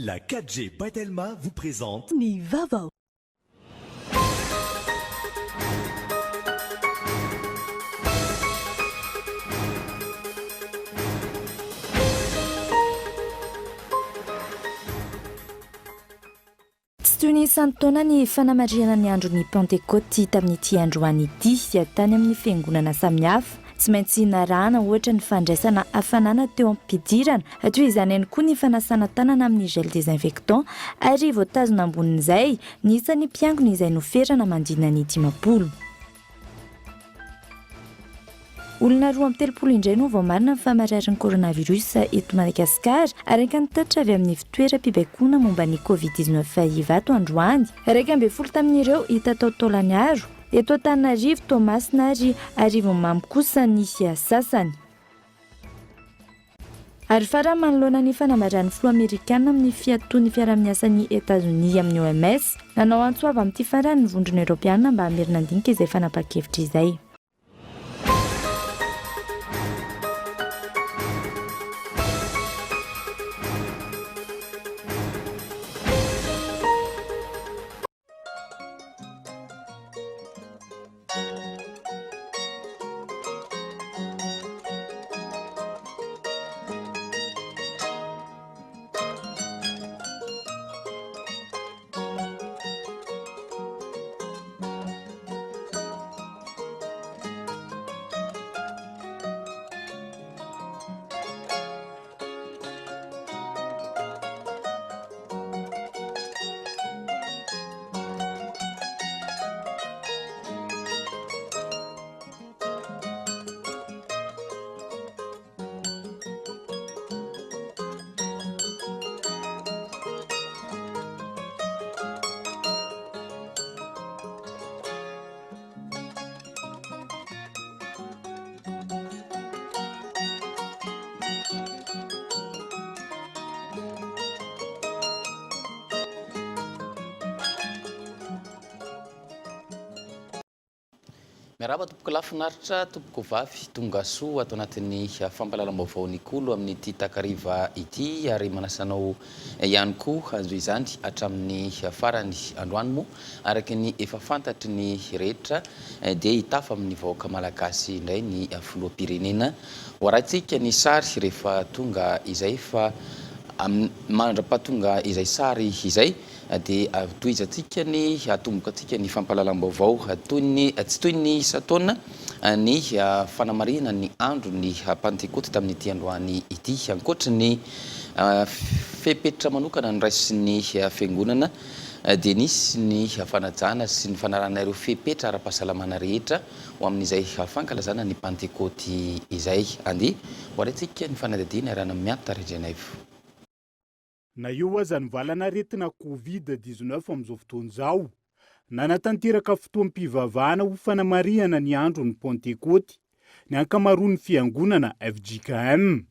La 4G by Telma vous présente. Ny vaovao. Tsy toy ny isan-taona ny fanamarihana ny andron'ny Pantekôty tamin'ity androany ity tany amin'ny fiangonana samihafa. Tsy maintsy narahana ohatra ny fandraisana hafanana teo am-pidirana, toy izany ihany koa ny fanasana tanana amin'ny gel désinfectant ary voatazona ambonin'izay ny isan'ny mpiangona izay noferana manodidina ny 50. Olona 32 indray no voamarina fa mararin'ny coronavirus eto Madagasikara, araka ny tatitra avy amin'ny ivontoeram-pibaikoana momba ny Covid 19 Ivato androany. 11 tamin'ireo hita tao Taolagnaro, eto Antananarivo, Toamasina ary Arivonimamo kosa ny sasany. Ary farany manoloana ny fanambaran'ny filoha amerikana amin'ny fiatoan'ny fiarahamiasan'i Etazonia amin'ny OMS, nanao antso avo amin'ity farany ny Vondrona Eoropeana mba hamerina handinika izay fanapahan-kevitra izay. Miarahaba tompoko lahy finaritra, tompoko vavy, tonga soa ato anatin'ny fampahalalam-baovao ny Kolo amin'ity takariva ity ary manasa anao ihany koa hanjo izany hatramin'ny farany. Androany moa araka ny efa fantatry ny rehetra dia hitafa amin'ny vahoaka malagasy indray ny filoham-pirenena. Ho arahintsika ny sary rehefa tonga izay fa mandra-pahatonga izay sary izay dia tohizantsika ny atombokantsika ny fampahalalam-baovao toy ny tsy toy ny isan-taona ny fanamarihana ny andron'ny Pantekoty tamin'ity androany ity. Ankoatry ny fepetra manokana noraisin'ny fiangonana dia nisy ny fanajana sy ny fanarahana ireo fepetra ara-pahasalamana rehetra ho amin'izay fankalazana ny Pantekoty izay. Andeha ho arahintsika ny fanadihadiana iarahana amin'i Mianta Randrianaivo. Na eo aza ny valan'aretina Covid 19 amin'izao fotoana izao, nanatanteraka fotoam-pivavahana ho fanamarihana ny andron'ny Pantekoty ny ankamaroan'ny fiangonana fjkm.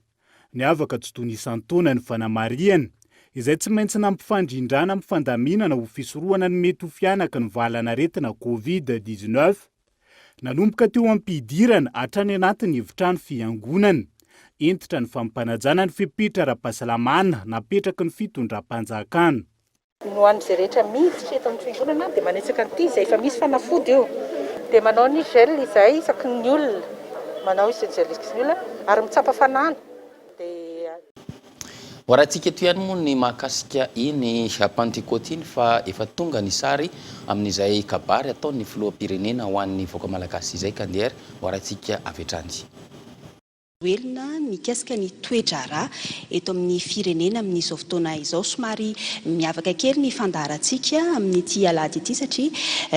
Niavaka tsy toy ny isan-taona ny fanamarihana, izay tsy maintsy nampifandrindrana amin'ny fandaminana ho fisorohana ny mety ho fihanaky ny valan'aretina Covid 19. Nanomboka teo am-pidirana hatrany anatin'ny efitrano fiangonana. Hentitra ny fampanajana ny fepetra ara-pahasalamana napetraky ny fitondram-panjakana. Ny ho an'izay rehetra miditra eto amin'ny fiangonana dia manetsaka an'ity izay efa misy fanafody io. Dia manao ny gel izahay isaky ny olona, manao ny gel isaky ny olona ary mitsapa fanana. Dia. Hoarahantsika eto ihany moa ny mahakasika iny Pantekoty iny fa efa tonga ny sary amin'izay kabary ataon'ny filoham-pirenena ho an'ny vahoaka malagasy izay ka ndeha ary hoarahantsika avy hatrany. Rajoelina mikasika ny toe-draharaha eto amin'ny firenena amin'izao fotoana izao. Somary miavaka kely ny fandaharantsika amin'ity alahady ity satria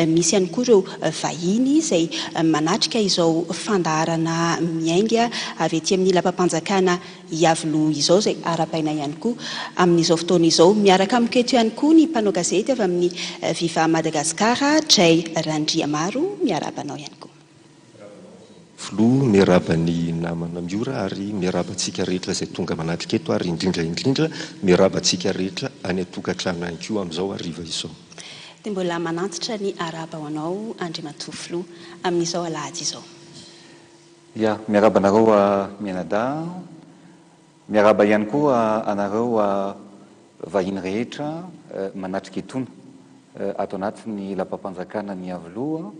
misy ihany koa ireo vahiny izay manatrika izao fandaharana miainga avy ety amin'ny lapam-panjakana Iavoloha izao izay arahabaina ihany koa amin'izao fotoana izao. Miaraka amiko eto ihany koa ny mpanao gazety avy amin'ny Viva Madagascar, Jay Randriamaro. Miarahaba anao ihany koa. Filoha, miarahaba ny namana Miora ary miarahaba antsika rehetra izay tonga manatrika eto ary indrindra indrindra miarahaba antsika rehetra any an-tokantrano ihany koa amin'izao hariva izao. Dia mbola manantitra ny arahaba ho anao Andriamatoa Filoha amin'izao alahady izao. Ya, miarahaba anareo mianadahy, miarahaba ihany koa anareo. vahiny rehetra manatrika etona ato anatin'ny lapam-panjakana ny Iavoloha.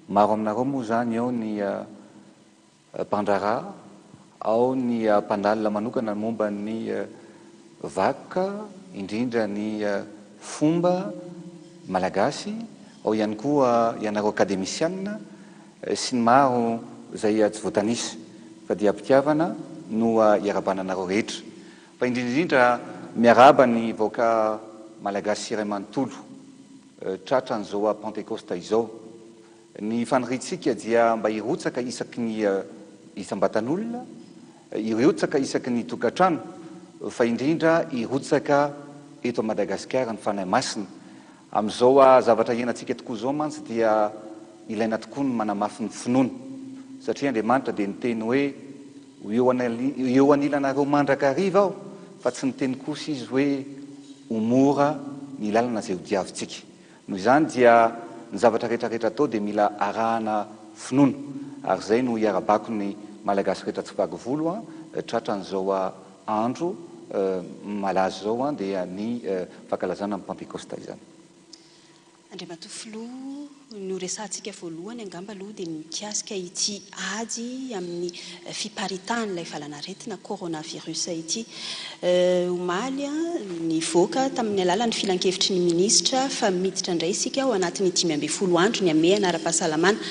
Maro aminareo moa izany ao ny mpandraharaha, ao ny mpandalina manokana momba ny vakoka, indrindra ny fomba malagasy, ao ihany koa ianareo akademisianina sy ny maro izay tsy voatanisa fa dia am-pitiavana no iarahabana anareo rehetra. Fa indrindra indrindra miarahaba ny vahoaka malagasy iray manontolo tratran'izao Pantekosta izao. Ny faniriantsika dia mba hirotsaka isaky ny isam-batan'olona, hirotsaka isaky ny tokantrano, fa indrindra hirotsaka eto Madagasikara ny Fanahy Masina. Amin'izao zavatra iainantsika tokoa izao mantsy dia ilaina tokoa ny manamafy ny finoana, satria Andriamanitra dia niteny hoe ho eo anilanareo mandrakariva aho, fa tsy niteny kosa Izy hoe ho mora ny lalana izay hodiavintsika. Noho izany dia ny zavatra rehetra rehetra atao dia mila arahana finoana ary izay no iarabako ny Malagasy rehetra tsy vaky volo an, tratran'izao andro malaza izao an dia ny fankalazana ny Pantekosta izany. Andriamatoa Filoha, ny ho resahantsika voalohany angamba aloha dia ny mikasika ity ady amin'ny fiparitahan'ilay valan'aretina coronavirus ity. Omaly, nivoaka tamin'ny alalan'ny filankevitry ny minisitra fa miditra indray isika ao anatin'ny 15 andro ny hamehana ara-pahasalamana.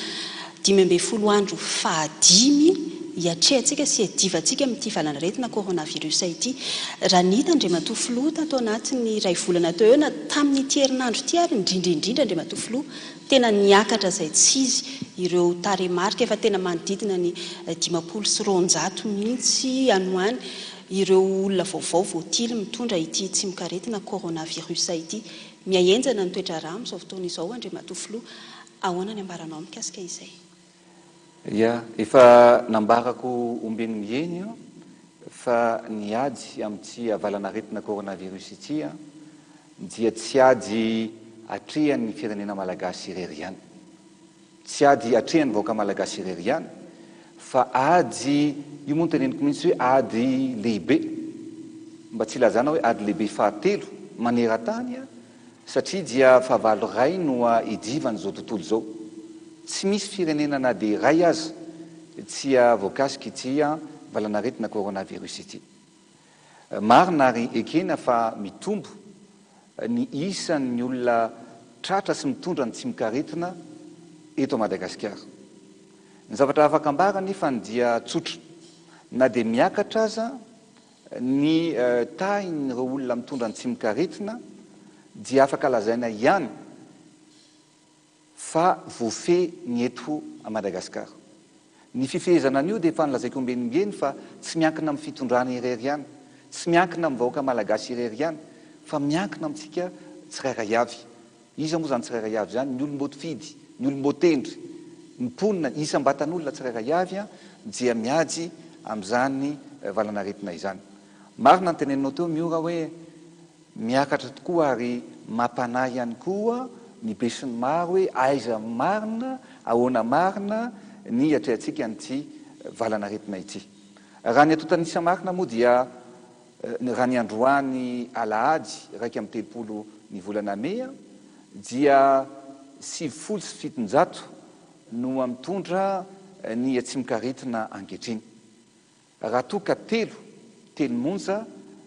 15 andro fahadimy hiatrehantsika sy hiadivantsika amin'ity valan'aretina coronavirus ity. Raha ny hita Andriamatoa Filoha tato anatin'ny iray volana teo eo na tamin'ity herinandro ity ary indrindra indrindra Andriamatoa Filoha, tena niakatra izay tsy izy ireo tarehimarika efa tena manodidina ny 250 mihitsy any ho any ireo olona vaovao voatily mitondra ity tsimokaretina coronavirus ity. Mihahenjana ny toe-draharaha amin'izao fotoana izao Andriamatoa Filoha. Ahoana ny ambaranao mikasika izay? Ya, efa nambarako ombieny ombieny fa ny ady amin'ity valan'aretina coronavirus ity dia tsy ady atrehan'ny firenena malagasy irery ihany. Tsy ady atrehan'ny vahoaka malagasy irery ihany fa ady, io moa no teneniko mihitsy hoe ady lehibe, mba tsy hilazana hoe ady lehibe fahatelo maneran-tany Satria dia fahavalo iray no idivan'izao tontolo izao. Tsy misy firenena na dia iray aza tsy voakasika ity valanaretina coronavirus ity. Marina ary ekena fa mitombo ny isan'ny olona tratra sy mitondra ny tsimokaretina eto Madagasikara. Ny zavatra afaka ambara anefa dia tsotra, na dia miakatra aza Ny tahin'ireo olona mitondra ny tsimokaretina dia afaka lazaina ihany fa voafehy ny eto Madagasikara. Ny fifehezana an'io dia efa nolazaiko ombieny ombieny fa tsy miankina amin'ny fitondrana irery ihany, tsy miankina amin'ny vahoaka malagasy irery ihany fa miankina amintsika tsirairay avy. Iza moa izany tsirairay avy izany? Ny olom-boafidy, ny olom-boatendry, ny mponina, isam-batan'olona tsirairay avy dia miady amin'izany valan'aretina izany. Marina ny teneninao teo Miora hoe miakatra tokoa ary mampanahy ihany koa ny besinimaro hoe aiza marina, ahoana marina ny hiatrehantsika an'ity valan'aretina ity. Raha ny antontan'isa marina moa dia Raha ny androany alahady 31 ny volana mey dia 790 no mitondra ny tsimokaretina ankehitriny. Raha toa ka telo, telo monja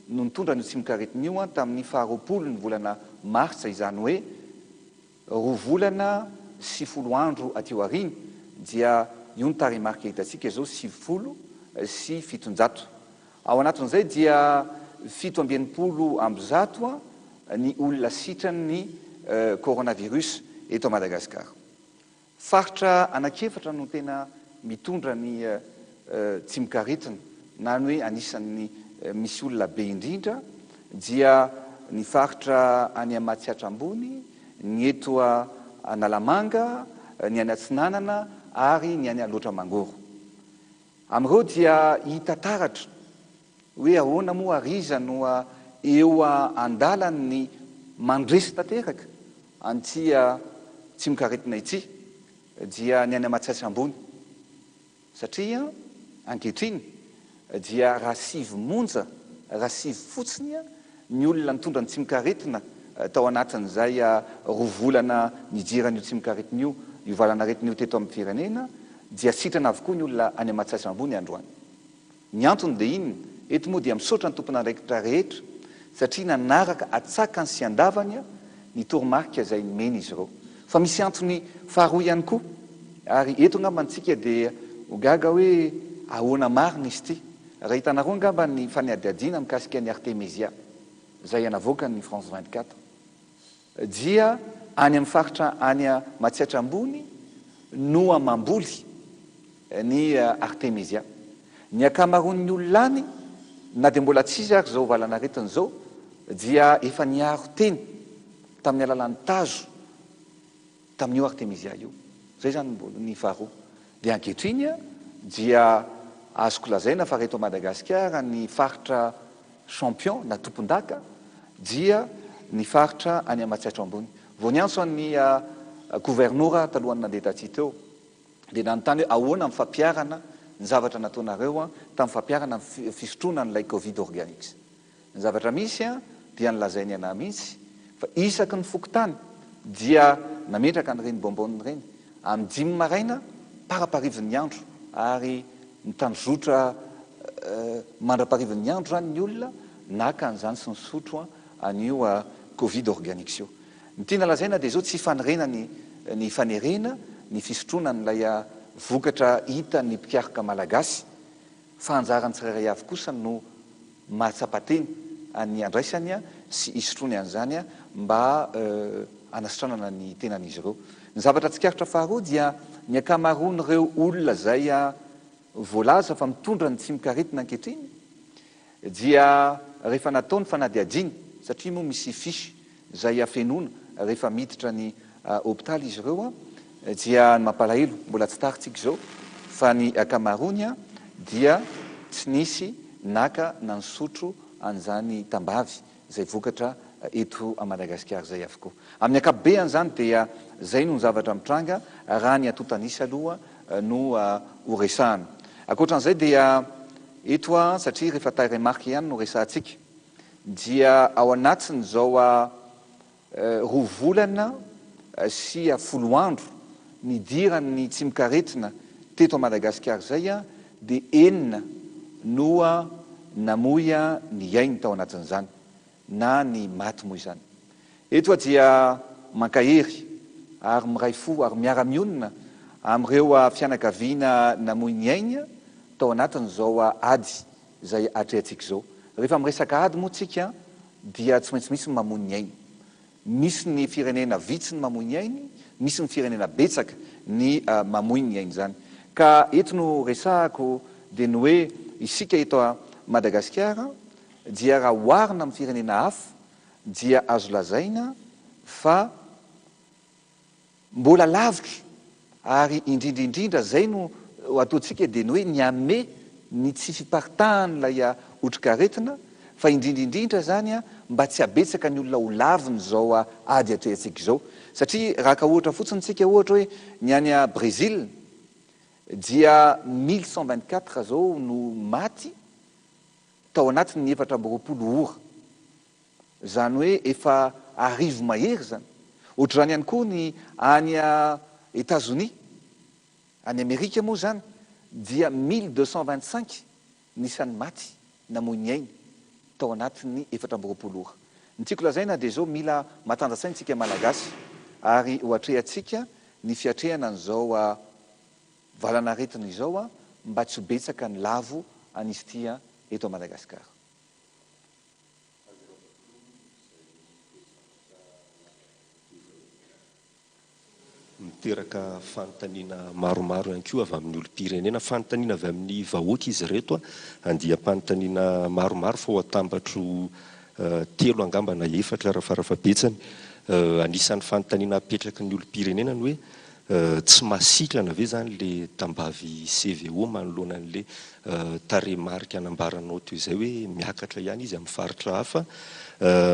no nitondra an'io tsimokaretina io tamin'ny faharoapolo ny volana martsa izany hoe Roa volana sy folo andro aty aoriana dia io ny tarehimarika hitantsika izao, 790. Ao anatin'izay dia 167 ny olona sitran'ny coronavirus eto Madagasikara. Faritra anankiefatra no tena mitondra ny tsimokaretina na ny hoe anisan'ny misy olona be indrindra dia ny faritra any Matsiatra Ambony, ny eto Analamanga, ny any Atsinanana ary ny any Alaotra Mangoro. Amin'ireo dia hita taratra hoe ahoana moa ary iza no eo an-dalan'ny mandresy tanteraka an'ity tsimokaretina ity dia ny any Matsiatra Ambony satria ankehitriny dia raha sivy monja, raha sivy fotsiny. ny olona nitondra ny tsimokaretina tao anatin'izay roa volana nidiran'io tsimokaretina io, io valanaretina io teto amin'ny firenena dia sitrana avokoa ny olona any Matsiatra Ambony androany. Ny antony dia inona? Eto moa dia misaotra ny tompon'andraikitra rehetra satria nanaraka atsakany sy andavany ny toromarika izay nomena izy ireo. Fa misy antony faharoa ihany koa ary eto angamba antsika dia ho gaga hoe ahoana marina izy ity? Raha hitanareo angamba ny fanadihadiana mikasika ny Artemisia izay navoakan'ny France 24 dia any amin'ny faritra any Matsiatra Ambony no mamboly ny Artemisia. Ny ankamaroan'ny olona any, na dia mbola tsy izy ary izao valanaretina izao, dia efa niaro tena tamin'ny alalan'ny tazo tamin'io Artemisia io. Izay izany ny faharoa. Dia ankehitriny dia azoko lazaina fa raha eto Madagasikara ny faritra champion na tompondaka dia ny faritra any Matsiatra Ambony. Vao niantso an'ny governora talohan'ny nandeha taty teo dia nanontany hoe ahoana ny fampiharana ny zavatra nataonareo tamin'ny fampiharana ny fisotroana an'ilay Covid Organics. Ny zavatra misy dia nolazainy anah mihitsy fa isaky ny fokontany dia nametraka an'ireny bonbonne ireny amin'ny dimy maraina paraparivin'ny andro ary mitandrozotra mandraparivin'ny andro izany ny olona naka an'izany sy nisotro an'io covid organics io. Ny tiana lazaina dia izao tsy fanerena ny ny fanerena ny fisotroana an'ilay vokatra hitan'ny mpikaroka malagasy Fa anjaran'ny tsirairay avy kosa no mahatsapa tena ny handraisany sy hisotroany an'izany mba hanasitranana ny tenan'izy ireo. Ny zavatra tsikaritra faharoa dia ny ankamaroan'ireo olona izay voalaza fa mitondra ny tsimokaretina ankehitriny dia rehefa natao ny fanadihadiana, satria moa misy fiche izay hafenoana rehefa miditra ny hopitaly izy ireo dia ny mampalahelo mbola tsy tary tsika izao fa ny ankamaroany dia tsy nisy naka na nisotro an'izany tambavy izay vokatra eto Madagasikara izay avokoa. Amin'ny ankapobeany izany dia izay no zavatra mitranga raha ny antontan'isa aloha no ho resahana. Ankoatran'izay dia eto satria rehefa tarehimarika ihany no resahantsika dia ao anatin'izao roa volana sy folo andro nidiran'ny tsimokaretina teto Madagasikara izay dia enina no namoy ny ainy tao anatin'izany na ny maty moa izany. Eto dia mankahery ary miray fo ary miara-mionona amin'ireo fianakaviana namoy ny ainy tao anatin'izao ady izay atrehantsika izao. Rehefa miresaka ady moa tsika dia tsy maintsy misy ny mamoy ny ainy. Misy ny firenena vitsy ny mamoy ny ainy, misy ny firenena betsaka ny mamoy ny ainy izany. Ka eto no resahako dia ny hoe isika eto Madagasikara dia raha oharina amin'ny firenena hafa dia azo lazaina fa Mbola lavitra ary indrindra indrindra izay no ataontsika dia ny hoe ny hanome ny tsy fiparitahan'ilay otrikaretina fa indrindra indrindra izany mba tsy habetsaka ny olona ho lavin'izao ady atrehantsika izao satria raha haka ohatra fotsiny tsika ohatra hoe ny any Brésil dia 1124 izao no maty tao anatin'ny 24 ora Izany hoe efa arivo mahery izany. Ohatr'izany ihany koa ny any Etazonia, any Amerika moa izany dia 1225 ny isan'ny maty namoy ny ainy tao anatin'ny 24 ora. Ny tiako lazaina dia izao, mila matanja-tsaina isika Malagasy ary ho atrehantsika ny fiatrehana an'izao valan'aretina izao mba tsy ho betsaka ny lavo an'izy ity eto Madagasikara. Miteraka fanontaniana maromaro ihany koa avy amin'ny olom-pirenena. Fanontaniana avy amin'ny vahoaka izy ireto, andiam-panontaniana maromaro fa ho atambatro telo angamba na efatra raha farafahabetsany. Anisan'ny fanontaniana apetraky ny olom-pirenena ny hoe Tsy mahasitrana ve zany le tambavy CVO manoloana an'le tarehimarika nambaranao teo izay hoe miakatra ihany izy amin'ny faritra hafa?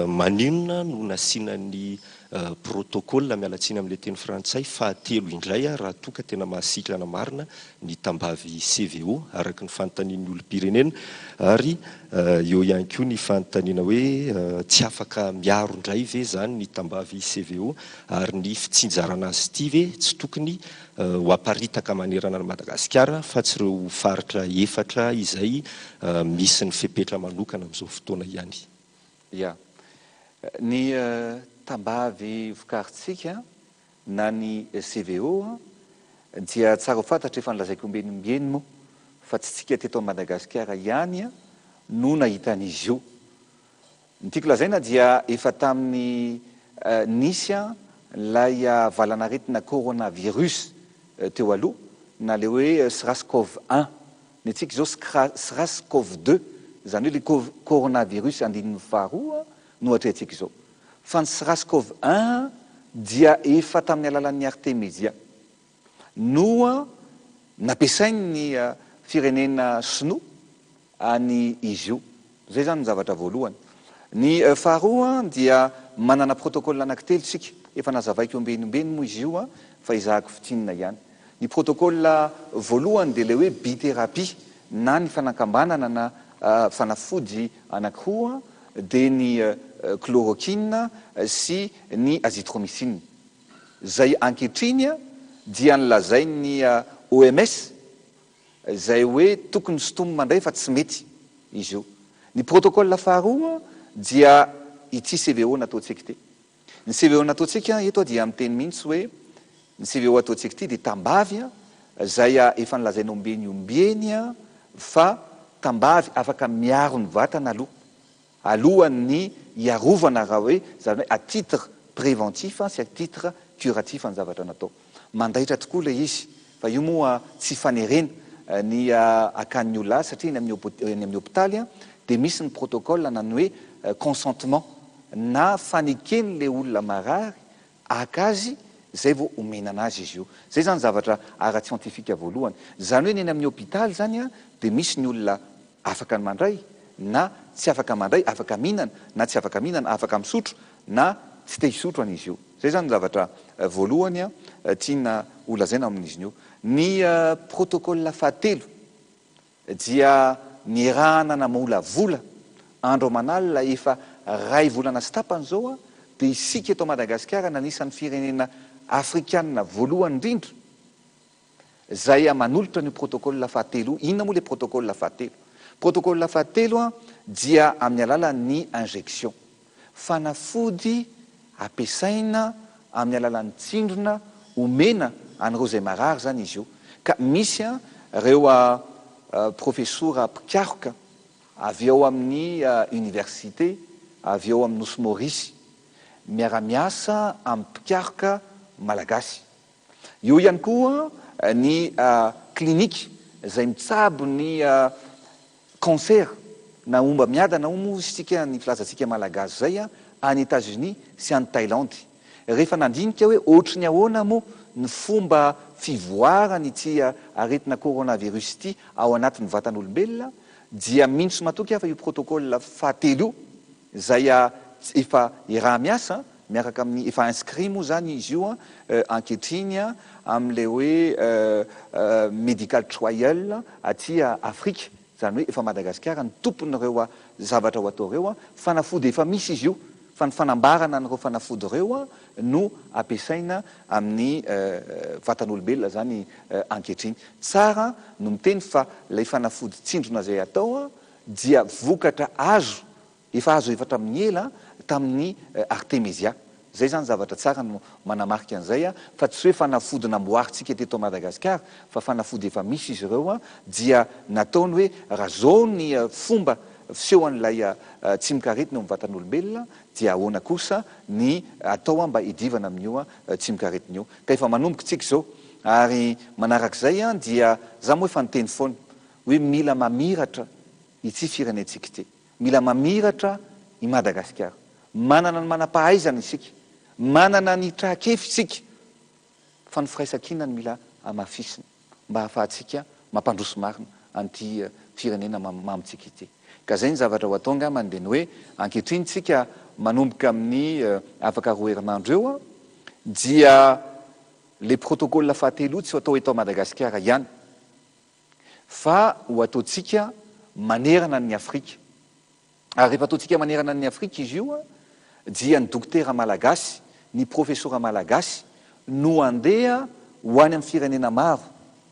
Maninona no nasiana ny Protocole, miala tsiny amin'ilay teny frantsay, fahatelo indray raha toa ka tena mahasitrana marina ny tambavy CVO, araka ny fanontanian'ny olom-pirenena, ary eo ihany koa ny fanontaniana hoe tsy afaka miaro indray ve izany ny tambavy CVO ary ny fitsinjarana azy ity ve tsy tokony ho aparitaka manerana an'i Madagasikara fa tsy ireo faritra efatra izay misy ny fepetra manokana amin'izao fotoana ihany. Ya. Ny tambavy vokarintsika na ny CVO dia tsara ho fantatra, efa nolazaiko ombieny ombieny moa fa tsy tsika teto Madagasikara ihany no nahita an'izy io. Ny tiako lazaina dia efa tamin'ny nisy ilay valan'aretina coronavirus teo aloha na ilay hoe SRAS-CoV un Ny antsika izao SRAS cov deux, izany hoe ilay coronavirus andininy faharoa no atrehantsika izao. Fa ny SRAS cov un dia efa tamin'ny alalan'ny Artemisia no nampiasain'ny firenena sinoa any izy io. Izay izany ny zavatra voalohany. Ny faharoa dia manana protocole anankitelo isika, efa nazavaiko ombieny ombieny moa izy io fa ezahako fintinina ihany. Ny protocole voalohany dia ilay hoe bithérapie na ny fanankambanana na fanafody anankiroa dia ny chloroquine sy ny azithromycine. Izay ankehitriny dia nolazain'ny OMS Izay hoe tokony sintomina indray fa tsy mety izy io. Ny protocole faharoa dia ity CVO nataontsika ity. Ny CVO nataontsika eto dia miteny mihitsy hoe ny CVO ataontsika ity dia tambavy izay efa nolazaina ombieny ombieny fa tambavy afaka miaro ny vatana aloha. Alohan'ny hiarovana raha hoe izany hoe à titre préventif sy à titre curatif ny zavatra natao. Mandaitra tokoa ilay izy fa io moa tsy fanerena ny hakan'ny olona azy satria eny amin'ny hopitaly dia misy ny protocole na ny hoe consentement na faneken'ilay olona marary haka azy izay vao omena anazy izy io. Izay izany zavatra ara-tsiantifika voalohany. Izany hoe ny eny amin'ny hopitaly izany dia misy ny olona Afaka ny mandray na tsy afaka mandray, afaka mihinana na tsy afaka mihinana, afaka misotro na tsy te hisotro an'izy io. Izay izany ny zavatra voalohany tiana ho lazaina amin'izy io. Ny protocole fahatelo dia nirahana namolavola andro aman'alina efa ray volana sy tapany izao dia isika eto Madagasikara no anisan'ny firenena afrikanina voalohany indrindra Zay manolotra an'io protocole fahatelo io. Inona moa le protocole fahatelo? Protocole fahatelo dia amin'ny alalan'ny injection. Fanafody ampiasaina amin'ny alalan'ny tsindrona omena an'ireo izay marary izany izy io. Ka misy ireo profesora mpikaroka avy ao amin'ny université avy ao amin'ny Nosy Maurice miara-miasa amin'ny mpikaroka malagasy. Eo ihany koa ny clinique izay mitsabo ny cancer na homba miadana hoy moa isika ny filazantsika malagasy izay any Etats-Unis sy any Thaïlande. Rehefa nandinika hoe ohatry ny ahoana moa ny fomba fivoaran'ity aretina coronavirus ity ao anatin'ny vatan'olombelona dia mino sy matoky aho fa io protocole fahatelo io izay efa iaraha-miasa miaraka amin'ny, efa inscrit moa izany izy io ankehitriny amin'ilay hoe medical trial aty Afrika, izany hoe efa Madagasikara no tompon'ireo zavatra ho atao ireo, fanafody efa misy izy io fa ny fanambarana an'ireo fanafody ireo no ampiasaina amin'ny vatan'olombelona izany ankehitriny. Tsara no miteny fa ilay fanafody tsindrona izay atao dia vokatra azo Efa azo efa hatramin'ny ela tamin'ny Artemisia. Izay izany zavatra tsara no manamarika an'izay fa tsy hoe fanafody namboarintsika teto Madagasikara fa fanafody efa misy izy ireo dia nataony hoe raha zao ny fomba fisehoan'ilay tsimokaretina eo amin'ny vatan'olombelona dia ahoana kosa ny atao mba hiadivana amin'io tsimokaretina io. Ka efa manomboka tsika izao ary manarak'izay dia za moa efa niteny foana hoe mila mamiratra ity firenentsika ity. Mila mamiratra i Madagasikara. Manana ny manam-pahaizana isika, manana ny traikefa isika, fa ny firaisankina no mila hamafisina mba hahafahantsika mampandroso marina an'ity firenena mamintsika ity. Ka izay ny zavatra ho atao angambany dia ny hoe ankehitriny isika manomboka amin'ny afaka roa herinandro eo dia le protocole fahatelo io tsy ho atao eto Madagasikara ihany fa ho ataontsika manerana an'i Afrika. Ary rehefa ataontsika manerana an'i Afrika izy io dia ny dokotera malagasy, ny profesora malagasy no handeha ho any amin'ny firenena maro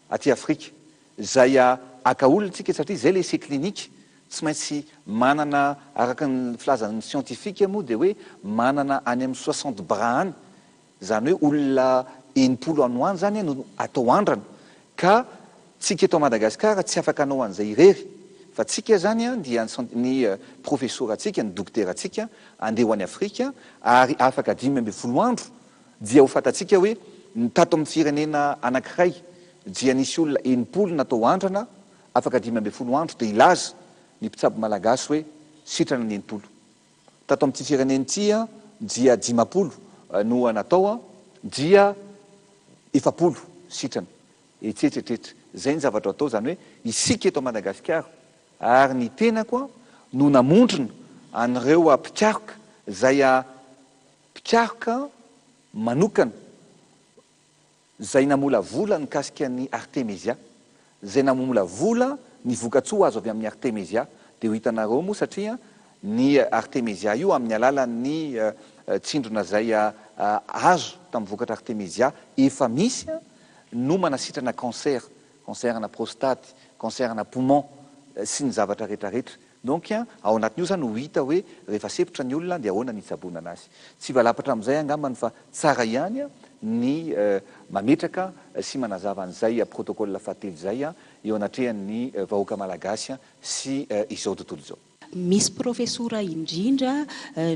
aty Afrika izay haka olona tsika satria izay le essai clinique tsy maintsy manana araka ny filazan'ny scientifique moa dia hoe manana any amin'ny 60 bras any Izany hoe olona 60 any ho any izany no atao andrana ka tsika eto Madagasikara tsy afaka hanao an'izay irery fa tsika izany dia ny profesorantsika, ny dokoterantsika andeha ho any Afrika ary afaka 15 andro dia ho fantatsika hoe ny tato amin'ny firenena anankiray dia nisy olona 60 natao andrana afaka 15 andro dia hilaza ny mpitsabo malagasy hoe sitrana ny 60. Tato amin'ity firenena ity dia 50 no natao dia 40 sitrana. Etsetra etretra. Izay ny zavatra atao izany hoe isika eto Madagasikara ary ny tenako no namondrona an'ireo mpikaroka izay mpikaroka manokana izay namolavola nikasika ny Artemisia, izay namolavola ny vokatsoa azo avy amin'ny Artemisia, dia ho hitanareo moa satria ny Artemisia io amin'ny alalan'ny tsindrona izay azo tamin'ny vokatra Artemisia efa misy no manasitrana cancer, cancer-na prostate, cancer-na poumon sy ny zavatra rehetra rehetra. Donc ao anatin'io zany ho hita hoe rehefa sempotra ny olona dia ahoana ny hitsaboana anazy. Tsy hivalapatra amin'izay angambany fa tsara ihany ny mametraka sy manazava an'izay protocole fahatelo izay eo anatrehan'ny vahoaka malagasy sy izao tontolo izao. Misy profesora indrindra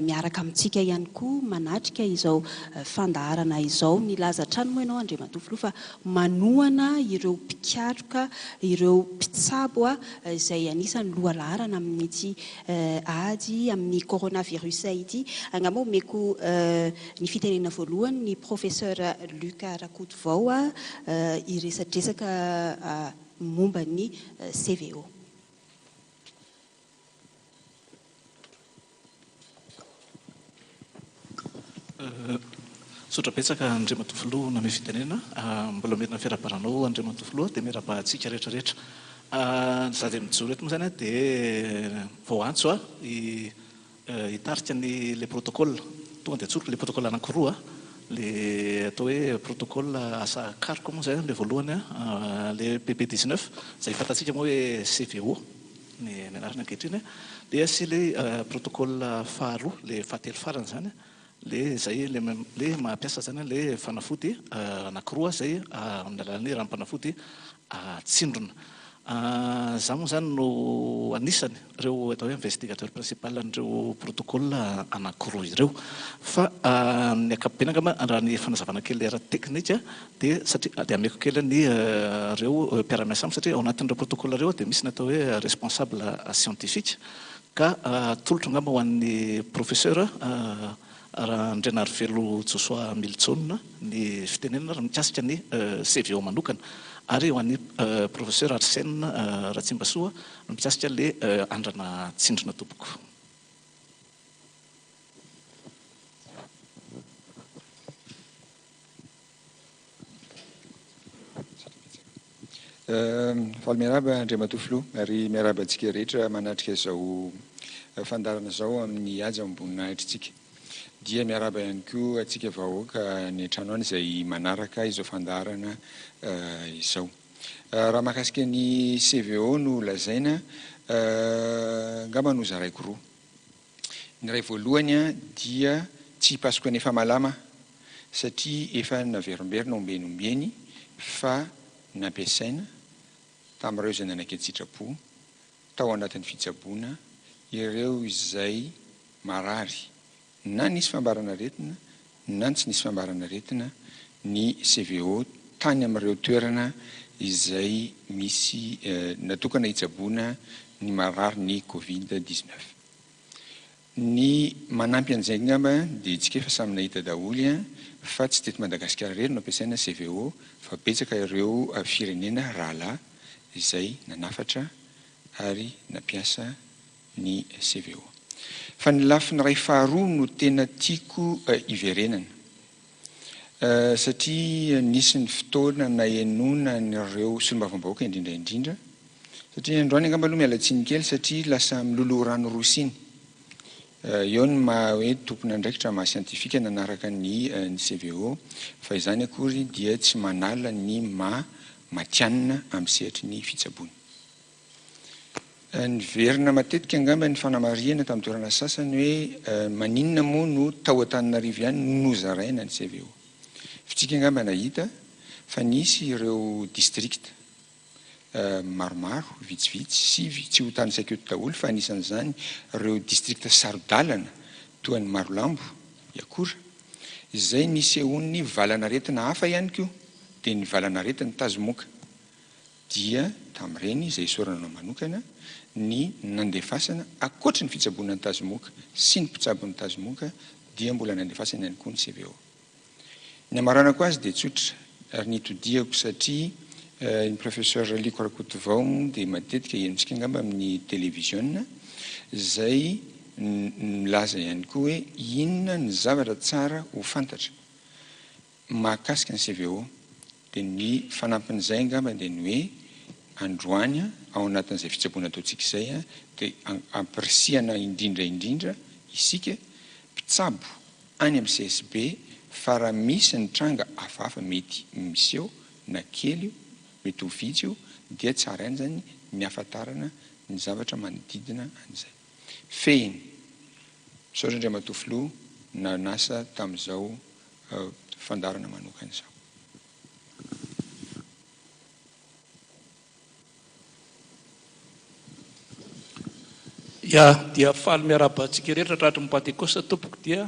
miaraka amintsika ihany koa manatrika izao fandaharana izao. Nilaza hatrany moa ianao Andriamatoa Filoha fa manohana ireo mpikaroka, ireo mpitsabo izay anisan'ny lohalaharana amin'ity ady amin'ny coronavirus ity. Angamba omeko ny fitenenana voalohany ny Professeur Luc Rakotovao hiresadresaka momba ny CVO. Misaotra betsaka Andriamatoa Filoha namehy fitenenana. Mbola merina fiarahabana anao Andriamatoa Filoha dia miarahaba antsika rehetra rehetra. Izaho dia mijoro eto moa izany dia vao antso aho hitarika ny ilay protocole. Tonga dia antsoriko ilay protocole anankiroa, ilay atao hoe protocole asa karoka moa izay ilay voalohany, ilay PP 19 izay fantatsika moa hoe CVO. ny anarany ankehitriny dia sy ilay protocole faharoa, ilay fahatelo farany izany, ilay izay ilay mampiasa izany ilay fanafody anankiroa izay amin'ny alalan'ny ranom-panafody atsindrona. Izaho moa izany no anisany ireo atao hoe investigateur principal an'ireo protocole anankiroa ireo. Fa ny ankapobeny angamba raha ny fanazavana kely ara-teknika Dia satria dia ameko kely ny ireo mpiara-miasa amiko satria ao anatin'ireo protocole ireo dia misy ny atao hoe responsable scientifique ka atolotro angamba ho an'ny professeur Randrianarivelo Josoa Miljaona ny fitenenana mikasika ny CVO manokana ary ho an'ny professeur Arsène Ratsimbasoa mikasika ilay andrana tsindrona tompoko. Faly miarahaba Andriamatoa Filoha ary miarahaba antsika rehetra manatrika izao fandaharana izao amin'ny haja amam-boninahitritsika. Dia miarahaba ihany koa antsika vahoaka any an-trano any izay manaraka izao fandaharana izao. Raha mahakasika ny CVO no lazaina, angamba nozaraiko roa. Ny iray voalohany dia tsy hipasoka ny efa malama satria efa naverimberina ombieny ombieny fa nampiasaina tamin'ireo izay nanaiky an-tsitrapo tao anatin'ny fitsaboana ireo izay marary na nisy fambaran'aretina na tsy nisy fambaran'aretina ny CVO tany amin'ireo toerana izay misy natokana hitsaboana ny marary ny covid 19. Ny manampy an'izay angamba dia tsika efa samy nahita daholo fa tsy teto Madagasikara irery no ampiasaina CVO fa betsaka ireo firenena rahalahy izay nanafatra ary nampiasa ny CVO. Fa ny lafiny iray faharoa no tena tiako hiverenana. Satria nisy ny fotoana nahenoana an'ireo solombavambahoaka indrindra indrindra, satria androany angamba aloha miala tsiny kely satria lasa miloloha rano roa siny. Eo ny maha hoe tompon'andraikitra maha siantifika nanaraka ny ny CVO fa izany akory dia tsy manala ny maha matihanina amin'ny sehatry ny fitsaboana. Niverina matetika angamba ny fanamarihana tamin'ny toerana sasany hoe maninona moa no tao Antananarivo ihany no nozaraina ny CVO. Fitsika angamba nahita fa nisy ireo distrikta maromaro, vitsivitsy, sivy, tsy ho tanisaiko eto daholo fa anisan'izany ireo distrikta saro-dalana toa an'i Marolambo, Iakora, izay nisehoan'ny valan'aretina hafa ihany koa, dia ny valan'aretin'ny tazomoka. Dia tamin'ireny, izay isaorana anao manokana, ny nandefasana, ankoatry ny fitsaboana ny tazomoka sy ny mpitsabo ny tazomoka, dia mbola nandefasana ihany koa ny CVO. Ny hamaranako azy dia tsotra ary nitodihako satria ny Professeur Liko Rakotovao moa dia matetika henontsika angamba amin'ny televiziona izay milaza ihany koa hoe inona ny zavatra tsara ho fantatra mahakasika ny CVO dia ny fanampin'izay angamba dia ny hoe androany ao anatin'izay fitsaboana ataontsika izay dia ampirisihana indrindra indrindra isika mpitsabo any amin'ny CSB fa raha misy ny tranga hafahafa mety miseho na kely io, mety ho vitsy io dia tsara ihany zany ny hafantarana ny zavatra manodidina an'izay. Fehiny, misaotra Andriamatoa Filoha nanasa tamin'izao fandaharana manokana izao. Ya, dia faly miarahaba antsika rehetra tratry ny Pantekosta tompoko dia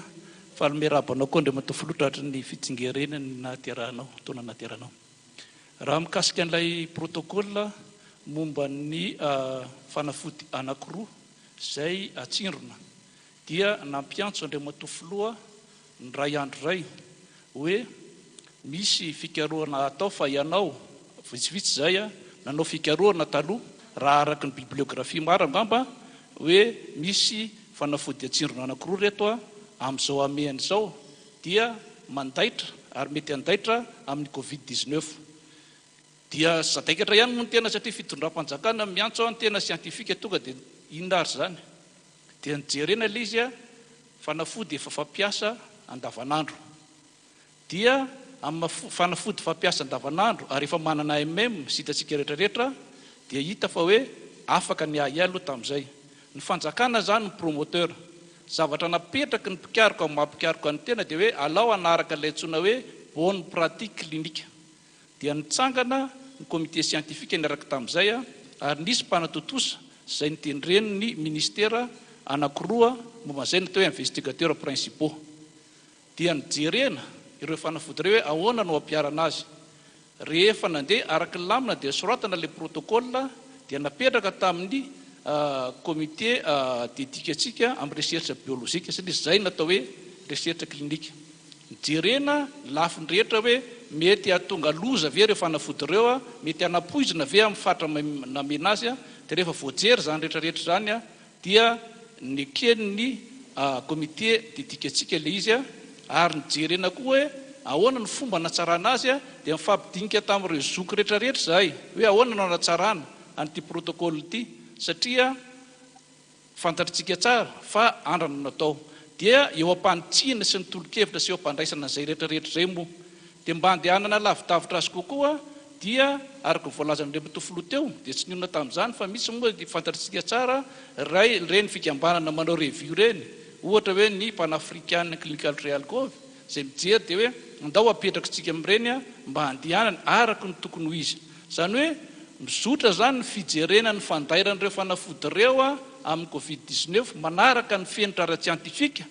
faly miarahaba anao koa Andriamatoa Filoha tratry ny fitsingerenan'ny nahaterahanao, taona nahaterahanao. Raha mikasika an'ilay protocole momba ny fanafody anankiroa izay atsindrona dia nampiantso Andriamatoa Filoha ny ray andro izay hoe misy fikarohana atao fa ianao, vitsivitsy izay, nanao fikarohana taloha, raha araka ny bibliographie maro angamba, hoe misy fanafody atsindrona anankiroa ireto amin'izao hamehana izao dia mandaitra ary mety handaitra amin'ny covid 19. Dia sadaikatra ihany moa ny tena satria fitondram-panjakana miantso ny tena siantifika tonga dia inona ary izany? Dia nojerena ilay izy fanafody efa fampiasa andavanandro. Dia amin'ny maha fanafody fampiasa andavanandro ary efa manana MM sy hitantsika rehetra rehetra dia hita fa hoe afaka ny ahiahy aloha tamin'izay. Ny fanjakana izany no promoteur. Zavatra napetraky ny mpikaroka amin'ny maha mpikaroka ny tena dia hoe alao hanaraka ilay antsoina hoe bonne pratique clinique. Dia nitsangana ny comité scientifique niaraka tamin'izay ary nisy mpanatontosa izay notendren'ny ministera anankiroa momba an'izay natao hoe investigateurs principaux. Dia nojerena ireo fanafody ireo hoe ahoana no hampiharana azy. Rehefa nandeha araka ny lamina dia soratana ilay protocole dia napetraka tamin'ny comité d'éthique antsika amin'ny recherche biologique satria izay no atao hoe recherche clinique. Jerena ny lafiny rehetra hoe mety hahatonga loza ve ireo fanafody ireo, mety hanapoizina ve amin'ny fatra namena azy, dia rehefa voajery izany rehetra rehetra izany dia neken'ny comité d'éthique antsika ilay izy ary nijerena koa hoe ahoana ny fomba hanatsarana azy dia nifampidinika tamin'ireo zoky rehetra rehetra izahay hoe ahoana no hanatsarana an'ity protocole ity satria Fantatritsika tsara fa andrana no natao. Dia eo am-panitsiana sy ny tolo-kevitra sy eo am-pandraisana an'izay rehetra rehetra izay moa dia mba andehanana lavidavitra azy kokoa dia araka ny voalazan'Andriamatoa Filoha teo dia tsy nionona tamin'izany fa misy moa dia fantatritsika tsara iray ireny fikambanana manao revue ireny ohatra hoe ny Pan African Clinical Trial Cov izay mijery dia hoe andao apetrakitsika amin'ireny mba handehanany araka ny tokony ho izy. Izany hoe mizotra izany ny fijerena ny fandairan'ireo fanafody ireo amin'ny covid 19 manaraka ny fenitra ara-tsiantifika,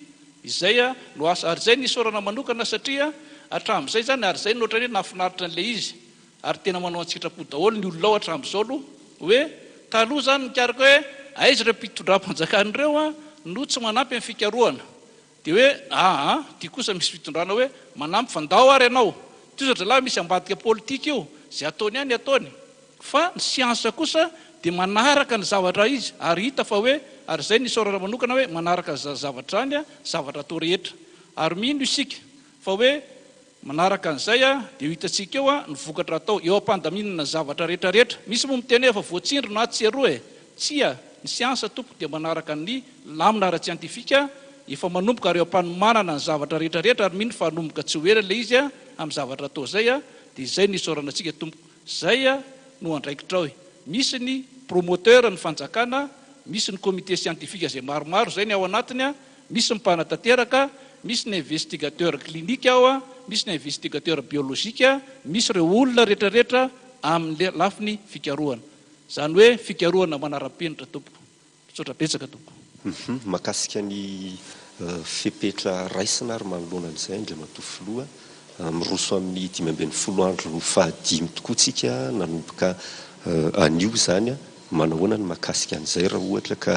izay no asa ary izay no isaorana manokana satria hatramin'izay izany ary izay no ohatran'ny hoe nahafinaritra an'ilay izy ary tena manao an-tsitrapo daholo ny olona ao hatramin'izao aloha hoe taloha izany nikaroka hoe aiza ireo mpitondram-panjakana ireo no tsy manampy amin'ny fikarohana Dia hoe aa ty kosa misy fitondrana hoe manampy fa ndao ary ianao. Tohizo ry zalahy misy ambadika politika io, izay ataony ihany ataony. Fa ny siansa kosa dia manaraka ny zavatra izy ary hita fa hoe Ary izay no isaorana manokana hoe manaraka an'izany zavatra izany, zavatra atao rehetra. Ary mino isika fa hoe manaraka an'izay dia ho hitantsika eo ny vokatra atao, eo am-pandaminana ny zavatra rehetra rehetra. Misy moa miteny hoe efa voatsindrona atsy sy eroa e! Tsia, ny siansa tompoko dia manaraka ny lamina ara-tsiantifika, efa manomboka ary eo am-panomanana ny zavatra rehetra rehetra ary mino fa hanomboka tsy ho ela ilay izy amin'ny zavatra atao izay dia izay no isaorana antsika tompoko. Izay no andraikitrao e! Misy ny promoteur ny fanjakana, misy ny comité scientifique izay maromaro izay ny ao anatiny, misy ny mpanatanteraka, misy ny investigateur clinique ao, misy ny investigateur biologique, misy ireo olona rehetrarehetra amin'ny lafiny fikarohana. Izany hoe fikarohana manara-penitra tompoko. Misaotra betsaka tompoko. Hum, mahakasika ny fepetra raisina ary manoloana an'izay Andriamatoa Filoha, miroso amin'ny 15 andro fahadimy tokoa tsika nanomboka anio izany, manahoana ny mahakasika an'izay raha ohatra ka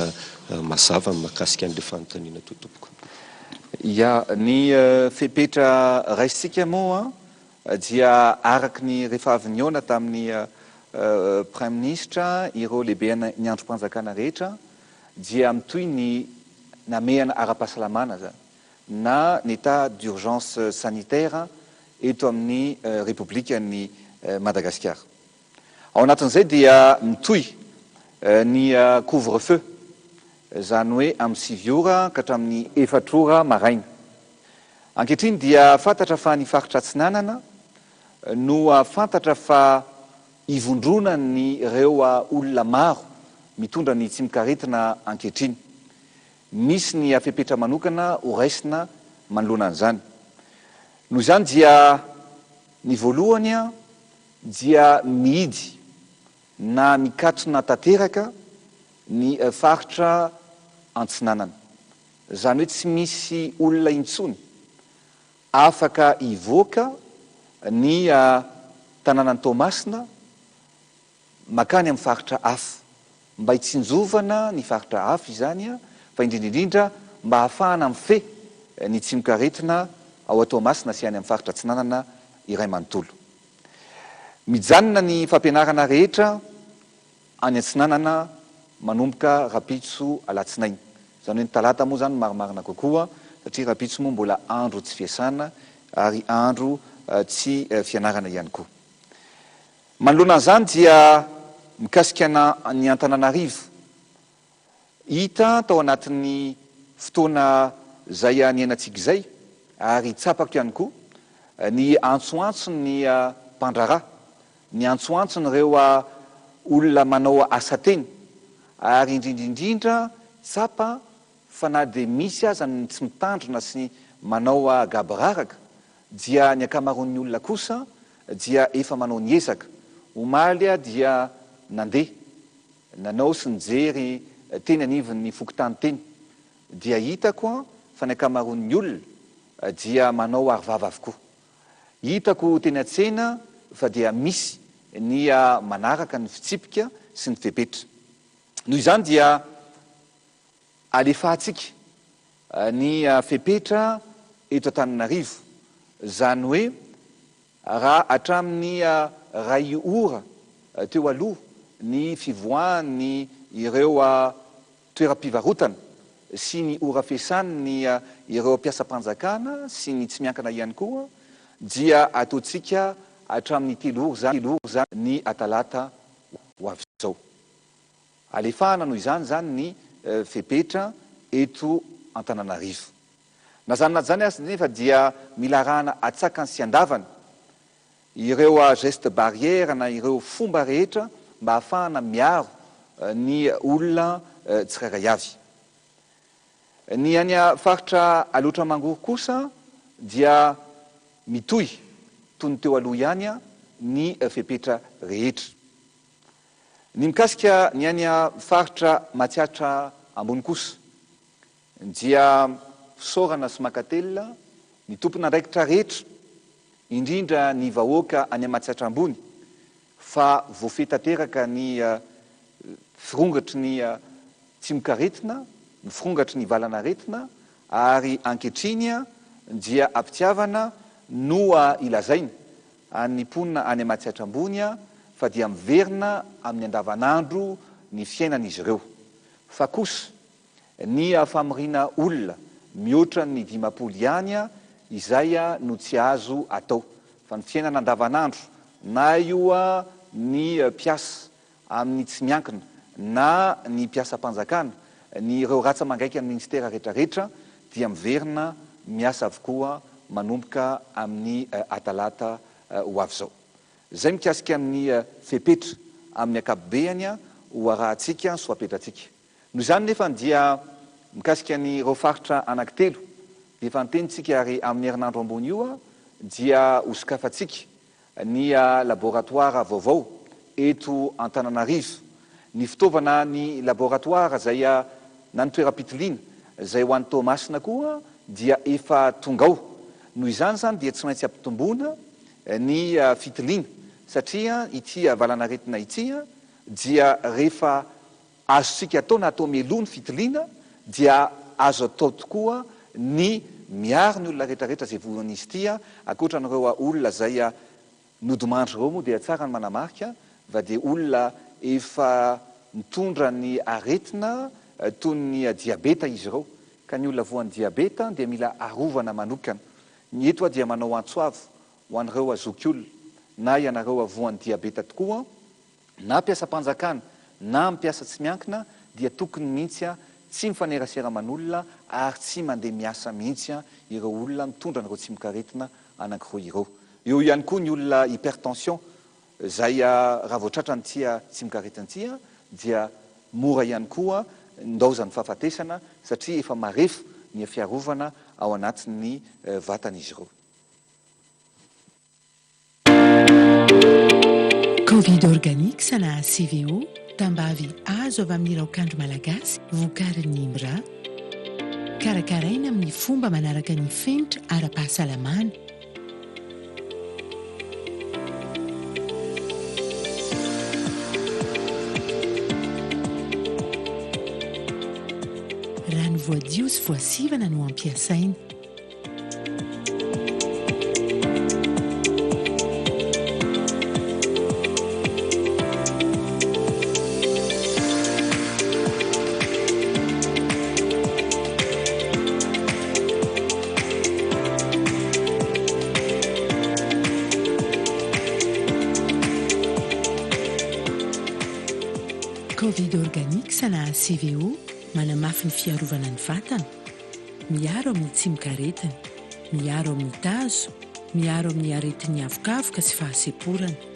mazava ny mahakasika an'ilay fanontaniana teo tompoko. Ya, ny fepetra raisintsika moa dia araka ny rehefa avy nihaona tamin'ny Praiminisitra ireo lehiben'ny andrim-panjakana rehetra dia mitohy ny namehana ara-pahasalamana izany na ny état d'urgence sanitaire eto amin'ny Repoblikan'i Madagasikara. Ao anatin'izay dia mitohy ny couvre feu, izany hoe amin'ny sivy ora ka hatramin'ny efatra ora maraina. Ankehitriny dia fantatra fa ny faritra Atsinanana no fantatra fa ivondronan'ireo olona maro mitondra ny tsimokaretina ankehitriny. Misy ny fepetra manokana horaisina manoloana an'izany. Noho izany dia ny voalohany dia mihidy na mikatona tanteraka ny faritra Antsinanana. Izany hoe tsy misy olona intsony afaka hivoaka ny tanànan'i Toamasina mankany amin'ny faritra hafa. Mba hitsinjovana ny faritra hafa izany fa indrindra indrindra mba hahafahana mifehy ny tsimokaretina ao Toamasina sy any amin'ny faritra Atsinanana iray manontolo. Mijanona ny fampianarana rehetra any Atsinanana manomboka rahampitso alatsinainy. Izany hoe ny talata moa izany no marimarina kokoa satria rahampitso moa mbola andro tsy fiasana ary andro tsy fianarana ihany koa. Manoloana an'izany dia mikasika ny Antananarivo, hita tao anatin'ny fotoana izay niainantsika izay ary tsapako ihany koa ny antsoantson'ny mpandraharaha, ny antsoantson'ireo olona manao asa tena ary indrindra indrindra tsapa fa na dia misy aza ny tsy mitandrina sy manao gaboraraka dia ny ankamaroan'ny olona kosa dia efa manao ny ezaka. Omaly aho dia nandeha nanao sy nijery teny anivon'ny fokontany teny dia hitako fa ny ankamaroan'ny olona dia manao arovava avokoa. Hitako teny an-tsena fa dia misy ny manaraka ny fitsipika sy ny fepetra. Noho izany dia alefantsika ny fepetra eto Antananarivo, izany hoe raha hatramin'ny iray ora teo aloha ny fivoahan'ny ireo toeram-pivarotana sy ny ora fiasan'ny ireo mpiasam-panjakana sy ny tsy miankina ihany koa dia ataontsika hatramin'ny telo ora izany ny talata ho avy izao. Alefahana noho izany izany ny fepetra eto Antananarivo. Na izany na izany aza nefa dia mila arahana atsakany sy andavany ireo gestes barrières na ireo fomba rehetra mba hahafahana miaro ny olona tsirairay avy. Ny any faritra Alaotra Mangoro kosa dia mitohy toy ny teo aloha ihany ny fepetra rehetra. Ny mikasika ny any faritra Matsiatra Ambony kosa dia fisaorana sy mankatelina ny tompon'andraikitra rehetra, indrindra ny vahoaka any Matsiatra Ambony fa voafehy tanteraka ny firongatry ny tsimokaretina, ny firongatry ny valan'aretina ary ankehitriny dia am-pitiavana no ilazaina an'ny mponina any Matsiatra Ambony fa dia miverina amin'ny andavanandro ny fiainan'izy ireo. Fa kosa. Ny famoriana olona mihoatra ny 50 ihany izay no tsy azo atao. Fa ny fiainana andavanandro na io ny mpiasa amin'ny tsy miankina na ny mpiasam-panjakana, ny ireo ratsa-mangaikan'ny minisitera rehetrarehetra dia miverina miasa avokoa manomboka amin'ny atalata ho avy izao. Izay mikasika ny fepetra amin'ny ankapobeany ho arahantsika sy ho apetratsika. Noho izany nefa dia mikasika ny ireo faritra anankitelo dia efa niteny tsika ary amin'ny herinandro ambony io dia ho sokafantsika ny laboratoara vaovao eto Antananarivo. Ny fitaovana ny laboratoara izay na ny toeram-pitiliana izay ho any Toamasina koa dia efa tonga ao. Noho izany izany dia tsy maintsy ampitomboina ny fitiliana satria ity valanaretina ity dia rehefa Azontsika atao na atao mialoha ny fitiliana dia azo atao tokoa ny miaro ny olona rehetra rehetra izay voan'izy ity ankoatra an'ireo olona izay nodimandry ireo moa dia tsara ny manamarika va dia olona efa nitondra ny aretina toy ny diabeta izy ireo ka ny olona voan'ny diabeta dia mila arovana manokana. Ny eto aho dia manao antso avo ho an'ireo zokiolona na ianareo voan'ny diabeta tokoa na mpiasam-panjakana na mpiasa tsy miankina dia tokony mihitsy tsy mifanerasera aman'olona ary tsy mandeha miasa mihitsy ireo olona mitondra an'ireo tsimokaretina anankiroa ireo. Eo ihany koa ny olona hypertension izay raha vao tratran'ity tsimokaretina ity dia mora ihany koa ndaozan'ny fahafatesana satria efa marefo ny fiarovana ao anatin'ny vatan'izy ireo. Covid Organics na CVO, tambavy azo avy amin'ny raokandro malagasy vokarin'ny IMRA. Karakaraina amin'ny fomba manaraka ny fenitra ara-pahasalamana. Rano voadio sy voasivana no ampiasaina. Covid Organics na CVO manamafy ny fiarovana ny vatana. Miaro amin'ny tsimokaretina. Miaro amin'ny tazo. Miaro amin'ny aretin'ny avokavoka sy fahasemporana.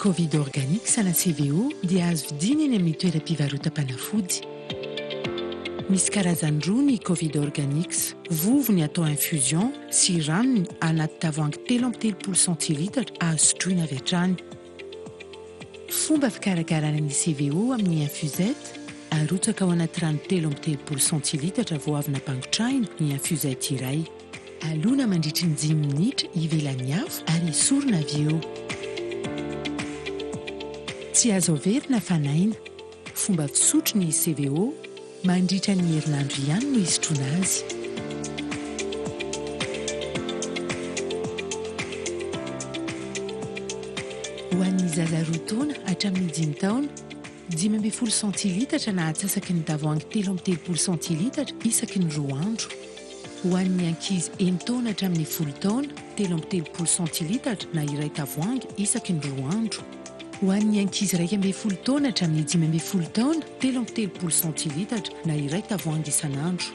Covid Organics na CVO dia azo vidiana eny amin'ny toeram-pivarotam-panafody. Misy karazany roa ny Covid Organics, vovony atao infusion sy ranony anaty tavoahangy 33 centilitatra azo sotroina avy hatrany. Fomba fikarakarana ny CVO amin'ny infusette, arotsaka ao anaty rano 33 centilitatra vao avy nampangotrahina ny infusette iray. Alona mandritry ny dimy minitra ivelan'ny afo ary esorina avy eo. Tsy azo averina fanaina. Fomba fisotro ny CVO, mandritra ny herinandro ihany no isotroana azy. Ho an'ny zaza roa taona hatramin'ny dimy taona, 15 centilitatra na atsasaky ny tavoahangy 33 centilitatra isaky ny roa andro. Ho an'ny ankizy enin-taona hatramin'ny folo taona, 33 centilitatra na iray tavoahangy isaky ny roa andro. Ho an'ny ankizy 11 taona hatramin'ny 15 taona, 33 centilitatra na iray tavoahangy isan'andro.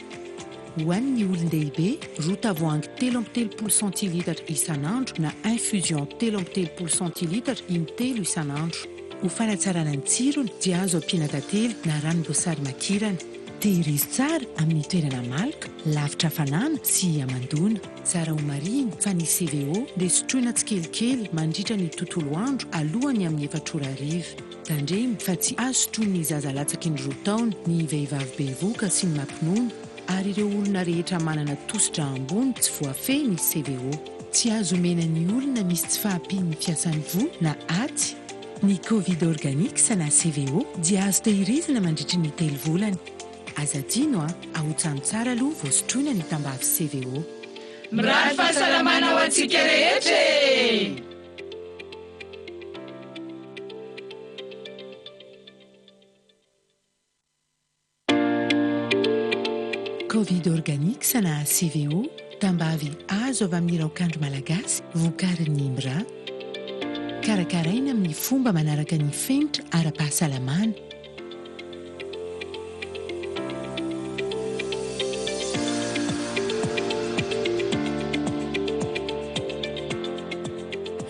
Ho an'ny olon-dehibe, roa tavoahangy 33 centilitatra isan'andro na infusion 33 centilitatra intelo isan'andro. Ho fanatsarana ny tsirony dia azo ampiana tantely na ranom-boasary makirana. Tehirizo tsara amin'ny toerana maloka, lavitra hafanana sy hamandoana. Tsara ho marihina fa ny CVO dia sotroina tsikelikely mandritra ny tontolo andro alohan'ny amin'ny efatra ora hariva. Tandremo fa tsy azo sotroin'ny zaza latsaky ny roa taona, ny vehivavy bevohoka sy ny mampinono ary ireo olona rehetra manana tosidra ambony tsy voafehy ny CVO. Tsy azo omena ny olona misy tsy fahampian'ny fiasan'ny voa na aty. Ny Covid Organics na CVO dia azo tehirizina mandritry ny telo volana. Aza adino a! Ahotsano tsara aloha vao sotroina ny tambavy CVO. Mirary fahasalamana ho antsika rehetra e! Covid Organics na CVO, tambavy azo avy amin'ny raokandro malagasy vokarin'ny IMRA. Karakaraina amin'ny fomba manaraka ny fenitra ara-pahasalamana.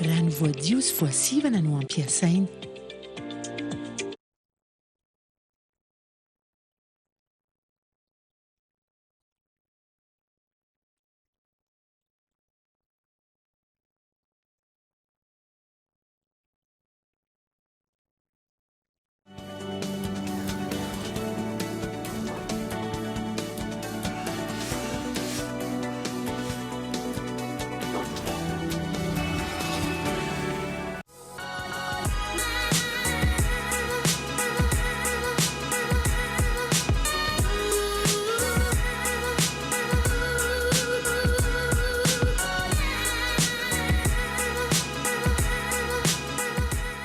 Rano voadio sy voasivana no ampiasaina.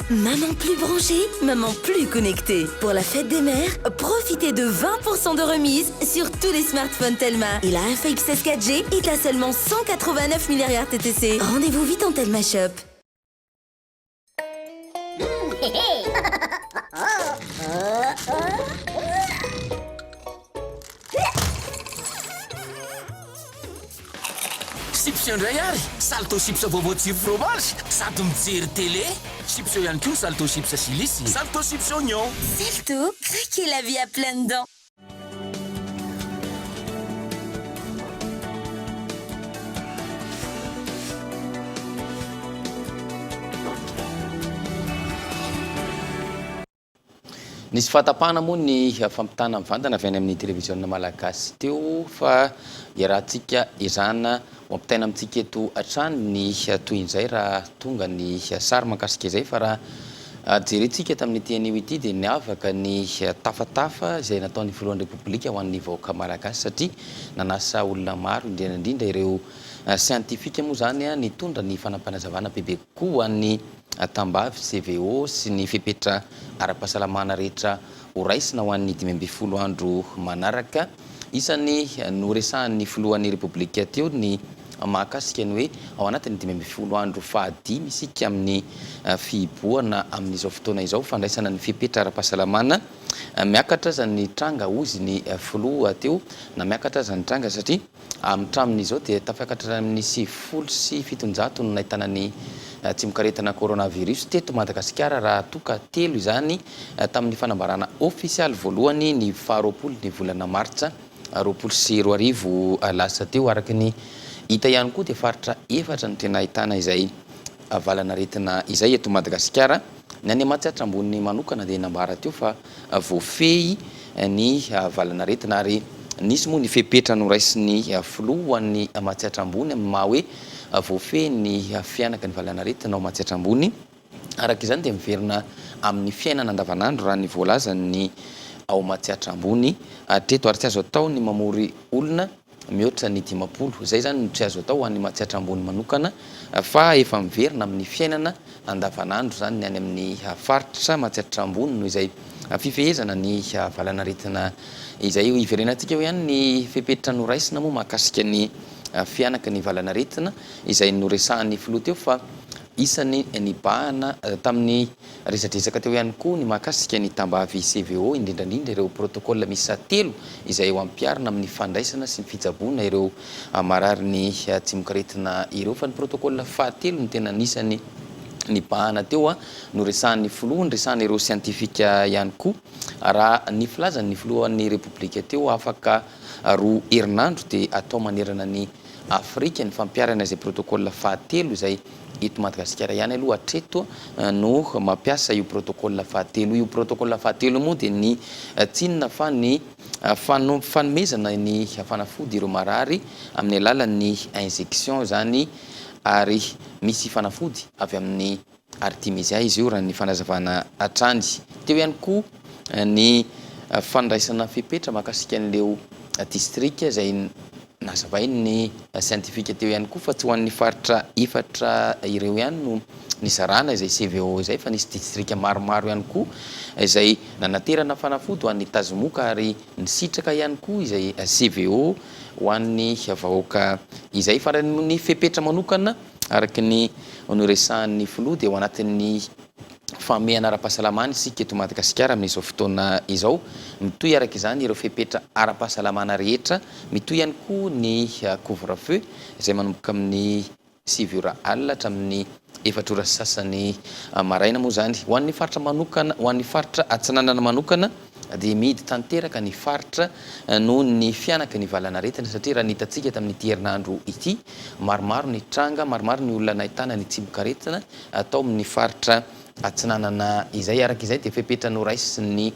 Maman plus branchée, maman plus connectée. Pour la fête des mères, profitez de 20% de remise sur tous les smartphones Telma. Et la FX 4G est à seulement 189 milliards TTC. Rendez-vous vite en Telma Shop. Chips indray ary! Salto chips vaovao tsiro fromage sady mijery télé! Chips eo ihany koa ny salto chips chili sy salto chips oignon. Salto, craquez la vie à pleines dents! Nisy fahatapahana moa ny fampitana mivantana avy any amin'ny televiziona malagasy teo fa iarahantsika ezahana ho ampitaina amintsika eto hatrany ny tohin'izay raha tonga ny sary mahakasika izay fa raha jerentsika tamin'ity anio ity dia niavaka ny tafatafa izay nataon'ny filohan'ny Repoblika ho an'ny vahoaka malagasy satria nanasa olona maro indrindra indrindra ireo siantifika moa izany nitondra ny fanampanazavana bebe kokoa ho an'ny tambavy CVO sy ny fepetra ara-pahasalamana rehetra ho raisina ho an'ny 15 andro manaraka. Isan'ny noresahan'ny filohan'ny Repoblika teo ny mahakasika ny hoe ao anatin'ny 15 andro fahadimy isika amin'ny fihibohana amin'izao fotoana izao, fandraisana ny fepetra ara-pahasalamana. Miakatra aza ny tranga hozy ny filoha teo, na miakatra aza ny tranga satria hatramin'izao dia tafakatra amin'ny 790 no nahitana ny tsimokaretina coronavirus teto Madagasikara raha toa ka telo izany tamin'ny fanambarana ofisialy voalohany ny faharoapolo ny volana martsa 2020 lasa teo. Araka ny hita ihany koa dia faritra efatra no tena ahitana izay valanaretina izay eto Madagasikara. Ny any Matsiatra Ambony manokana dia nambara teo fa voafehy ny valanaretina ary nisy moa ny fepetra noraisin'ny filoha ho an'ny Matsiatra Ambony amin'ny maha hoe voafehy ny fihanaky ny valanaretina ao Matsiatra Ambony. Araka izany dia miverina amin'ny fiainana andavanandro raha ny voalazan'ny ao Matsiatra Ambony hatreto ary tsy azo atao ny mamory olona mihoatra ny 50. Izay izany no tsy azo atao ho an'ny Matsiatra Ambony manokana fa efa miverina amin'ny fiainana andavanandro izany ny any amin'ny faritra Matsiatra Ambony noho izay fifehezana ny valanaretina izay. Hiverenantsika eo ihany ny fepetra noraisina moa mahakasika ny fihanaky ny valanaretina izay noresahan'ny filoha teo fa isan'ny nibahana tamin'ny Resadresaka teo ihany koa ny mahakasika ny tambavy CVO, indrindra indrindra ireo protocole miisa telo izay ho ampiharina amin'ny fandraisana sy ny fitsaboana ireo mararin'ny tsimokaretina ireo. Fa ny protocole fahatelo no tena anisan'ny nibahana teo, noresahan'ny filoha, niresahana ireo siantifika ihany koa. Raha ny filazan'ny filohan'ny Repoblika teo, afaka roa herinandro dia atao manerana ny Afrika ny fampiharana izay protocole fahatelo izay eto Madagasikara ihany aloha hatreto no mampiasa io protocole fahatelo io. Io protocole fahatelo io moa dia ny tsy inona fa ny fanomezana ny fanafody ireo marary amin'ny alalan'ny injection izany ary misy fanafody avy amin'ny Artemisia izy io raha ny fanazavana hatrany. Teo ihany koa ny fandraisana fepetra mahakasika an'ireo distrika izay nazavain'ny siantifika teo ihany koa fa tsy ho an'ny faritra efatra ireo ihany no nizarana izay CVO izay fa nisy distrika maromaro ihany koa izay nanaterana fanafody ho an'ny tazomoka ary nisitraka ihany koa izay CVO ho an'ny vahoaka izay. Fa raha ny fepetra manokana Araka ny noresahan'ny filoha dia ao anatin'ny fahamehana ara-pahasalamana isika eto Madagasikara amin'izao fotoana izao. Mitohy araka izany ireo fepetra ara-pahasalamana rehetra. Mitohy ihany koa ny couvre feu izay manomboka amin'ny 9 ora alina hatramin'ny efatra ora sy sasany maraina moa izany. Ho an'ny faritra manokana, ho an'ny faritra Atsinanana manokana dia mihidy tanteraka ny faritra noho ny fihanaky ny valanaretina satria raha ny hitantsika tamin'ity herinandro ity, maromaro ny tranga, maromaro ny olona nahitana ny tsimokaretina tao amin'ny faritra Atsinanana izay. Araka izay dia fepetra noraisin'ny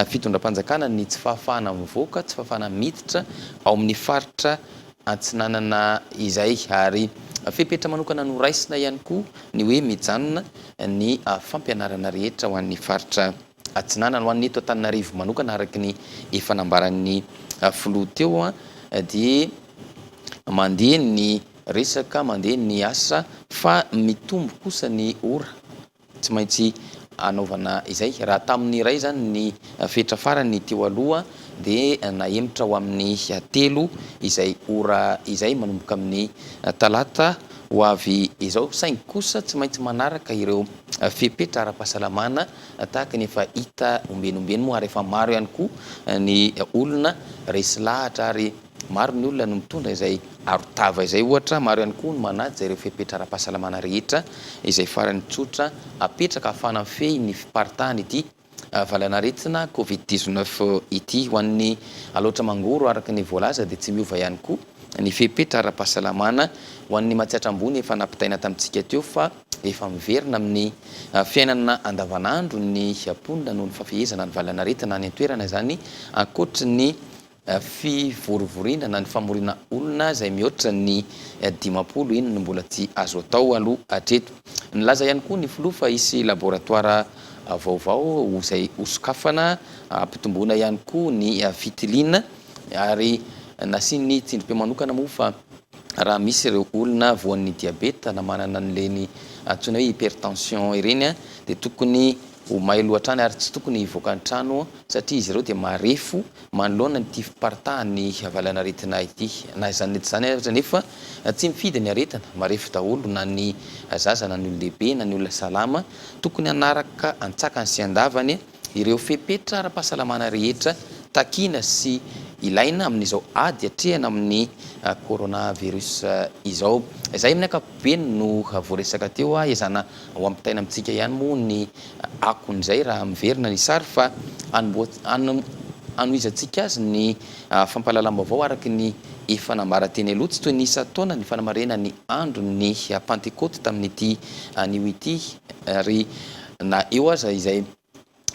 fitondram-panjakana ny tsy fahafahana mivoaka, tsy fahafahana miditra ao amin'ny faritra Atsinanana izay ary fepetra manokana noraisina ihany koa ny hoe mijanona ny fampianarana rehetra ho an'ny faritra Atsinanana. Ho an'ny eto Antananarivo manokana araka ny efa nambaran'ny filoha teo dia mandeha ny resaka, mandeha ny asa fa mitombo kosa ny ora tsy maintsy anaovana izay. Raha tamin'ny iray izany ny fetra farany teo aloha dia nahemotra ho amin'ny telo izay ora izay manomboka amin'ny talata ho avy izao saingy kosa tsy maintsy manaraka ireo fepetra ara-pahasalamana tahaka ny efa hita ombieny ombieny moa ary efa maro ihany koa ny olona resy lahatra ary maro ny olona no mitondra izay arotava izay ohatra, maro ihany koa ny manaja ireo fepetra ara-pahasalamana rehetra izay farany tsotra apetraka ahafahana mifehy ny fiparitahan'ity valanaretina covid 19 ity. Ho an'ny Alaotra Mangoro araka ny voalaza dia tsy miova ihany koa ny fepetra ara-pahasalamana ho an'ny Matsiatra Ambony efa nampitaina tamintsika teo fa Efa miverina amin'ny fiainana andavanandro ny mponina noho ny fafehezana ny valanaretina any an-toerana izany, ankoatry ny fivorivoriana na ny famoriana olona izay mihoatra ny 50, iny no mbola tsy azo atao aloha hatreto. Nilaza ihany koa ny filoha fa hisy laboratoara vaovao izay hosokafana hampitomboana ihany koa ny fitiliana ary nasiany tsindrim-peo manokana moa fa raha misy ireo olona voan'ny diabeta na manana an'ireny antsoina hoe hypertension ireny dia tokony ho mailo hatrany ary tsy tokony hivoaka ny trano satria izy ireo dia marefo manoloana ity fiparitahan'ny valanaretina ity. Na izany na tsy izany aza anefa tsy mifidy ny aretina, marefo daholo na ny zaza na ny olon-dehibe na ny olona salama, tokony hanaraka antsakany sy andavany ireo fepetra ara-pahasalamana rehetra takiana sy ilaina amin'izao ady atrehana amin'ny coronavirus izao. Izay amin'ny ankapobeny no voaresaka teo, ezahana ho ampitaina amintsika ihany moa ny akon'izay raha miverina ny sary fa hanohizantsika azy ny fampahalalam-baovao araka ny efa nambara teny aloha. Tsy toy ny isan-taona ny fanamarihana ny andron'ny Pantekoty tamin'ity anio ity ary na eo aza izay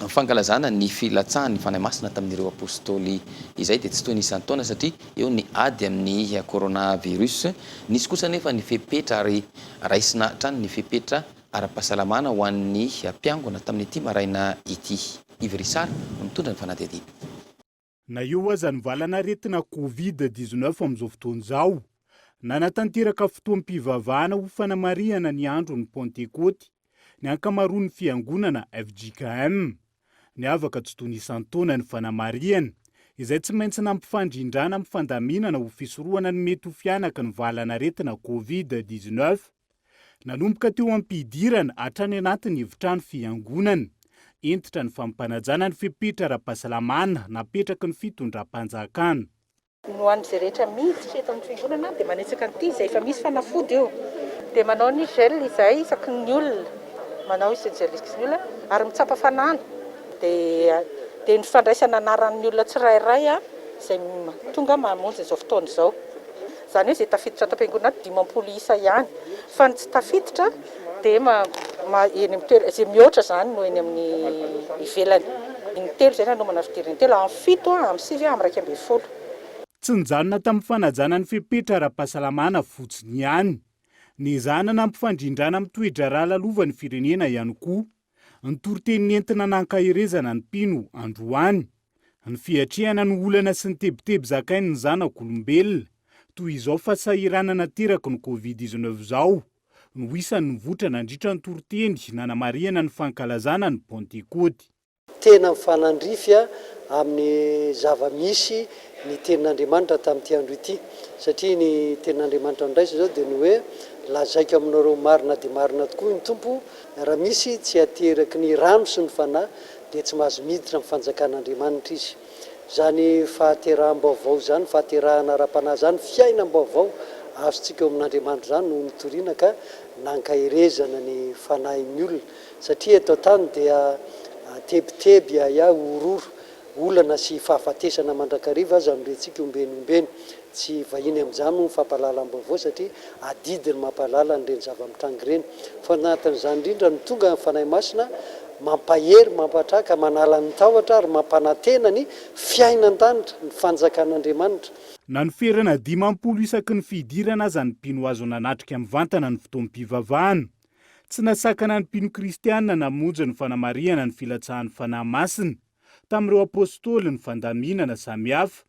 fankalazana ny filatsahan'ny Fanahy Masina tamin'ireo Apostoly izay dia tsy toy ny isan-taona satria eo ny ady amin'ny coronavirus. Nisy kosa anefa ny fepetra ary raisina hatrany ny fepetra ara-pahasalamana ho an'ny mpiangona tamin'ity maraina ity. Yves Richard no mitondra ny fanadihadiana. Na eo aza ny valan'aretina Covid 19 amin'izao fotoana izao, nanatanteraka fotoam-pivavahana ho fanamarihana ny andron'ny Pantekoty ny ankamaroan'ny fiangonana fjkm. Niavaka tsy toy ny isan-taona ny fanamarihana, izay tsy maintsy nampifandrindrana amin'ny fandaminana ho fisorohana ny mety ho fihanaky ny valan'aretina Covid 19. Nanomboka teo am-pidirana hatrany anatin'ny efitrano fiangonana. Hentitra ny fampanajana ny fepetra ara-pahasalamana napetraky ny fitondram-panjakana. Ny ho an'izay rehetra miditra eto amin'ny fiangonana dia manetsaka an'ity izay efa misy fanafody io. Dia manao ny gel izahay isaky ny olona, manao isaky ny gel isaky ny olona ary mitsapa fanana. Dia dia ny fandraisana anaran'ny olona tsirairay izay tonga mamonjy izao fotoana izao. Izany hoe izay tafiditra ato am-piangonana ato 50 isa ihany fa ny tsy tafiditra dia ma ma eny amin'ny toerana izay mihoatra izany no eny amin'ny ivelany. Intelo izay nanomana fidirana intelo, amin'ny fito, amin'ny sivy, amin'ny 11. Tsy nijanona tamin'ny fanajana ny fepetra ara-pahasalamana fotsiny ihany. Nezahana nampifandrindrana amin'ny toe-draharaha lalovan'ny firenena ihany koa ny toriteny nentina nankaherezana ny mpino androany. Ny fiatrehana ny olana sy ny tebiteby zakain'ny zanak'olombelona, toy izao fahasahiranana ateraky ny Covid 19 izao, no isan'ny nivoitra nandritra ny toriteny nanamarihana ny fankalazana ny Pantekoty. Tena mifanandrify amin'ny zava-misy ny Tenin'Andriamanitra tamin'ity andro ity, satria ny Tenin'Andriamanitra noraisina izao dia ny hoe, Lazaiko aminareo marina dia marina tokoa, ny Tompo, raha misy tsy ateraky ny rano sy ny Fanahy, dia tsy mahazo miditra amin'ny fanjakan'Andriamanitra izy. Izany fahateraham-baovao izany, fahaterahana ara-panahy izany, fiainam-baovao azontsika eo amin'Andriamanitra izany no nitoriana ka nankaherezana ny fanahin'ny olona. Satria eto an-tany dia tebiteby, ahiahy, horohoro, olana sy fahafatesana mandrakariva aza no rentsika ombeny ombeny. Tsy vahiny amin'izany moa ny fampahalalam-baovao satria adidy ny mampahalala an'ireny zava-mitranga ireny. Fa anatin'izany indrindra no tonga ny Fanahy Masina mampahery, mampatraka, manala ny tahotra ary mampanantena ny fiainan-danitra, ny fanjakan'Andriamanitra. Na noferana 50 isaky ny fidirana aza ny mpino azo nanatrika mivantana ny fotoam-pivavahana. Tsy nasakana ny mpino kristiana namonjy ny fanamarihana ny filatsahan'ny Fanahy Masina tamin'ireo Apostoly ny fandaminana samihafa.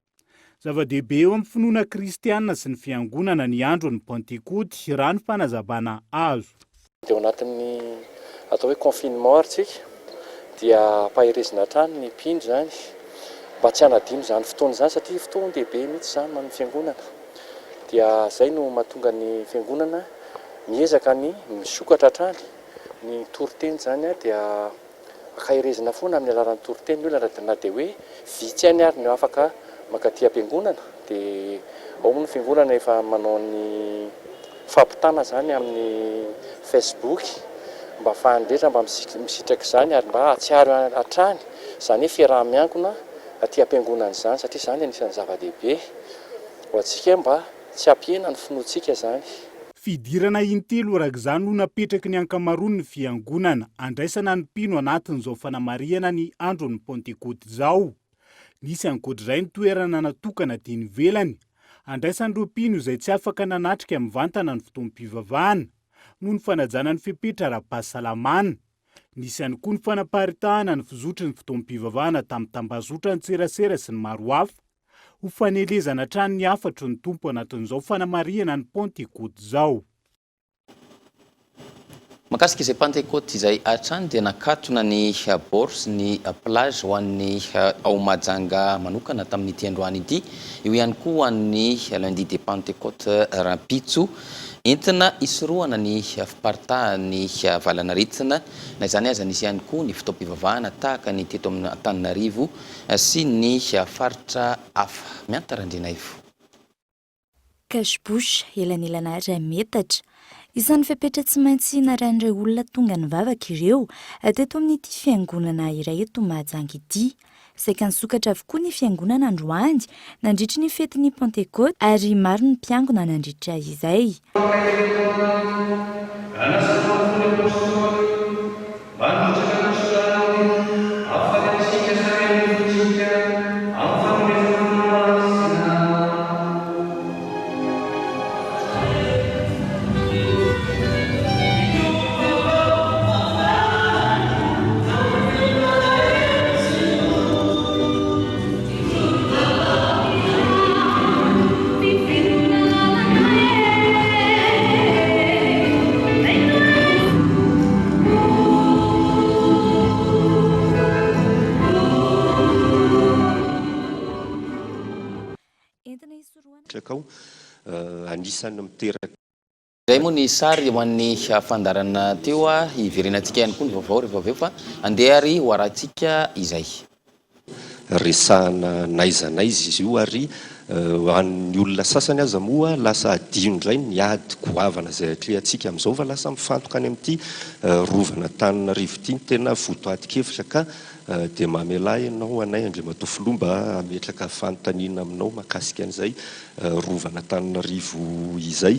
Zava-dehibe eo amin'ny finoana kristiana sy ny fiangonana ny andron'ny Pantekoty raha ny fanazavana azo. Dia ao anatin'ny atao hoe confinement ary tsika dia ampaherezina hatrany ny mpino izany mba tsy hanadino izany fotoana izany satria fotoan-dehibe mihitsy izany ho an'ny fiangonana. Dia izay no mahatonga ny fiangonana miezaka ny misokatra hatrany. Ny toriteny izany dia Ankaherezina foana amin'ny alalan'ny toriteny ny olona na dia hoe vitsy ihany ary no afaka mankaty am-piangonana dia ao moa ny fiangonana efa manao ny fampitana izany amin'ny facebook mba ahafahan'ny rehetra mba misitraka izany ary mba hahatsiaro hatrany izany hoe fiaraha-miangona aty am-piangonana izany satria izany anisan'ny zava-dehibe ho antsika mba Tsy hampihena ny finoantsika izany. Fidirana intelo araka izany no napetraky ny ankamaroan'ny fiangonana andraisana ny mpino anatin'izao fanamarihana ny andron'ny Pantekoty izao. Nisy ankoatr'izay ny toerana natokana teny ivelany andraisan'ireo mpino izay tsy afaka nanatrika mivantana ny fotoam-pivavahana noho ny fanajana ny fepetra ara-pahasalamana. Nisy ihany koa ny fanaparitahana ny fizotry ny fotoam-pivavahana tamin'ny tambazotran-tserasera sy ny maro hafa ho fanelezana hatrany ny hafatry ny Tompo anatin'izao fanamarihana ny Pantekoty izao. Mahakasika izay Pantekoty izay hatrany dia nakatona ny bord sy ny plage ho an'ny ao Mahajanga manokana tamin'ity androany ity, eo ihany koa ho an'ny lundi de Pentecôte rahampitso. Entina hisorohana ny fiparitahan'ny valan'aretina. Na izany aza nisy ihany koa ny fotoam-pivavahana tahaka ny teto Antananarivo sy ny faritra hafa. Mianta Randrianaivo. Cache-bouche, elanelana iray metatra. Isan'ny fepetra tsy maintsy narahin'ireo olona tonga nivavaka ireo teto amin'ity fiangonana iray eto Mahajanga ity. Saika nisokatra avokoa ny fiangonana androany nandritry ny fetin'ny Pantekôty ary maro ny mpiangona nandritra izay. Mitraka ao, anisan'ny miteraka. Izay moa ny sary ho an'ny fandaharana teo, hiverenantsika ihany koa ny vaovao rehefa avy eo fa andeha ary ho arahantsika izay. Resahana n'aiza n'aiza izy io ary ho an'ny olona sasany aza moa lasa adino indray ny ady goavana izay atrehantsika amin'izao fa lasa mifantoka any amin'ity rovan'Antananarivo ity ny tena votoatin-kevitra ka dia mamelà ianao anay Andriamatoa Filoha mba hametraka fanontaniana aminao mahakasika an'izay Rovan'Antananarivo izay.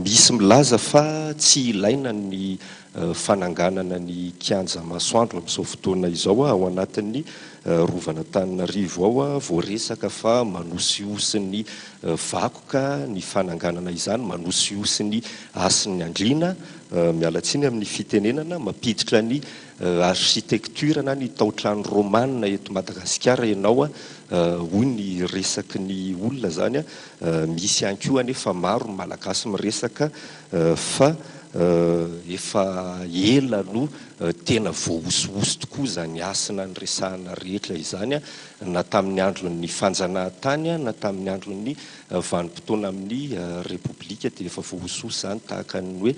Misy milaza fa tsy ilaina ny fananganana ny kianja masoandro amin'izao fotoana izao ao anatin'ny Rovan'Antananarivo ao. Voaresaka fa manosihosy ny vakoka ny fananganana izany, manosihosy ny hasin'ny andriana, miala tsiny amin'ny fitenenana, mampiditra ny architecture na ny taotrano romana eto Madagasikara ianao hoy ny resaky ny olona zany a, misy ihany koa anefa maro ny Malagasy miresaka fa efa ela no tena voahosihosy tokoa izany hasina niresahana rehetra izany na tamin'ny andron'ny fanjanahantany na tamin'ny andron'ny vanim-potoana amin'ny Repoblika dia efa voahosihosy izany tahaka ny hoe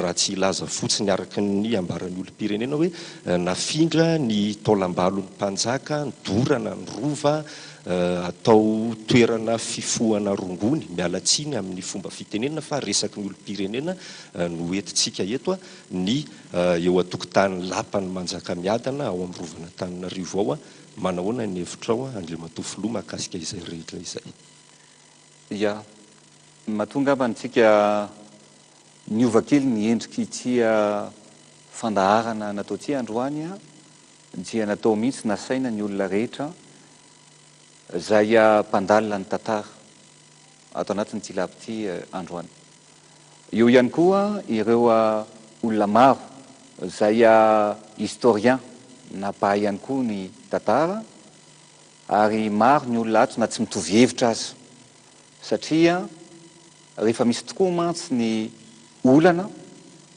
raha tsy hilaza fotsiny araka ny ambaran'ny olom-pirenena hoe nafindra ny taolambalon'ny mpanjaka, nodorana ny rova, atao toerana fifohana rongony, miala tsiny amin'ny fomba fitenenana fa resaky ny olom-pirenena no entintsika eto, ny eo an-tokotanin'ny lapan'i Manjakamiadana ao amin'ny rovan'Antananarivo ao. Manahoana ny hevitrao Andriamatoa Filoha mahakasika izay rehetra izay? Ya. Matoa angamba antsika niova kely ny endrik'ity fandaharana natao ity androany dia natao mihitsy nasaina ny olona rehetra izay mpandalina ny tantara ato anatin'ity lab ity androany. Eo ihany koa ireo olona maro izay historien na mpahay ihany koa ny tantara ary maro ny olona ato na tsy mitovy hevitra aza satria rehefa misy tokoa mantsy ny olana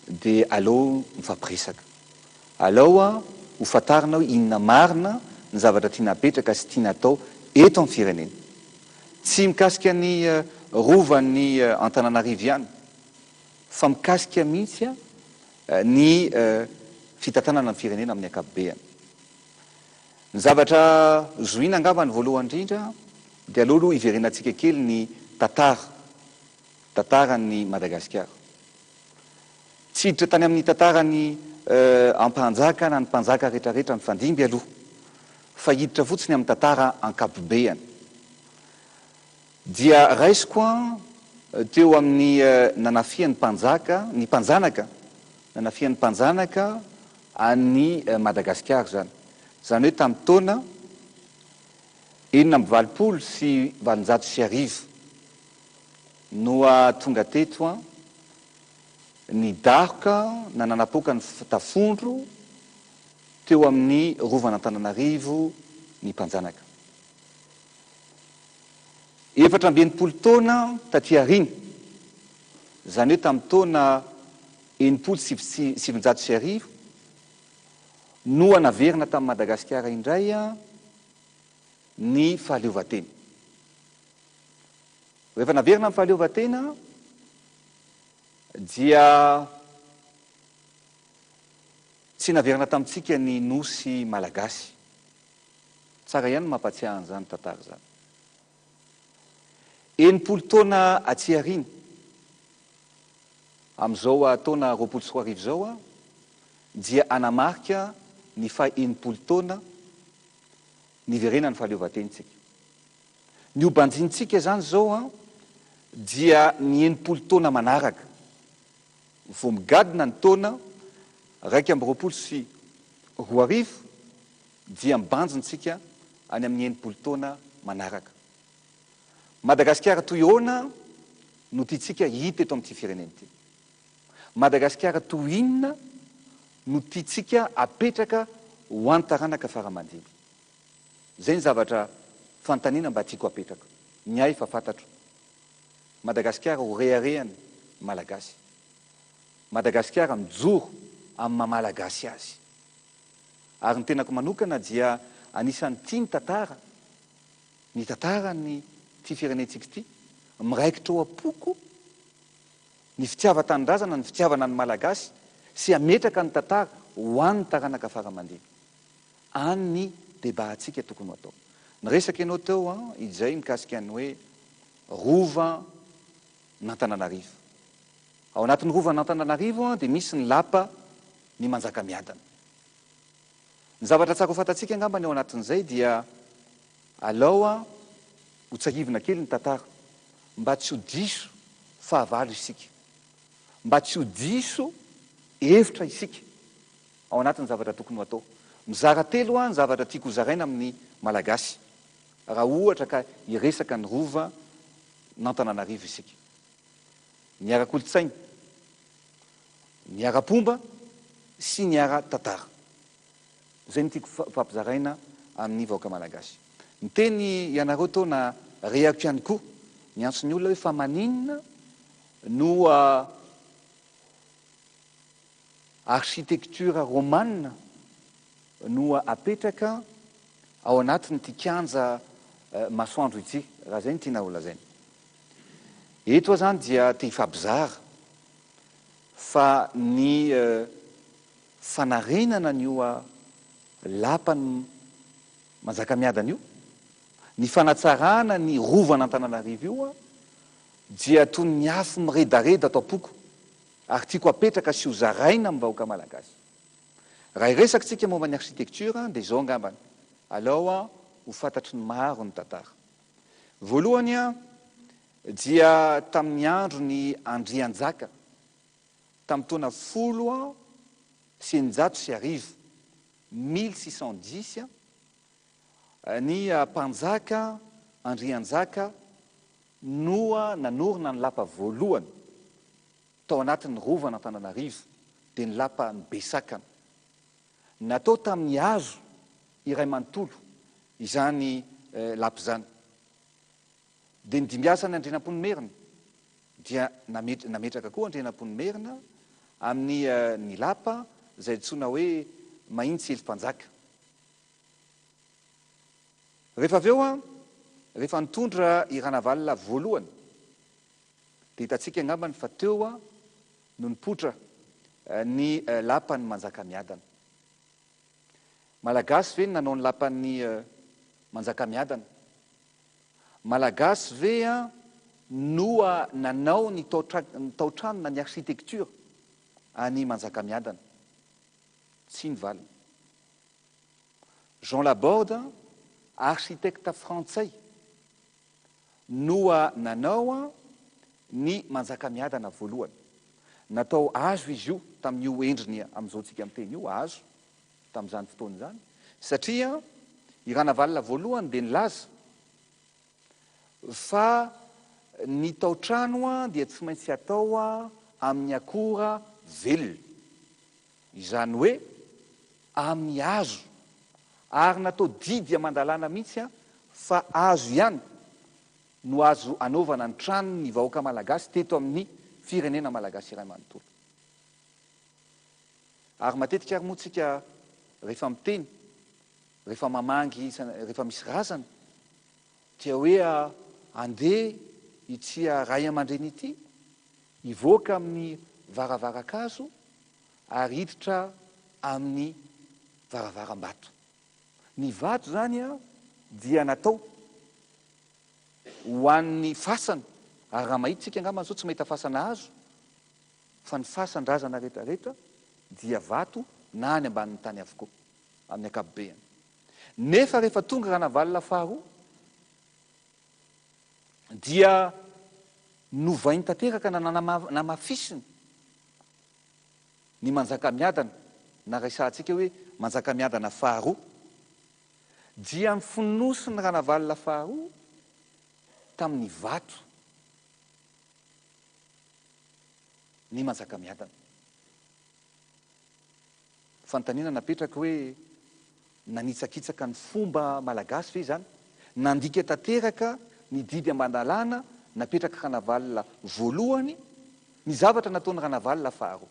dia aleo mifampiresaka. Aleo ho fantarina hoe inona marina ny zavatra tiana apetraka sy tiana atao eto amin'ny firenena. Tsy mikasika ny rovan'ny Antananarivo ihany fa mikasika mihitsy ny fitantanana ny firenena amin'ny ankapobeany. Ny zavatra zohiana angamba ny voalohany indrindra dia aleo aloha hiverenantsika kely ny tantara, tantaran'i Madagasikara. Tsy hiditra tany amin'ny tantaran'ny ampanjaka na ny mpanjaka rehetrarehetra nifandimby aloha fa hiditra fotsiny amin'ny tantara ankapobeany. Dia raisiko an teo amin'ny nanafihan'ny mpanjaka, ny mpanjanaka, nanafihan'ny mpanjanaka an'i Madagasikara izany. Izany hoe tamin'ny taona 1886 no tonga teto an Nidaroka na nanapoaka ny tafondro teo amin'ny rovan'Antananarivo ny mpanjanaka. 64 taona taty aoriana, izany hoe tamin'ny taona 1960 no naverina tamin'i Madagasikara indray ny fahaleovantena. Rehefa naverina ny fahaleovantena. Dia tsy naverina tamintsika ny Nosy Malagasy. Tsara ihany ny mampatsiahy an'izany tantara izany. 60 taona aty aoriana, amin'izao taona 2020 izao, dia hanamarika ny faha 60 taona niverenan'ny fahaleovantentsika. Ny ho banjinintsika izany izao dia ny 60 taona manaraka. Vao migadona ny taona 2021 dia mibanjintsika any amin'ny 60 taona manaraka. Madagasikara toy ahoana no tiantsika hita eto amin'ity firenena ity? Madagasikara toy inona no tiantsika apetraka ho an'ny taranaka fara aman-dimby? Izay ny zavatra fanontaniana mba tiako apetraka. Ny ahy efa fantatro. Madagasikara ho reharehan'ny Malagasy. Madagasikara mijoro amin'ny maha Malagasy azy. Ary ny tenako manokana dia anisan'ny tia ny tantara, ny tantaran'ity firenentsika ity. Miraikitra ao am-poko ny fitiavan-tanindrazana, ny fitiavana ny Malagasy sy hametraka ny tantara ho an'ny taranaka fara aman-dimby. Any ny débat-ntsika tokony ho atao. Niresaka ianao teo an, izay mikasika ny hoe Rova n'Antananarivo. Ao anatin'ny Rova n'Antananarivo an dia misy ny lapa ny Manjakamiadana. Ny zavatra tsara ho fantatsika angamba ny ao anatin'izay dia alao an ho tsahivina kely ny tantara mba tsy ho diso fahavalo isika. Mba tsy ho diso hevitra isika. ao anatin'ny zavatra tokony ho atao. Mizara telo aho ny zavatra tiako ho zaraina amin'ny Malagasy raha ohatra ka hiresaka ny Rova n'Antananarivo isika. Ny ara-kolontsaina, ny ara-pomba sy ny ara-tantara. Izay no tiako fampizaraina amin'ny vahoaka Malagasy. Niteny ianareo teo na rehako ihany koa niantso ny olona hoe fa maninona no Architecture romane no apetraka ao anatin'ity kianja masoandro ity, raha izay no tiana holazaina. Eto aho izany dia te hifampizara fa ny fanarenana an'io lapan'i Manjakamiadana io, ny fanatsarana ny rovan'Antananarivo io dia toy ny afo miredareda ato am-poko. ary tiako hapetraka sy ho zaraina amin'ny vahoaka malagasy. Raha hiresaka tsika momba ny architecture dia izao angambany, alao ho fantatry ny maro ny tantara. Voalohany dia tamin'ny andron'i Andrianjaka, tamin'ny taona 1610, 1610, ny mpanjaka Andrianjaka no nanorina ny lapa voalohany tao anatin'ny Rovan'Antananarivo, dia ny lapan'i Besakana. Natao tamin'ny hazo iray manontolo izany lapa izany. Dia ny dimbiasan'i Andrianampoinimerina dia nametraka koa Andrianampoinimerina amin'ny ny lapa izay antsoina hoe Mahintsielimpanjaka. Rehefa avy eo, rehefa nitondra i Ranavalona voalohany, dia hitantsika angambany fa teo no nipoitra ny lapan'i Manjakamiadana. Malagasy ve ny nanao ny lapan'i Manjakamiadana? Malagasy ve no nanao ny tao-trano na ny architecture any Manjakamiadana? Tsia ny valiny. Jean Laborde, architecte frantsay no nanao ny Manjakamiadana voalohany. Natao hazo izy io tamin'io endriny amin'izao tsika miteny io, hazo, tamin'izany fotoana izany, satria i Ranavalona voalohany dia nilaza fa ny tao-trano dia tsy maintsy atao amin'ny akora velona. Izany hoe amin'ny hazo. Ary natao didy aman-dalàna mihitsy fa hazo ihany no azo anaovana ny tranon'ny vahoaka malagasy teto amin'ny firenena malagasy iray manontolo. Ary matetika ary moa tsika rehefa miteny, rehefa mamangy, rehefa misy razana dia hoe andeha ity ray aman-dreny ity. Hivoaka amin'ny varavaran-kazo ary hiditra amin'ny varavaram-bato. Ny vato izany dia natao ho an'ny fasana, ary raha mahita isika angamba izao tsy mahita fasana hazo, fa ny fasan-drazana rehetrarehetra dia vato na any ambanin'ny tany avokoa, amin'ny ankapobeny. Nefa rehefa tonga Ranavalona faharoa dia novainy tanteraka na namafisiny ny Manjakamiadana na resahantsika hoe Manjakamiadana faharoa dia nofonosin'i Ranavalona faharoa tamin'ny vato ny Manjakamiadana. Fanontaniana napetraka hoe nanitsakitsaka ny fomba malagasy ve izany? Nandika tanteraka ny didy aman-dalàna napetrak'i Ranavalona voalohany ny zavatra nataon'i Ranavalona faharoa.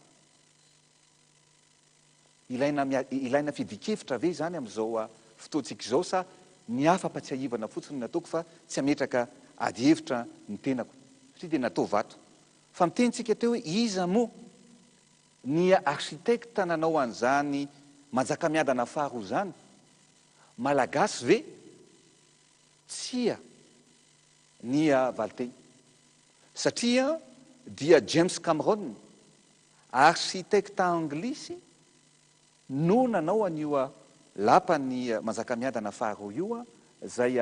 Ilaina ilaina fiadian-kevitra ve izany amin'izao fotoantsika izao sa ny hafa ampatsiahivana fotsiny no nataoko fa tsy hametraka adihevitra ny tenako satria dia natao vato. Fa miteny tsika teo hoe iza moa Ny architecte nanao an'izany Manjakamiadana faharoa izany, Malagasy ve? Tsia ny valinteny. Satria dia James Cameron, architecte anglisy no nanao an'io lapan'i Manjakamiadana faharoa io izay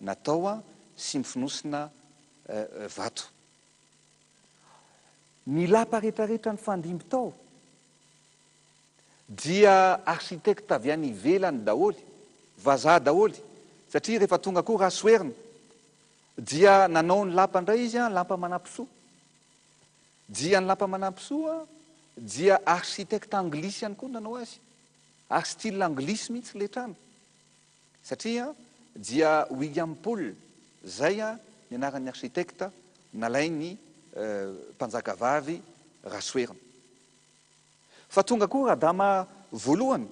natao sy mifonosina vato. Ny lapa retraretra nifandimby tao dia architecte avy any ivelany daholo, vazaha daholo, satria rehefa tonga koa Rasoherina dia nanao ny lapa indray izy an, lampa Manampisoa. Dia ny lapa Manampisoa dia architecte anglisy ihany koa no nanao azy, ary style anglisy mihitsy ilay trano. Satria dia William Poole zay ny anaran'ny architecte nalain'ny mpanjakavavy Rasoherina. Fa tonga koa Radama voalohany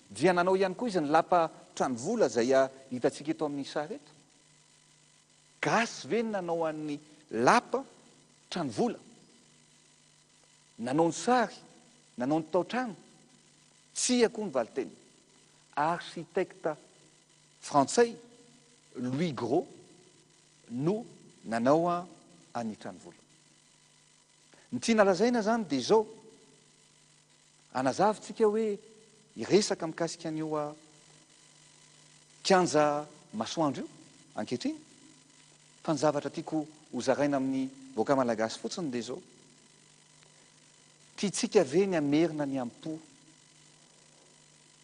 dia nanao ihany koa izy ny lapa tranovola zay hitantsika eto amin'ny sary eto. Gasy ve ny nanao an'ny lapa tranovola? Nanao ny sary, nanao ny tao-trano? Tsia koa ny valinteny. Architecte frantsay Louis Gros no nanao an'i Tranovola. Ny tiana lazaina izany dia izao, hanazava tsika hoe hiresaka mikasika an'io kianja masoandro io ankehitriny, fa ny zavatra tiako hozaraina amin'ny vahoaka malagasy fotsiny dia izao, tiantsika ve ny hamerina ny am-po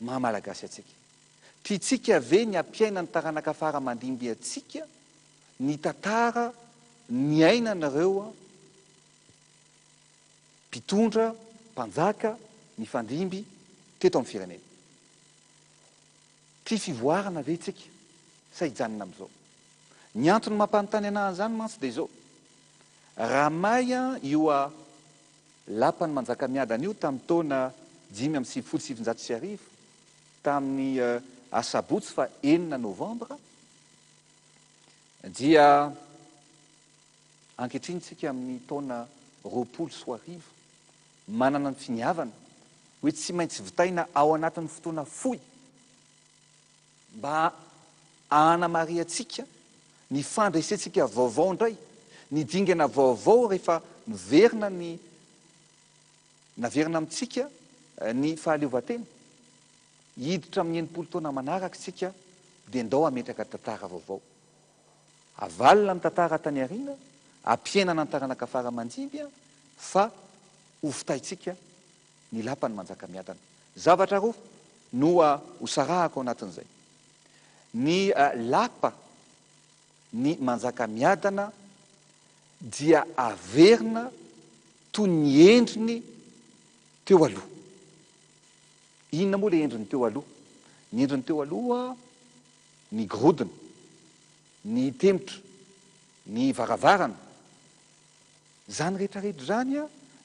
maha Malagasy antsika. Tiantsika ve ny hampiaina ny taranaka fara aman-dimby antsika ny tantara niainan'ireo mpitondra, mpanjaka nifandimby teto amin'ny firenena? Tia fivoarana ve tsika sa hijanona amin'izao? Ny antony mampanontany anah an'izany mantsy dia izao, raha may io Lapan'i Manjakamiadana io tamin'ny taona 1995, tamin'ny asabotsy faha enina novambra, dia ankehitriny isika amin'ny taona 2020, manana ny finiavana hoe tsy maintsy vitaina ao anatin'ny fotoana fohy mba hanamarihantsika ny fandresentsika vaovao indray, ny dingana vaovao rehefa miverina ny naverina amintsika ny fahaleovantena, hiditra amin'ny 60 taona manaraka isika dia ndao hametraka tantara vaovao. Avalona ny tantara tany aoriana, ampiainana ny taranaka fara aman-dimby fa hovitaintsika ny lapan'i Manjakamiadana. Zavatra roa no hosarahako ao anatin'izay. Ny lapa ny Manjakamiadana dia averina toy ny endriny teo aloha. Inona moa ilay endriny teo aloha? Ny endriny teo aloha, ny gorodona, ny temitra, ny varavarana, Izany rehetra rehetra izany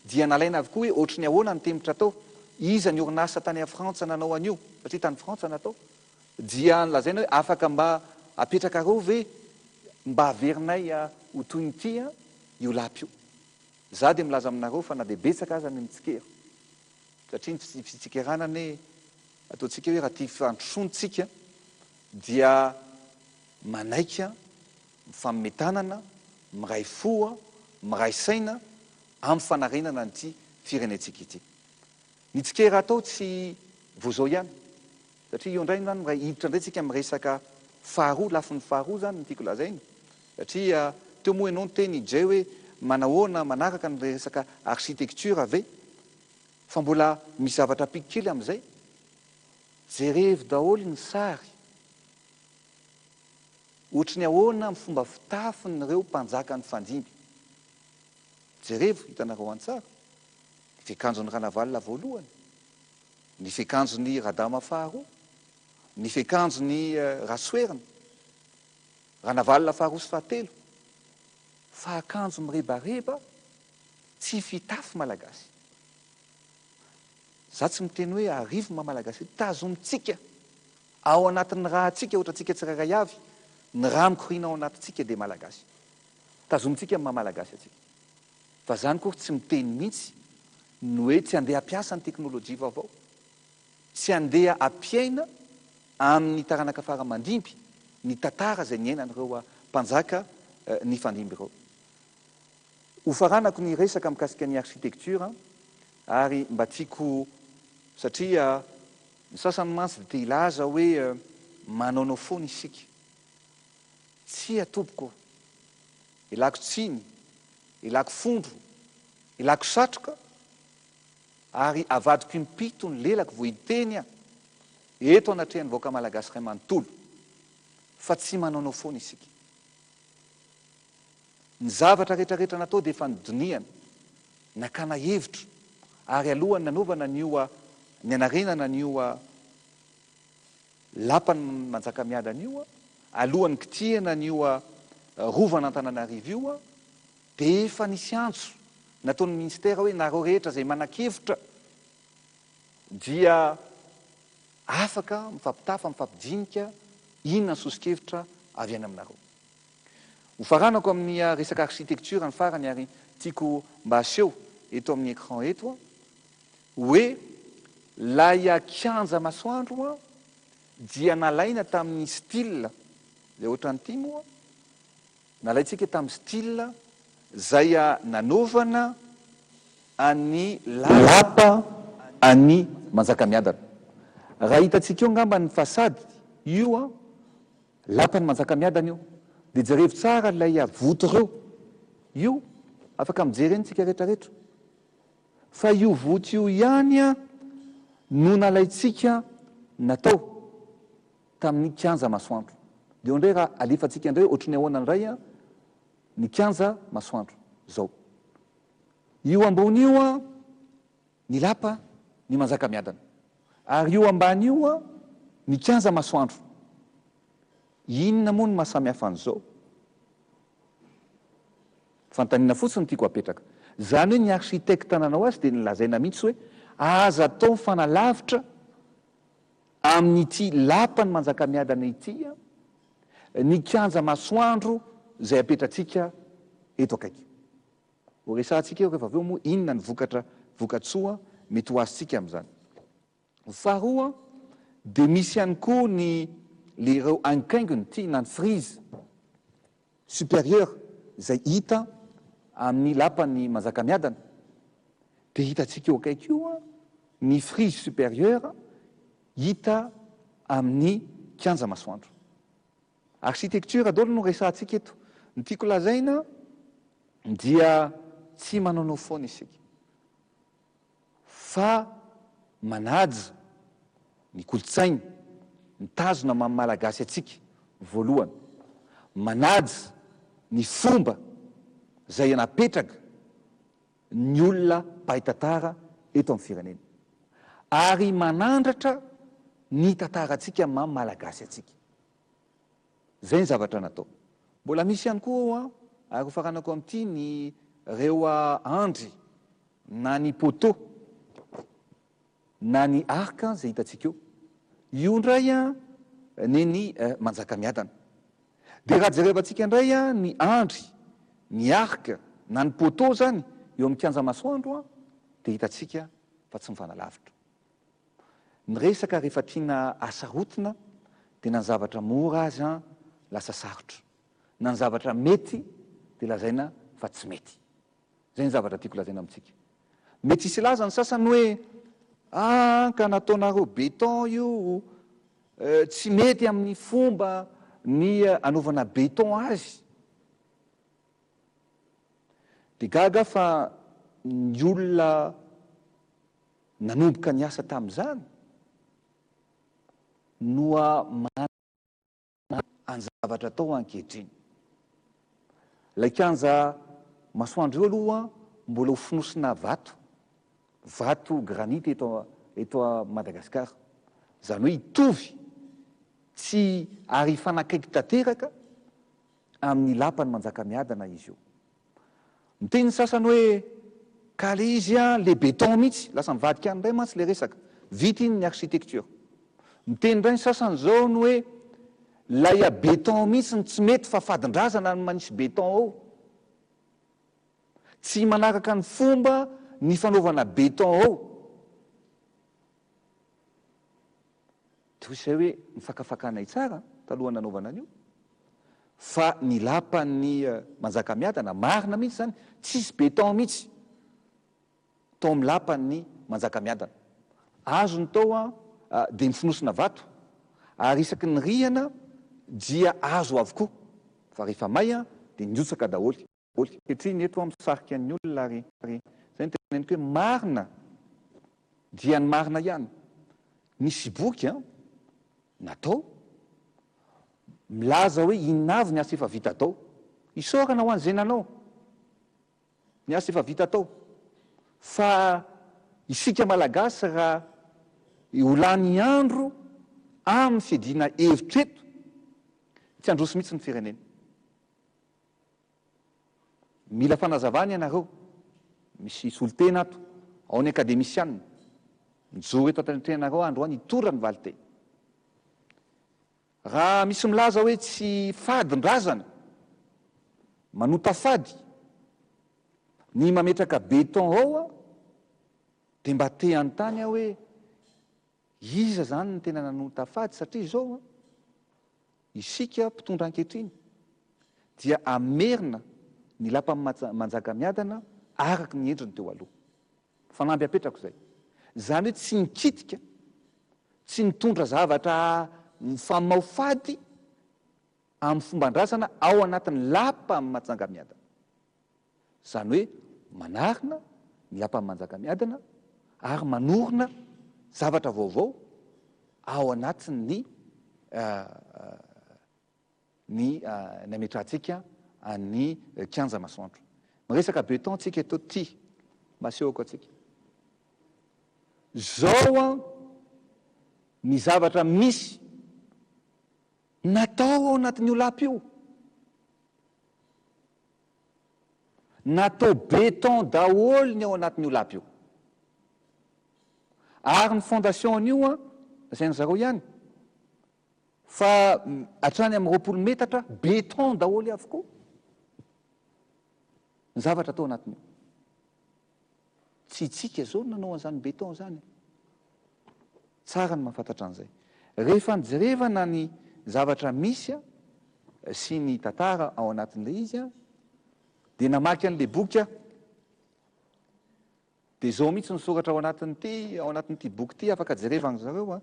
dia nalaina avokoa hoe ohatry ny ahoana ny temitra tao, iza ny orinasa tany Frantsa nanao an'io, satria tany Frantsa natao, dia nolazaina hoe afaka mba apetrakareo ve mba averinay ho toy ny ity io lapa io. Za dia milaza aminareo fa na dia betsaka aza ny mitsikera, satria ny fitsikerana anie ataontsika hoe raha tia fandrosoana tsika dia manaiky mifanome tanana, miray fo, miray saina amin'ny fanarenana an'ity firenentsika ity. Ny tsikera atao tsy vao izao ihany, satria eo indray izany miray hiditra indray tsika amin'ny resaka faharoa, lafiny faharoa izany no tiako lazaina, satria teo moa ianao niteny Jay hoe manahoana manaraka ny resaka architecture ve? Fa mbola misy zavatra ampiako kely amin'izay, jerevo daholo ny sary, ohatry ny ahoana ny fomba fitafin'ireo mpanjaka nifandimby, jerevo hitanareo any tsara. Ny fiakanjon'i Ranavalona voalohany, ny fiakanjon'i Radama faharoa, ny fiakanjon'i Rasoherina, Ranavalona faharoa sy fahatelo, fa akanjo mirebareba tsy fitafy malagasy. Za tsy miteny hoe arivo maha malagasy, tazomintsika ao anatin'ny rà-ntsika ohatrantsika tsirairay avy, ny rà mikoriana ao anatintsika dia malagasy. Tazomintsika ny maha malagasy antsika. Fa zany akory tsy miteny mihitsy ny hoe tsy andeha hampiasa ny teknolojia vaovao, tsy andeha hampiaina amin'ny taranaka fara aman-dimby ny tantara izay niainan'ireo mpanjaka nifandimby ireo. Hofaranako ny resaka mikasika ny architecture ary mba tiako satria ny sasany mantsy dia te hilaza hoe manaonao foana isika. Tsia tompoko ô! Ilako tsiny, ilako fondro, ilako satroka ary avadiko impito ny lelako vao hiteny aho eto anatrehan'ny vahoaka malagasy iray manontolo fa tsy manaonao foana isika. Ny zavatra rehetrarehetra natao dia efa nodinihana, nakana hevitra ary alohan'ny nanaovana an'io ny hanarenana an'io Lapan'i Manjakamiadana io, alohan'ny kitihana an'io Rovan'Antananarivo io dia efa nisy antso nataon'ny Minisitera hoe nareo rehetra izay manan-kevitra dia afaka mifampitafa, mifampidinika inona ny soso-kevitra avy any aminareo. Hofaranako amin'ny resaka architecture ny farany ary tiako mba aseho eto amin'ny écran eto hoe lay kianja masoandro dia nalaina tamin'ny style zay ohatran'ity moa, nalaintsika tamin'ny style zay nanaovana an'ny lapa an'i Manjakamiadana. Raha hitantsika eo angamba ny façade io lapan'i Manjakamiadana io dia jerevo tsara ilay voto ireo io, afaka mijery eny tsika rehetra rehetra. Fa io voto io ihany no nalaintsika natao tamin'ny kianja masoandro. Dia eo indray raha alefantsika indray ohatry ny ahoana indray ny kianja masoandro zao. Io ambony io ny lapa ny Manjakamiadana. Ary io ambany io ny kianja masoandro. Inona moa no maha samihafa an'izao? Fanontaniana fotsiny no tiako hapetraka. Izany hoe ny architecte nanao azy dia nolazaina mihitsy hoe aza atao mifanalavitra amin'ity lapan'i Manjakamiadana ity ny kianja masoandro izay apetratsika eto akaiky. Ho resahantsika eo rehefa avy eo moa inona ny vokatra vokatsoa mety ho azontsika amin'izany. Faharoa dia misy ihany koa ny le ireo haingokaingony ity na ny frise supérieur izay hita amin'ny lapan'i Manjakamiadana dia hitantsika eo akaiky io ny frise supérieur hita amin'ny kianja masoandro. Architecture daholo no resahantsika eto. Ny tiako lazaina dia tsy manaonao foana isika. Fa manaja ny kolontsaina, mitazona maha Malagasy antsika voalohany, manaja ny fomba izay napetraka ny olona mpahay tantara eto amin'ny firenena ary manandratra ny tantarantsika maha Malagasy antsika. Izay ny zavatra natao. Mbola misy ihany koa ao an, ary hofaranako amin'ity ny reo andry na ny poteau na ny arc izay hitantsika eo. Io indray an neny Manjakamiadana. Dia raha jerevantsika indray an ny andry, ny arc na ny poteau izany. eo amin'ny kianja masoandro dia hitantsika fa tsy mifanalavitra. Ny resaka rehefa tiana hasarotina dia na ny zavatra mora aza lasa sarotra, na ny zavatra mety dia lazaina fa tsy mety. Izay ny zavatra tiako lazaina amintsika. Mety hisy hilaza ny sasany hoe ah ka nataonareo béton io, tsy mety amin'ny fomba ny anaovana béton azy. Dia gaga aho fa ny olona nanomboka niasa tamin'izany no manana ny zavatra atao ankehitriny. Ilay kianja masoandro io aloha mbola ho fonosina vato, vato granite eto eto Madagasikara. Izany hoe hitovy tsy ary hifanakaiky tanteraka amin'ny lapan'i Manjakamiadana izy io. Miteny ny sasany hoe ka le izy an le béton mihitsy, lasa mivadika any indray mantsy le resaka, vita iny ny architecture. Miteny indray ny sasany zao ny hoe lay a béton mihitsy no tsy mety fa fadin-drazana ny manisy béton ao. Tsy manaraka ny fomba ny fanaovana béton ao. Toy izay hoe nifakafakanay tsara talohan'ny nanaovana an'io fa ny lapan'ny Manjakamiadana, marina mihitsy izany, tsisy béton mihitsy tao amin'ny lapan'ny Manjakamiadana. Azo ny tao dia nifonosina vato ary isaky ny rihana dia azo avokoa fa rehefa may dia nirotsaka daholo. Ankehitriny eto aho misarika ny olona ary izay no teneniko hoe marina dia ny marina ihany. Nisy boky an, natao, milaza hoe inona avy ny asa efa vita tao. Isaorana ho an'izay nanao ny asa efa vita tao. Fa isika Malagasy raha ho lany andro amin'ny fiadiana hevitra eto, tsy handroso mihitsy ny firenena. Mila fanazavana ianareo. Misy solontena ato, ao ny akademisianina. Mijoro eto anatrehanareo aho androany hitondra ny valinteny. Raha misy milaza hoe tsy fadin-drazana, manota fady, ny mametraka béton ao dia mba te hanontany aho hoe iza izany no tena nanota fady satria izao Isika mpitondra ankehitriny dia hamerina ny lapan'i Manjakamiadana araka ny endriny teo aloha. Fanamby apetrako izay. Izany hoe tsy nikitika, tsy nitondra zavatra mifamaofady amin'ny fomban-drazana ao anatin'ny lapan'i Manjakamiadana. Izany hoe manarina ny lapan'i Manjakamiadana ary manorina zavatra vaovao ao anatin'ny ny nametrahantsika an'ny kianja masoandro. Miresaka béton tsika eto ty mba asehoko antsika. Zao an ny zavatra misy natao ao anatin'io lapa io. Natao béton daholo ny ao anatin'io lapa io. Ary ny fondation an'io an, lazain'ny zareo ihany, fa hatrany amin'ny 20 metatra béton daholo avokoa ny zavatra atao anatin'io. Tsy itsika zao no nanao an'izany béton zany e. Tsara ny mahafantatra an'izay. Rehefa nijerevana ny zavatra misy sy ny tantara ao anatin'ilay izy dia namaky an'ilay boky aho. Dia izao mihitsy ny soratra ao anatin'ity, ao anatin'ity boky ity, afaka jerevan-dry zareo an,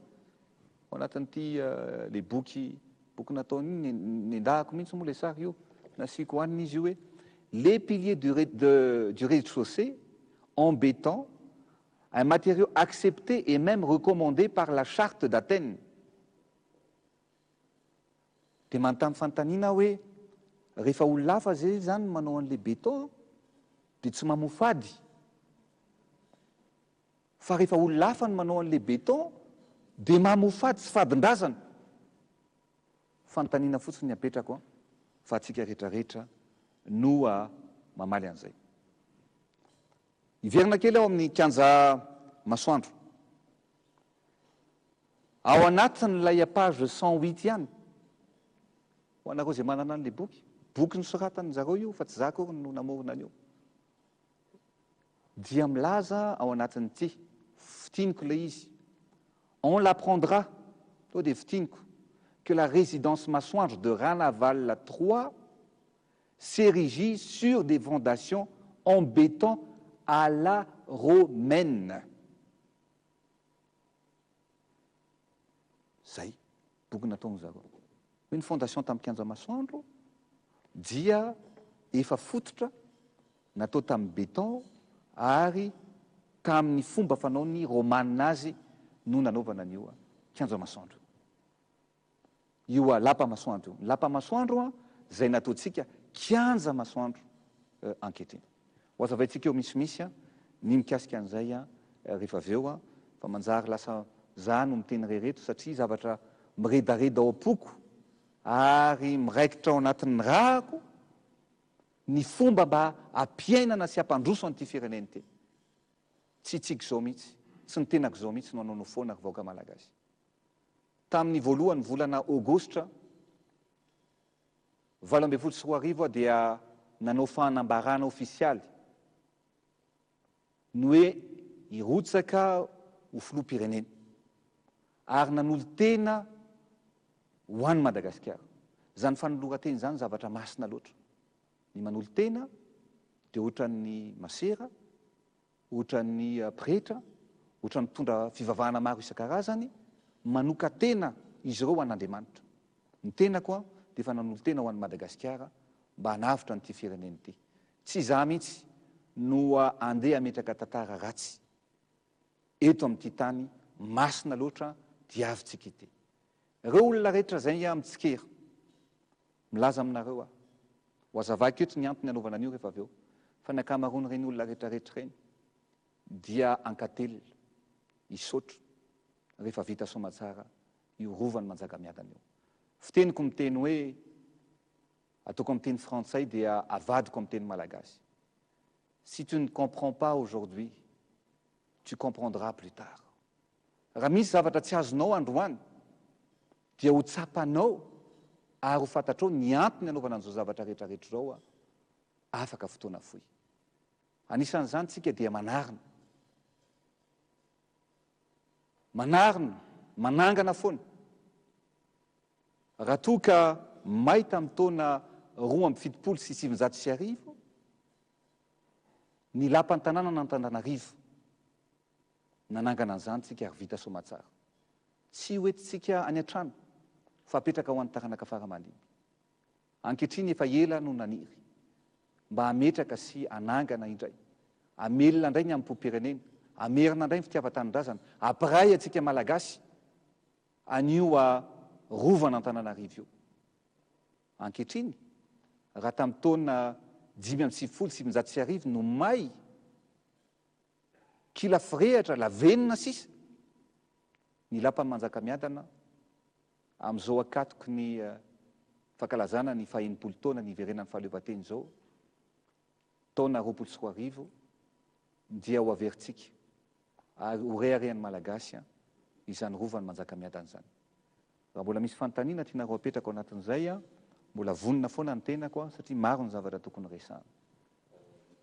ao anatin'ity ilay boky, boky nataony iny, nendahako mihitsy moa ilay sary io, nasiako hanina izy io hoe, Les piliers du du rez-de-chaussée en béton, un matériau accepté et même recommandé par la charte d'Athènes. Dia manontany fanontaniana aho hoe, rehefa olona hafa ve izany no manao an'ilay béton dia tsy mamofady? Fa rehefa olona hafa no manao an'ilay béton dia mamofady sy fadin-drazana? Fanontaniana fotsiny ny apetrako an, fa antsika rehetra rehetra no mamaly an'izay. Hiverina kely aho amin'ny kianja masoandro. Ao anatin'ilay page 108 ihany, ho anareo izay manana an'ilay boky, boky nosoratan-dry zareo io fa tsy za akory no namorona an'io. dia milaza ao anatin'ity, fintiniko ilay izy, On l'apprendra, tonga dia fintiniko, que la résidence Masoandro de Ranavalona trois s'érigit sur des fondations en béton à la romaine. Zay boky nataon zareo. Hoe ny fondation tamin'ny kianja masoandro dia efa fototra natao tamin'ny béton ary tamin'ny fomba fanaon'ny romana azy no nanaovana an'io kianja masoandro io. Io lapa masoandro io. Ny lapa masoandro izay nataontsika kianja masoandro ankehitriny. Ho azavaintsika eo misimisy ny mikasika an'izay rehefa avy eo fa manjary lasa za no miteny irery eto satria zavatra miredareda ao am-poko ary miraikitra ao anatin'ny rako ny fomba mba hampiainana sy hampandroso an'ity firenena ity. Tsy itsika izao mihitsy, tsy ny tenako izao mihitsy no hanaonao foana ry vahoaka malagasy. Tamin'ny voalohan'ny volana aogositra 2018 aho dia nanao fanambarana ofisialy ny hoe hirotsaka ho filoham-pirenena ary nanolo-tena ho an'i Madagasikara. Izany fanoloran-tena izany zavatra masina loatra. Ny manolo-tena dia ohatran'ny masera, ohatran'ny pretra, ohatran'ny mpitondra fivavahana maro isan-karazany, manoka-tena izy ireo ho an'Andriamanitra. Ny tenako dia efa nanolo-tena ho an'i Madagasikara mba hanavotra an'ity firenena ity. Tsy izaho mihitsy no andeha hametraka tantara ratsy eto amin'ity tany masina loatra diavintsika ity. Ireo olona rehetra izay mitsikera, milaza aminareo aho, ho azavaiko eto ny antony hanaovana an'io rehefa avy eo, fa ny ankamaroan'ireny olona rehetra rehetra ireny dia ankatelina, hisotro rehefa vita soamatsara io rovan'i Manjakamiadana io. Fiteniko miteny hoe ataoko amin'ny teny frantsay dia avadiko amin'ny teny malagasy. Si tu ne comprends pas aujourd'hui, tu comprendras plus tard. Raha misy zavatra tsy azonao androany dia ho tsapanao ary ho fantatrao ny antony anaovana an'izao zavatra rehetra rehetra izao afaka fotoana fohy. Anisan'izany tsika dia manarina. Manarina, manangana foana. Raha toa ka may tamin'ny taona 1972 ny lapan'ny tanànan'Antananarivo, Nanangana an'izany tsika ary vita soamatsara. Tsy ho entintsika any an-trano fa apetraka ho an'ny taranaka fara aman-dimby. Ankehitriny efa ela no naniry mba hametraka sy hanangana indray, hamelona indray ny amim-pom-pirenena, hamerina indray ny fitiavan-tanindrazana, hampiray antsika Malagasy an'io Rovan'Antananarivo io. Ankehitriny, raha tamin'ny taona 1995 no may, Kila firehatra, lavenona sisa ny lapan'i Manjakamiadana amin'izao ankatoky ny fankalazana ny faha-enimpolo taona niverenan'ny fahaleovantena izao, taona 2020, dia ho averintsika ary ho reharehan'ny Malagasy izany rovan'i Manjakamiadana izany. Raha mbola misy fanontaniana tianareo apetraka ao anatin'izay, mbola vonona foana ny tenako satria maro ny zavatra tokony resahana.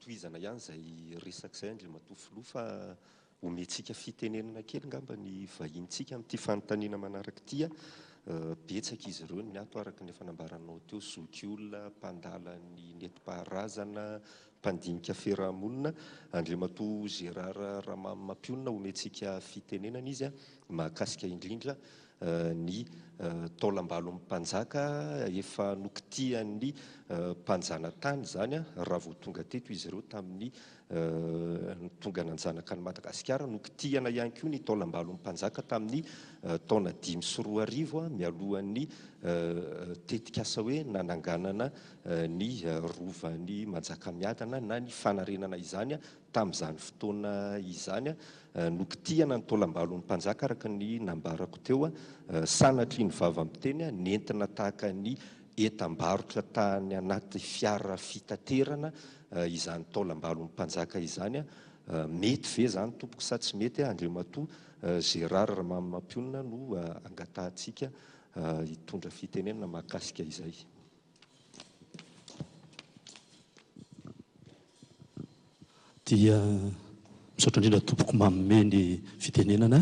Hotohizana ihany izay resaka izay Andriamatoa Filoha fa omentsika fitenenana kely angamba ny vahinintsika amin'ity fanontaniana manaraka ity. Betsaka izy ireo ny ato araka ny efa nambaranao teo, zokiolona, mpandala ny nentim-paharazana, mpandinika fiarahamonina. Andriamatoa Gérard Ramamimampionona omentsika fitenenana izy mahakasika indrindra ny taolambalon'ny mpanjaka efa nokitihan'ny mpanjanatany izany raha vao tonga teto izy ireo tamin'ny tonga nanjanaka an'i Madagasikara. Nokitihana ihany koa ny taolambalon'ny mpanjaka tamin'ny taona 2005 mialohan'ny tetikasa hoe nananganana ny rovan'i Manjakamiadana na ny fanarenana izany Tamin'izany fotoana izany, nokitihana ny taolambalon'ny mpanjaka araka ny nambarako teo, sanatria ny vava miteny, nentina tahaka ny entam-barotra tany anaty fiara fitaterana izany taolambalon'ny mpanjaka izany. Mety ve izany tompoko sa tsy mety? Andriamatoa Gérard Ramamimampionona no angatahantsika hitondra fitenenana mahakasika izay. Dia misaotra indrindra tompoko manome ny fitenenana.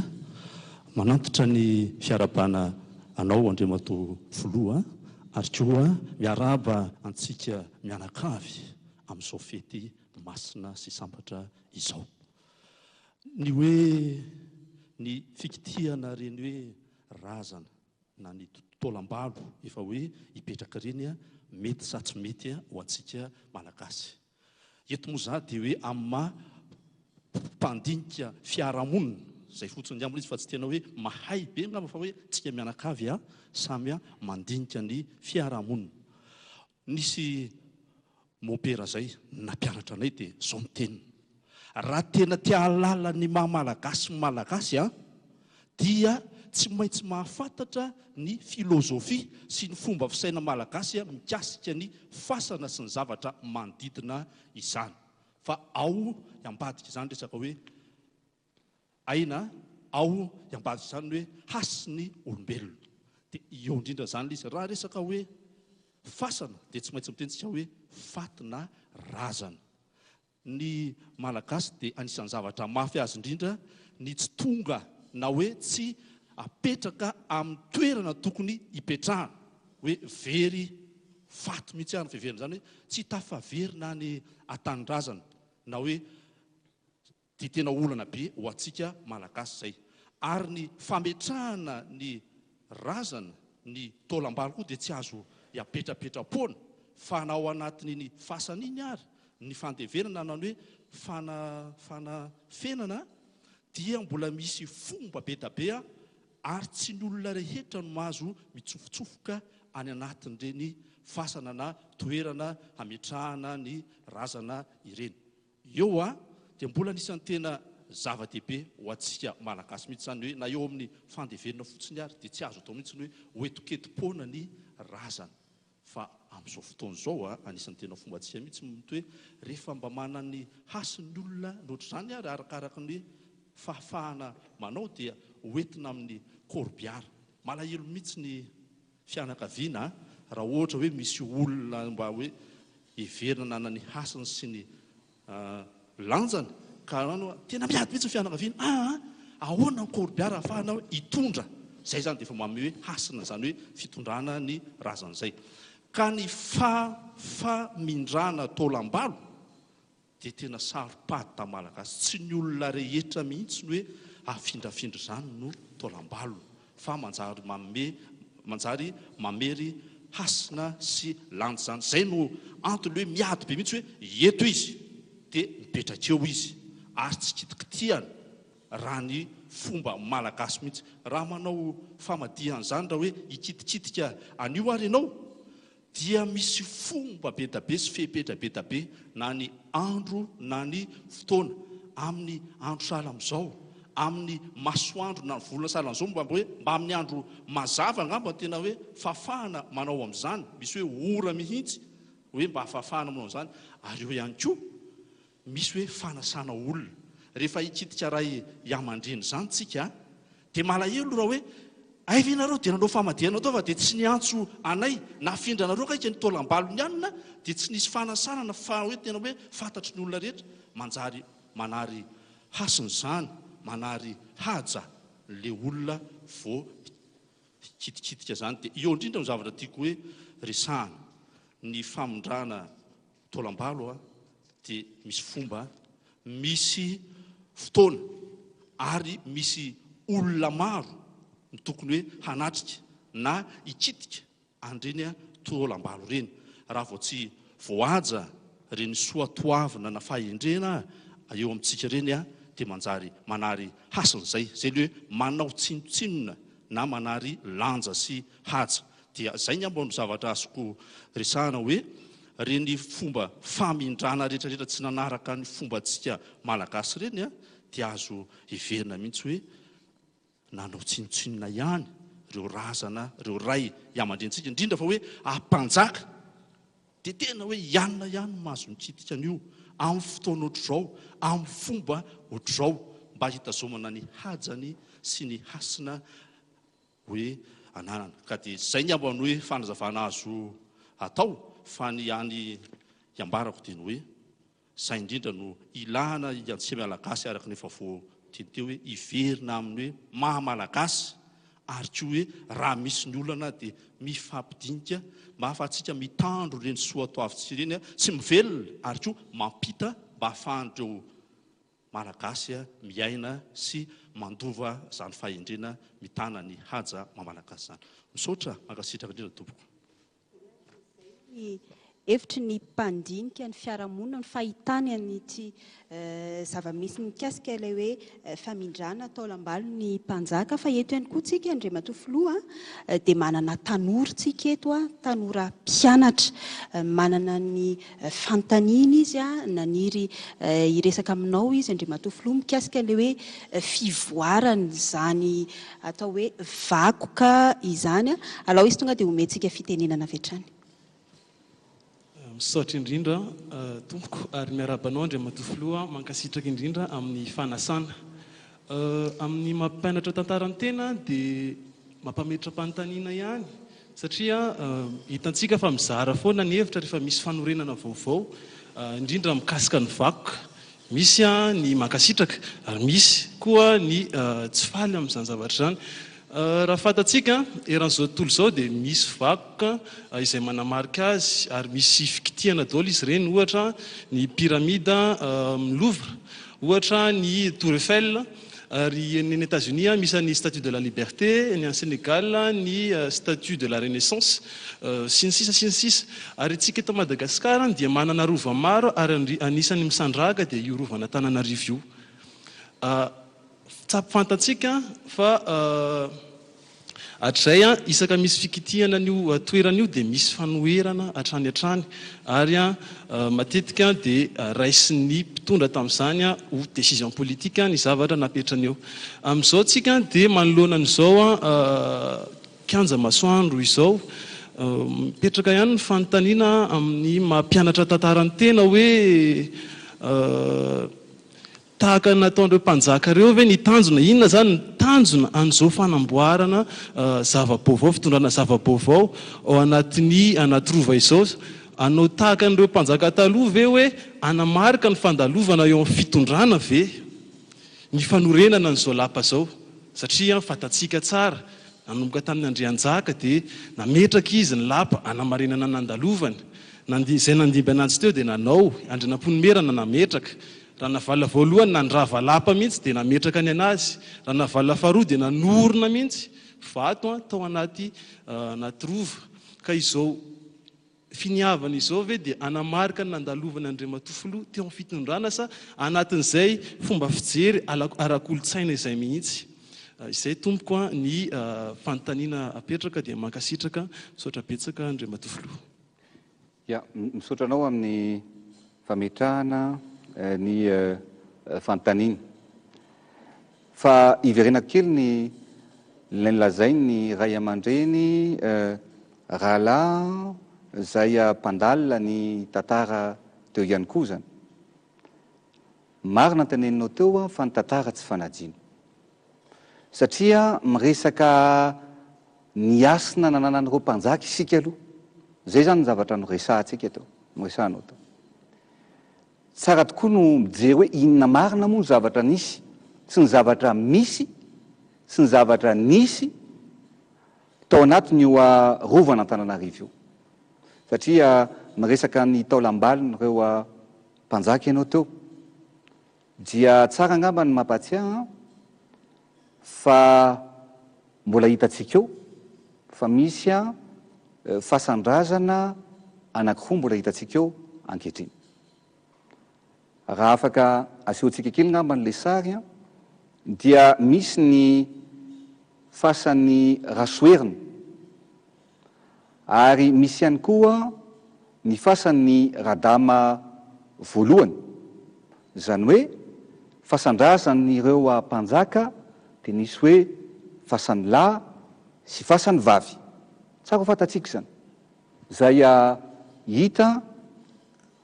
Manantitra ny fiarahabana anao Andriamatoa Filoha ary koa miarahaba antsika mianakavy amin'izao fety masina sy sambatra izao. Ny hoe ny fikitihana ireny hoe razana na ny taolambalo efa hoe hipetraka ireny mety sa tsy mety ho antsika Malagasy. Eto moa za dia hoe amin'ny maha mpandinika fiarahamonina, izay fotsiny angamba izy fa tsy tena hoe mahay be angamba fa hoe tsika mianakavy samy mandinika ny fiarahamonina. Nisy Mompera zay nampianatra anay dia zao ny teniny, raha tena te hahalala ny maha Malagasy ny Malagasy an, dia tsy maintsy mahafantatra ny filozofia sy ny fomba fisaina Malagasy mikasika ny fasana sy ny zavatra manodidina izany. Fa ao ambadika izany resaka hoe Aina ao ambadika izany ny hoe hasin'ny olombelona. Dia eo indrindra izany ilay izy. Raha resaka hoe fasana dia tsy maintsy miteny isika hoe faty na razana. Ny Malagasy dia anisan'ny zavatra mafy azy indrindra ny tsy tonga na hoe tsy apetraka amin'ny toerana tokony hipetrahana. Hoe very faty mihitsy ary ny fiheverana izany hoe tsy tafaverina any an-tanindrazana na hoe Dia tena olana be ho antsika Malagasy izay. Ary ny fametrahana ny razana, ny taolam-balo koa dia tsy azo hiapetrapetra-poana fa na ao anatin'iny fasana iny ary ny fandevenana na ny hoe fana fanafenana dia mbola misy fomba be da be ary tsy ny olona rehetra no mahazo mitsofotsofoka any anatin'ireny fasana na toerana hametrahana ny razana ireny. Eo a, dia mbola anisan'ny tena zava-dehibe ho antsika Malagasy mihitsy izany hoe na eo amin'ny fandevenana fotsiny ary dia tsy azo atao mihitsy ny hoe hoentiketim-poana ny razana. Fa amin'izao fotoana izao a, anisan'ny tena fombantsika mihitsy ny hoe rehefa mba manana ny hasiny ny olona ny ohatr'izany ary arakaraky ny fahafahana manao dia hoentina amin'ny corbillard. Malahelo mihitsy ny fianakaviana raha ohatra hoe misy olona mba hoe heverina nanana ny hasiny sy ny lanjany ka tena miady mihitsy ny fianakaviana aa ahoana ny corbillard ahafahana hoe hitondra izay izany dia efa manome hoe hasina izany hoe fitondrana ny razana izay ka ny famindrana taolam-balo dia tena saro-pady tamin'ny Malagasy. Tsy ny olona rehetra mihitsy no hoe afindrafindra izany no taolam-balony fa manjary manome, manjary mamery hasina sy lanja izany. Izay no antony hoe miady be mihitsy hoe eto izy dia mipetraka eo izy ary tsy kitikitihana raha ny fomba Malagasy mihitsy. Raha manao famadihana izany raha hoe hikitikitika an'io ary ianao Dia misy fomba be da be sy fepetra be da be na ny andro na ny fotoana, amin'ny andro sahala amin'izao, amin'ny masoandro na ny volana sahala amin'izao mba hoe mba amin'ny andro mazava angamba no tena hoe fahafahana manao amin'izany, misy hoe ora mihitsy hoe mba fahafahana manao an'izany, ary eo ihany koa Misy hoe fanasana olona. Rehefa hikitika ray amandreny izany tsika dia malahelo raha hoe hay ve nareo dia nanao famadihana tao fa dia tsy niantso anay, nafindranareo kaiky ny taolam-balony anona dia tsy nisy fanasana na fa hoe tena hoe fantatry ny olona rehetra. Manjary manary hasina izany, manary haja le olona vao hikitikitika izany. Dia eo indrindra no zavatra tiako hoe resahana, ny famindrana Taolambalo a, dia misy fomba, misy fotoana ary misy olona maro no tokony hoe hanatrika na hikitika an'ireny taolambalo ireny. Raha vao tsy voahaja ireny soatoavina na fahendrena eo amintsika ireny dia manjary manary hasina izay. Izay ilay hoe manao tsinontsinona na manary lanja sy haja. Dia zay ngamba no zavatra azoko resahana hoe reny fomba famindrana rehetra rehetra tsy nanaraka ny fombantsika malagasy reny a dia azo heverina mihitsy hoe nanao tsinontsinona ihany reo razana reo ray amandrenintsika indrindra fa hoe ampanjaka dia tena hoe ianona ihany no mahazo mikitika an'io amin'ny fotoana ohatr'izao amin'ny fomba ohatr'izao mba hitazomana ny hajany sy ny hasina hoe ananana. Ka dia izay ngamba no hoe fanazavana azo atao fa ny any hiambarako dia ny hoe Izay indrindra no ilana antsika Malagasy araka ny efa voateny teo hoe hiverina amin'ny hoe maha Malagasy ary koa hoe raha misy ny olana dia mifampidinika mba ahafahantsika mitandro ireny soatoavintsika ireny sy mivelona ary koa mampita mba ahafahan'ireo Malagasy miaina sy mandova izany fahendrena mitana ny haja maha Malagasy izany. Misaotra, mankasitraka indrindra tompoko. Ny hevitry ny mpandinika ny fiarahamonina, ny fahitany an'ity zava-misy mikasika ilay hoe famindrana taolam-balo ny mpanjaka. Fa eto ihany koa tsika, Andriamatoa Filoha, dia manana tanora tsika eto, tanora mpianatra. Manana ny fanontaniany izy, naniry hiresaka aminao izy, Andriamatoa Filoha, mikasika ilay hoe fivoaran'izany Atao hoe vakoka izany. Alao izy tonga dia omentsika fitenenana avy hatrany. Misaotra indrindra tompoko ary miarahaba anao Andriamatoa Filoha, mankasitraka indrindra amin'ny fanasana. Amin'ny maha mpampianatra tantara ny tena dia mampametra-panontaniana ihany satria hitantsika fa mizara foana ny hevitra rehefa misy fanorenana vaovao indrindra mikasika ny vakoka. Misy ny mankasitraka ary misy koa ny tsy faly amin'izany zavatra izany. Raha fantatsika, eran'izao tontolo izao dia misy vakoka izay manamarika azy ary misy fikitihana daholo izy ireny, ohatra ny pyramide amin'ny Louvre, ohatra ny Tour Eiffel, ary ny any Etazonia misy ny Statue de la Liberté, ny any Sénégal ny Statue de la Renaissance, sy ny sisa sy ny sisa. Ary antsika eto Madagasikara dia manana rova maro ary anisan'ny misandrahaka dia io rovan'Antananarivo io. Tsapa fantatsika fa hatrizay isaka misy fikitihana an'io toerana io dia misy fanoherana hatrany hatrany ary matetika dia raisin'ny mpitondra tamin'izany ho décision politique ny zavatra napetrany eo. Amin'izao tsika dia manoloana an'izao Kianja Masoandro izao. Mipetraka ihany ny fanontaniana amin'ny maha mpianatra tantara ny tena hoe tahaka ny nataon'ireo mpanjaka ireo ve ny tanjona? Inona izany ny tanjona an'izao fanamboarana zava-baovao, fitondrana zava-baovao ao anatin'ny anaty rova izao? Hanao tahaka an'ireo mpanjaka taloha ve hoe hanamarika ny fandalovana eo amin'ny fitondrana ve ny fanorenana an'izao lapa izao? Satria fantatsika tsara Nanomboka tamin'ny Andrianjaka dia nametraka izy ny lapa hanamarinana ny nandalovany. Nandi, izay nandimby ananjy teo dia nanao, Andrianampoinimerina nametraka. Ranavalona voalohany nandrava lapa mihitsy dia nametraka ny anazy. Ranavalona faharoa dia nanorina mihitsy vato tao anaty anaty rova. Ka izao. Finiavana izao ve dia hanamarika ny nandalovan'i Andriamatoa Filoha teo amin'ny fitondrana sa anatin'izay fomba fijery ara-kolontsaina izay mihitsy? Izay tompoko a ny fanontaniana apetraka dia mankasitraka, misaotra betsaka Andriamatoa Filoha. Ya, misaotra anao amin'ny fametrahana ny fanontaniana. Fa hiverenako kely ny ilay nolazain'ny ray aman-dreny rahalahy izay mpandalina ny tantara teo ihany koa izany. Marina ny teneninao teo fa ny tantara tsy fanadino. Satria miresaka ny hasina nananan'ireo mpanjaka isika aloha. Izay izany ny zavatra noresahantsika teo, noresahanao teo. Tsara tokoa no mijery hoe inona marina moa ny zavatra nisy sy ny zavatra misy sy ny zavatra nisy tao anatin'io Rovan'Antananarivo io. Satria miresaka ny taolam-balon'ireo mpanjaka ianao teo. Dia tsara angamba ny mampahatsiahy fa mbola hitantsika eo fa misy fasan-drazana anankiroa mbola hitantsika eo ankehitriny. Raha afaka asehontsika kely ngamba an'ilay sary an, dia misy ny fasan'i Rasoherina ary misy ihany koa ny fasan'i Radama voalohany, izany hoe fasan-drazan'ireo mpanjaka dia nisy hoe fasan'ny lahy sy fasan'ny vavy. Tsara ho fantatsika izany. Izay hita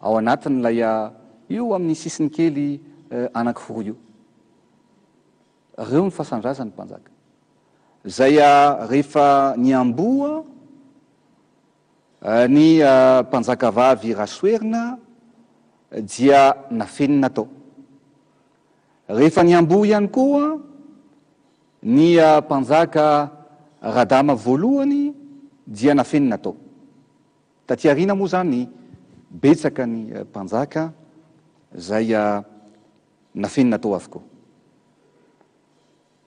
ao anatin'ilay io amin'ny sisiny kely anankiroa io. Ireo ny fasan-drazan'ny mpanjaka. Izay rehefa niamboho ny mpanjakavavy Rasoherina. dia nafenina tao. Rehefa niamboho ihany koa ny mpanjaka Radama voalohany dia nafenina tao. Taty aoriana moa izany betsaka ny mpanjaka izay nafenina tao avokoa.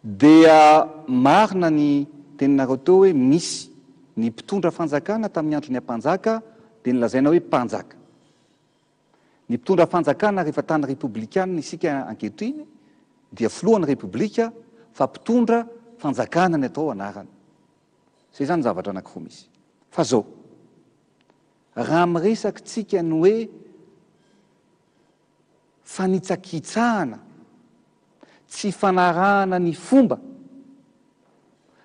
Dia marina ny teninareo teo hoe misy ny mpitondra fanjakana tamin'ny andron'ny ampanjaka dia nolazaina hoe mpanjaka. Ny mpitondra fanjakana rehefa tany repoblikanina isika ankehitriny dia filohan'ny repoblika fa mpitondra fanjakana ny atao anarany. Izay izany zavatra anankiroa misy. Fa zao, raha miresaka tsika ny hoe fanitsakitsahana, tsy fanarahana ny fomba,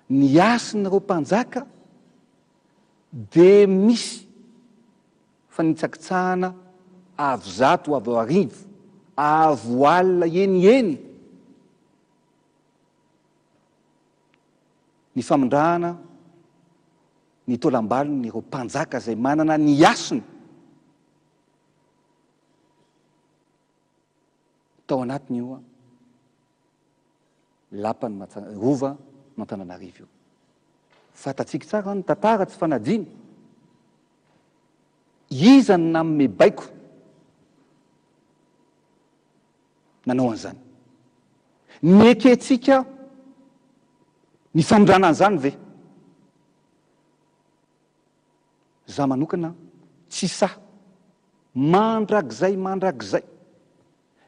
ny hasin'ireo mpanjaka dia misy fanitsakitsahana avo zato, avo arivo, avo alina eny eny ny famindrana ny taolam-balon'ireo mpanjaka izay manana ny hasiny tao anatin'io lapan'i Matsanga, Rova an'Antananarivo io. Fantatsika tsara ny tantara tsy fanadino. Iza no nanome baiko nanao an'izany? Nekentsika ny famindrana an'izany ve? Za manokana tsy sahy mandrakizay mandrakizay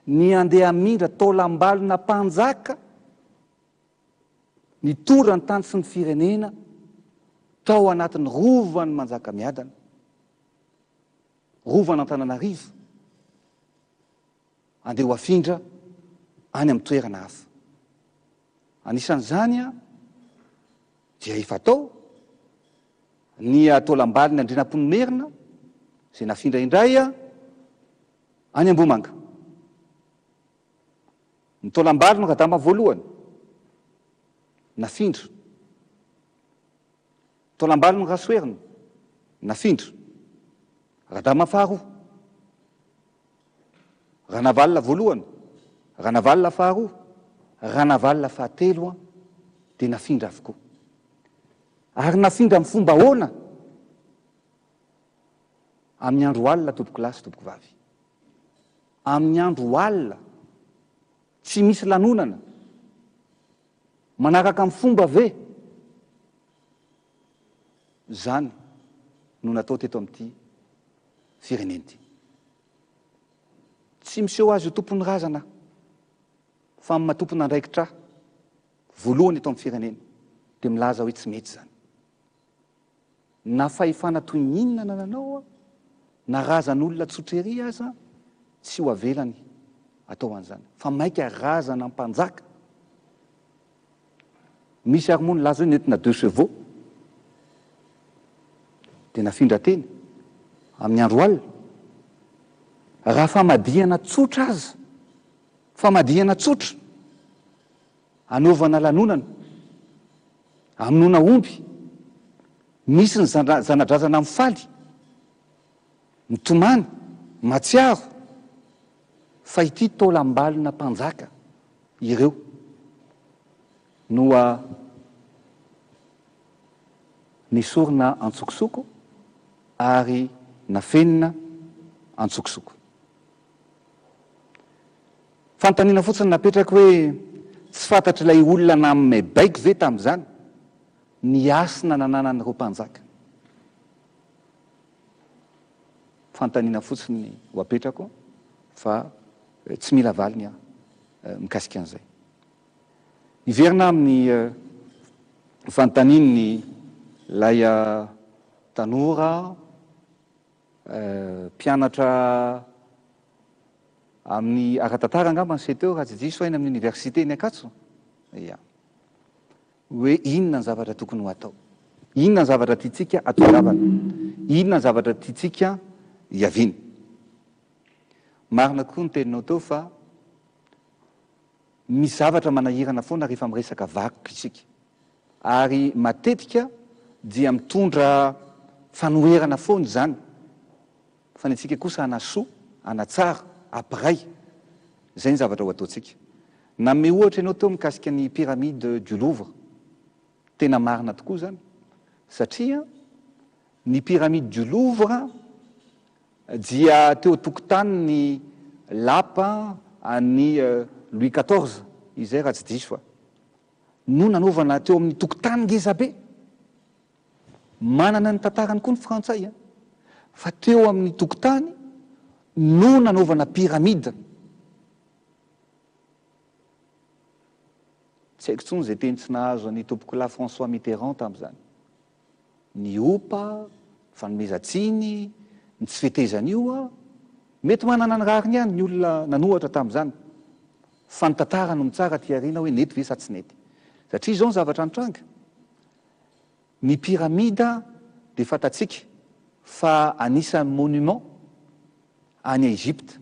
ny handeha hamindra taolam-balona mpanjaka nitondra ny tany sy ny firenena tao anatin'ny rovan'i Manjakamiadana, rovan'Antananarivo, andeha ho afindra any amin'ny toerana hafa. Anisan'izany dia efa tao ny taolam-balin'ny Andrianampoinimerina izay nafindra indray any Ambohimanga. Ny taolam-balin'i Radama voalohany nafindra. Taolam-balin'i Rasoherina nafindra. Radama faharoa. Ranavalona voalohany, Ranavalona faharoa, Ranavalona fahatelo dia nafindra avokoa. Ary nafindra amin'ny fomba ahoana? Amin'ny andro alina tompokolahy sy tompokovavy. Amin'ny andro alina, tsy misy lanonana. Manaraka amin'ny fomba ve? Izany no natao teto amin'ity firenena ity. Tsy miseho azy ho tompon'ny razana fa amin'ny maha tompon'andraikitra voalohany eto amin'ny firenena dia milaza hoe tsy mety izany. Na fahefana toy ny inona anananao na razan'olona tsotra ery aza tsy ho avelany atao an'izany fa mainka razana mpanjaka. Misy ary moa nilaza hoe nentina deux chevaux dia nafindra teny amin'ny andro alina. Raha famadihana tsotra aza, famadihana tsotra, anaovana lanonana, amonoana omby, misy ny zana-drazana mifaly, mitomany, mahatsiaro fa ity taolam-balona mpanjaka ireo no nesorina an-tsokosoko ary nafenina an-tsokosoko. Fanontaniana fotsiny napetrako hoe tsy fantatr'ilay olona nanome baiko ve tamin'izany ny hasina nananan'ireo mpanjaka? Fanontaniana fotsiny ho apetrako fa tsy mila valiny aho mikasika an'izay. Hiverina amin'ny fanontanian'ny ilay tanora mpianatra amin'ny ara-tantara angamba ny seho teo raha tsy diso aho eny amin'ny oniversite eny Ankatso. Ia. Hoe inona ny zavatra tokony ho atao. Inona ny zavatra tiantsika hatongavana. Inona ny zavatra tiantsika hiaviana. Marina koa ny teninao teo fa misy zavatra manahirana foana rehefa miresaka vakoka isika. Ary matetika dia mitondra fanoherana foana izany. Fa ny antsika kosa hanasoa. hanatsara, hampiray. Izay ny zavatra ho ataontsika. Nanome ohatra ianao teo mikasika ny pyramide du Louvre. Tena marina tokoa izany satria ny pyramide du Louvre dia teo an-tokotanin'ny lapa an'i Louis quatorze, izay raha tsy diso aho, no nanaovana teo amin'ny tokotany ngezabe. Manana ny tantarany koa ny frantsay fa teo amin'ny tokotany no nanaovana pyramide. Tsy haiko intsony izay teny tsy nahazo an'i Tompokolahy François Mitterrand tamin'izany. Ny opa, ny fanomezan-tsiny, ny tsy fetezana io, mety manana ny rariny ihany ny olona nanohatra tamin'izany, fa ny tantara no mitsara aty aoriana hoe nety ve sa tsy nety. Satria izao ny zavatra nitranga, ny pyramida dia fantatsika fa anisan'ny monument any Egypte.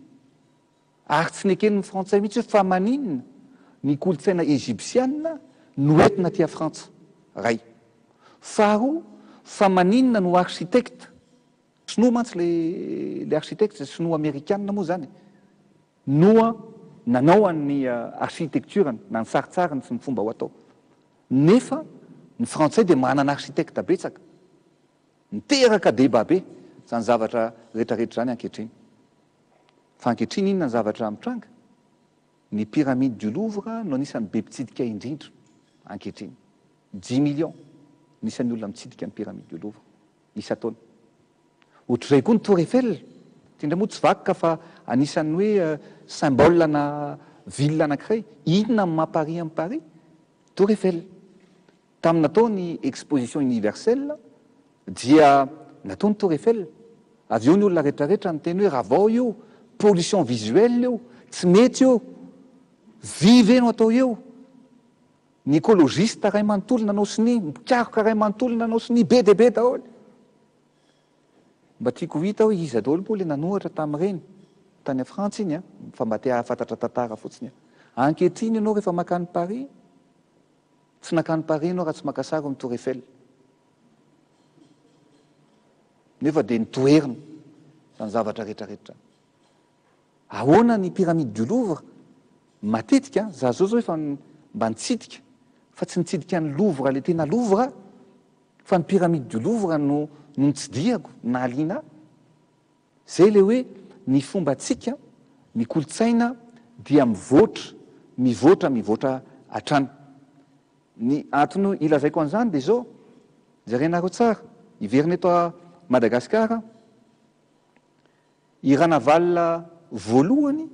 Ary tsy neken'ny frantsay mihitsy hoe fa maninona ny kolontsaina egyptiana no entina aty Frantsa? Ray. Faharoa, fa maninona no architecte, sinoa mantsy le le architecte, sinoa amerikana moa zany, no nanao an'ny architecture-ny na ny saritsariny sy ny fomba ho atao. Nefa ny frantsay dia manana architecte betsaka. Miteraka débat be zany zavatra retraretra zany ankehitriny. Fa ankehitriny inona ny zavatra mitranga? Ny pyramide du Louvre no anisan'ny be mpitsidika indrindra ankehitriny. Dix millions ny isan'ny olona mitsidika ny pyramide du Louvre isan-taona. Ohatr'izay koa ny Tour Eiffel, ity indray moa tsy vakoka fa anisan'ny hoe symbole ana ville anankiray. Inona ny maha Paris an'i Paris? Tour Eiffel. Tamin'ny natao ny exposition universelle dia natao ny tour Eiffel, avy eo ny olona retraretra niteny hoe ravao io, pollution visuelle io, tsy mety io, vy ve no atao eo, ny ecologiste ray manontolo nanao sonia, ny mpikaroka ray manontolo nanao sonia, be dia be daholo. Mba tiako ho hita hoe iza daholo moa le nanohatra tamin'ireny, tany Frantsa iny an, fa mba te hahafantatra tantara fotsiny aho. Ankehitriny ianao rehefa mankany Paris, Tsy nankany Paris ianao raha tsy maka sary ny Tour Eiffel. Nefa dia notoherina izany zavatra rehetra rehetra izany. Ahoana ny pyramide du Louvre? Matetika, za zao zao efa mba nitsidika, fa tsy nitsidika ny Louvre le tena Louvre fa ny pyramide du Louvre no no nitsidihako, nahaliana ahy. Zay le hoe ny fombantsika, ny kolontsaina dia mivoatra, mivoatra, mivoatra hatrany. Ny antony ilazaiko an'izany dia izao, jerenareo tsara, hiverina eto Madagasikara i Ranavalona voalohany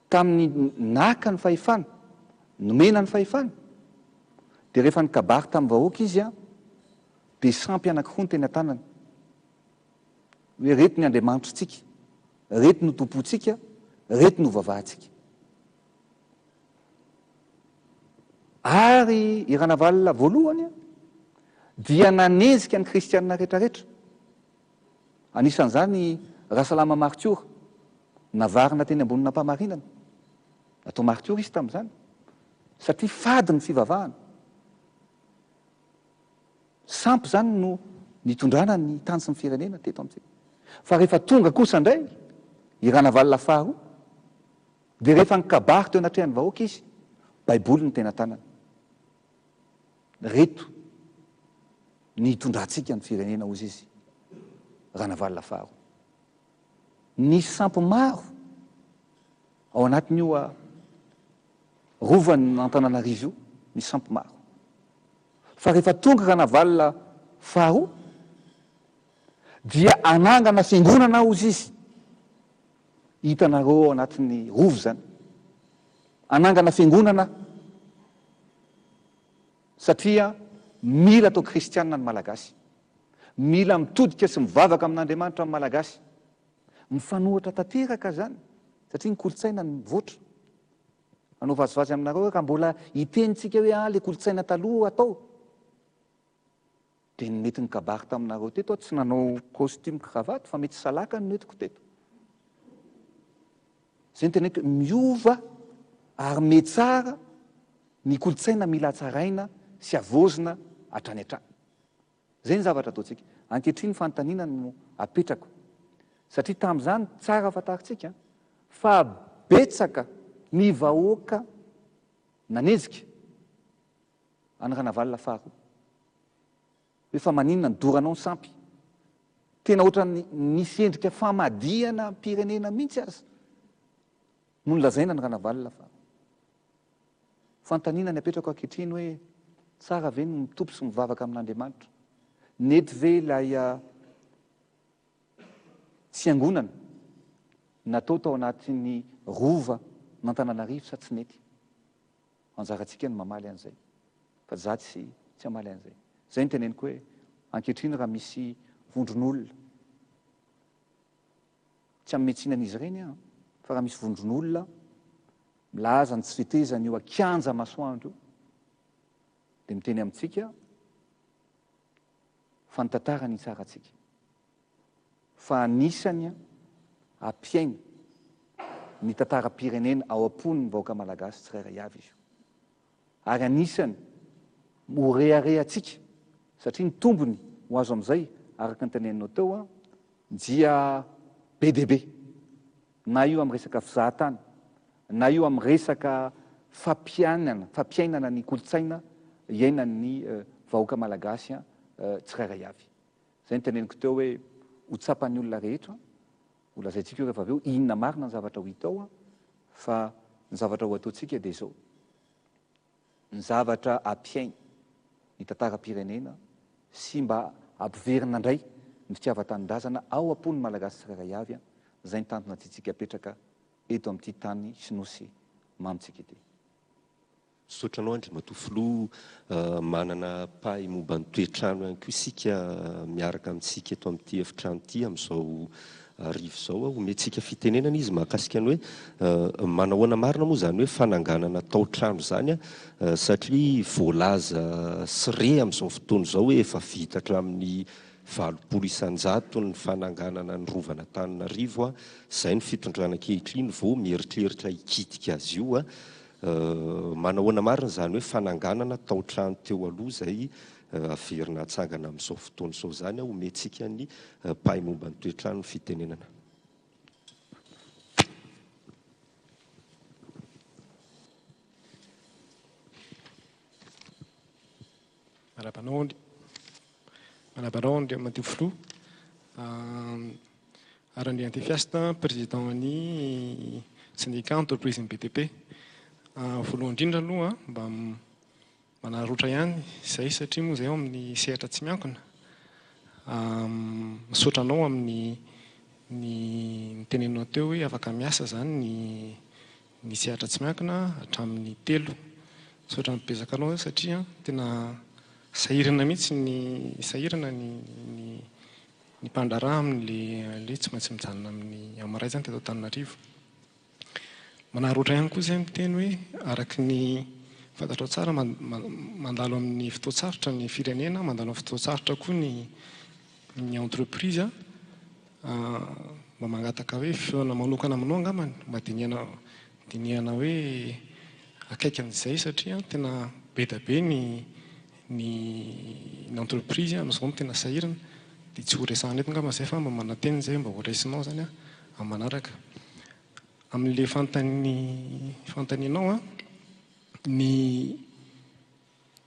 tamin'ny naka ny fahefana, nomena ny fahefana, dia rehefa nikabary tamin'ny vahoaka izy dia sampy anankiroa no teny an-tanany. Hoe reto ny Andriamanitritsika, reto no tompontsika, reto no vavahantsika. Ary i Ranavalona voalohany dia nanenjika ny kristianina rehetrarehetra. Anisan'izany Rasalama Martiora, navarina teny ambonin'Ampamarinana. Natao martiora izy tamin'izany, satria fady ny fivavahana. Sampy izany no nitondrana ny tany sy ny firenena teto amintsika. Fa rehefa tonga kosa indray i Ranavalona faharoa dia rehefa nikabary teo anatrehan'ny vahoaka izy, Baiboly no tena tanany. Reto ny hitondrantsika ny firenena hozy izy Ranavalona faharoa. Nisy sampy maro ao anatin'io rovan'Antananarivo io, misy sampy maro. Fa rehefa tonga Ranavalona faharoa dia hanangana fiangonana hozy izy. Hitanareo ao anatin'ny rova izany. Hanangana fiangonana satria mila atao kristianina ny Malagasy. Mila mitodika sy mivavaka amin'Andriamanitra ny Malagasy. Mifanohitra tanteraka izany satria ny kolontsaina mivoatra. Hanao vazivazy aminareo aho raha mbola hiteny tsika hoe ah le kolontsaina taloha atao dia ny mety nikabary taminareo teto aho tsy nanao costume cravate fa mety salaka no nentiko teto. Zay no teneniko hoe miova ary metsara ny kolontsaina mila hatsaraina sy havaozina hatrany hatrany. Zay ny zavatra ataontsika. Ankehitriny fanontaniana no apetrako. Satria tamin'izany tsara fantarintsika fa betsaka ny vahoaka nanejika an'i Ranavalona faharoa. Hoe fa maninona ny doranao ny sampy? Tena ohatran'ny nisy endrika famadihana am-pirenena mihitsy aza no nolazaina an'i Ranavalona faharoa. Fanontaniana ny apetrako ankehitriny hoe tsara ve ny mitopy sy mivavaka amin'Andriamanitra? Nety ve ilay fiangonana natao tao anatin'ny rova n'Antananarivo sa tsy nety? Anjarantsika ny mamaly an'izay fa za tsy tsy hamaly an'izay. Izay no teneniko hoe ankehitriny raha misy vondron'olona, tsy hanome tsiny an'izy ireny aho fa raha misy vondron'olona milaza ny tsy fetezany io akianja masoandro io dia miteny amintsika fa ny tantara ny hitsara antsika fa anisany ampiaina ny tantaram-pirenena ao am-pon'ny vahoaka malagasy tsirairay avy izy io ary anisany ho reharehantsika satria ny tombony ho azo amin'izay araka ny teneninao teo dia be dia be na io amin'ny resaka fizahatany na io amin'ny resaka fampiainana fampiainana ny kolontsaina iainan'ny vahoaka malagasy tsirairay avy. Izay no teneniko teo hoe ho tsapan'ny olona rehetra, ho lazaintsika io rehefa avy eo inona marina ny zavatra ho hita ao fa ny zavatra ho ataontsika dia izao, ny zavatra ampiaina ny tantaram-pirenena sy mba ampiverina indray ny fitiavan-tanindrazana ao am-pon'ny Malagasy tsirairay avy, izay ny tanjona tiantsika apetraka eto amin'ity tany sy nosy mamintsika ity. Misaotra anao Andriamatoa Filoha. Manana mpahay momba ny toetrano ihany koa isika miaraka amintsika eto amin'ity efitrano ity amin'izao hariva izao. Omentsika fitenenana izy mahakasika ny hoe manahoana marina moa izany hoe fananganana tao-trano izany satria voalaza sy re amin'izao fotoana izao hoe efa vita hatramin'ny 80% ny fananganana ny rovan'Antananarivo. Izay ny fitondrana ankehitriny vao mieritreritra hikitika azy io. Manahoana marina izany hoe fananganana tao-trano teo aloha izay averina atsangana amin'izao fotoana izao izany? Omentsika ny mpahay momba ny toetrano ny fitenenana. Miarahaba anao, miarahaba anao Andriamatoa Filoha. Randriantefiasina, Président ny syndicat entreprise ny BTP. Voalohany indrindra aloha mba manararaotra ihany izay satria moa izay ao amin'ny sehatra tsy miankina. Misaotra anao amin'ny ny niteneninao teo hoe afaka miasa izany ny ny sehatra tsy miankina hatramin'ny telo. Misaotra betsaka anao satria tena sahirana mihitsy ny sahirana ny ny Ny mpandraharaha amin'ilay tsy maintsy mijanona amin'ny amaray izany teto Antananarivo. Manararaotra ihany koa izay miteny hoe araka ny fantatrao tsara mandalo amin'ny fotoan-tsarotra ny firenena, mandalo amin'ny fotoan-tsarotra koa ny ny entreprise. Mba mangataka hoe fihaonana manokana aminao angambany mba dinihana dinihana hoe akaiky an'izay satria tena be dia be ny ny ny entreprise amin'izao no tena sahirana dia tsy ho resahana eto angamba izay fa mba manantena izay mba ho raisinao izany amin'ny manaraka. Amin'ilay fanontani fanontanianao an, ny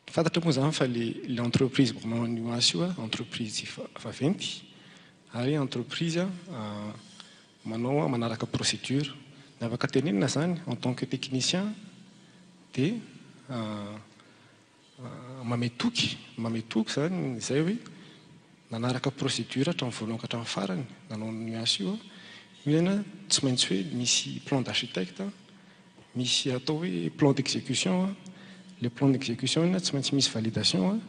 fantatra moa izany fa le le entreprise manao an'io asa io an, entreprise vaventy ary entreprise manao manaraka procédure. Ny afaka tenenina izany en tant que technicien dia Manome toky, manome toky izany izay hoe nanaraka procédure hatramin'ny voalohany ka hatramin'ny farany nanao an'io asa io aho. Io izany tsy maintsy hoe misy plan d'architecte, misy atao hoe plan d'exécution, ilay plan d'exécution iny tsy maintsy misy validation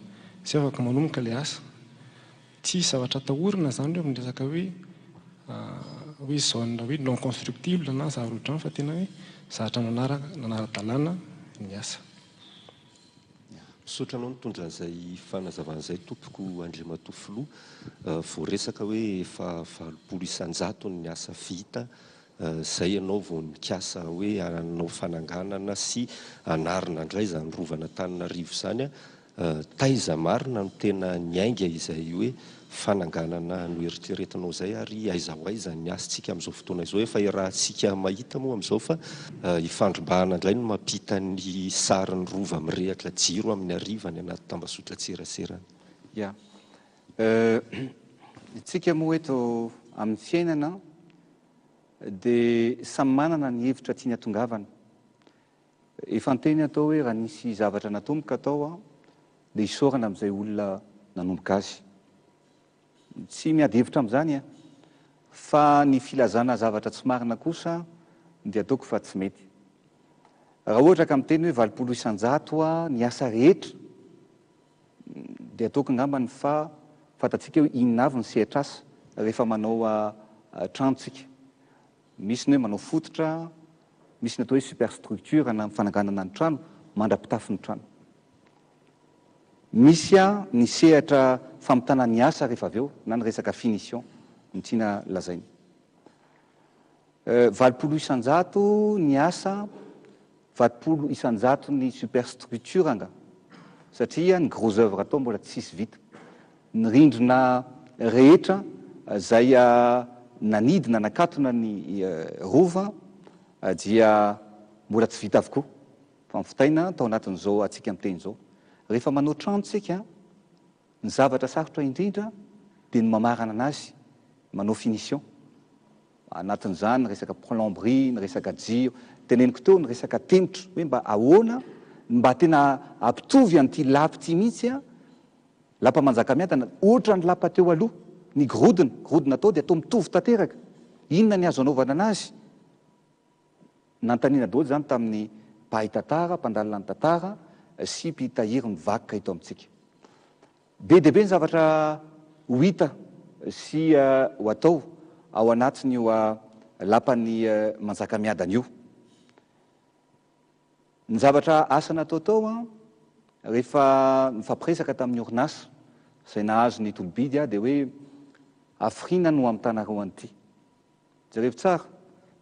izay afaka manomboka ilay asa. Tsisy zavatra atahorana izany eo amin'ny resaka hoe hoe zone hoe non constructible na zavatra ohatran'izany fa tena hoe zavatra nanaraka nanara-dalàna ny asa. Misaotra anao nitondra an'izay fanazavana izay tompoko Andriamatoa Filoha. Voaresaka hoe efa 80 isan-jatony ny asa vita, izay ianao vao nikasa hoe hanao fananganana sy hanarina indray izany rovan'Antananarivo izany. Taiza marina no tena niainga izay hoe fananganana noeritreretinao izay ary aiza ho aiza ny asintsika amin'izao fotoana izao? Efa iarahantsika mahita moa amin'izao fa ifandrombahana indray no mampita ny sarin'ny rova mirehatra jiro amin'ny hariva any anaty tambazotran-tserasera any. Ya. Isika moa eto amin'ny fiainana dia samy manana ny hevitra tiany hatongavana. Efa niteny aho tao hoe raha nisy zavatra natomboka tao aho dia isaorana amin'izay olona nanomboka azy. Tsy miady hevitra amin'izany aho. Fa ny filazana zavatra tsy marina kosa dia ataoko fa tsy mety. Raha ohatra ka miteny hoe 80% ny asa rehetra dia ataoko angambany fa fantatsika hoe inona avy ny sehatr'asa rehefa manao trano tsika. Misy ny hoe manao fototra, misy ny atao hoe superstructure na fananganana ny trano mandra-pitafy ny trano. Misy ny sehatra famitana ny asa rehefa avy eo na ny resaka finition no tiana lazaina. 80% ny asa, 80% ny superstructure angaha satria ny gros oeuvre atao mbola tsisy vita. Ny rindrina rehetra izay nanidy na nakatona ny Rova dia mbola tsy vita avokoa fa nivitaina tao anatin'izao antsika miteny izao. Rehefa manao trano tsika, ny zavatra sarotra indrindra dia ny mamarana anazy, manao finition. Anatin'izany ny resaka plomberie, ny resaka jiro, teneniko teo ny resaka tenitra hoe mba ahoana ny mba tena hampitovy an'ity lapa ity mihitsy an, lapa Manjakamiadana ohatran'ny lapa teo aloha, ny gorodona, gorodona atao dia atao mitovy tanteraka, inona ny azo anaovana anazy? Nanontaniana daholo izany tamin'ny mpahay tantara, mpandalina ny tantara sy mpitahiry ny vakoka eto amintsika. Be dia be ny zavatra ho hita sy ho atao ao anatin'io lapan'i Manjakamiadana io. Ny zavatra asa natao tao rehefa nifampiresaka tamin'ny orinasa izay nahazo ny tolo-bidy aho dia hoe hafiriana no hamitànareo an'ity? Jerevo tsara,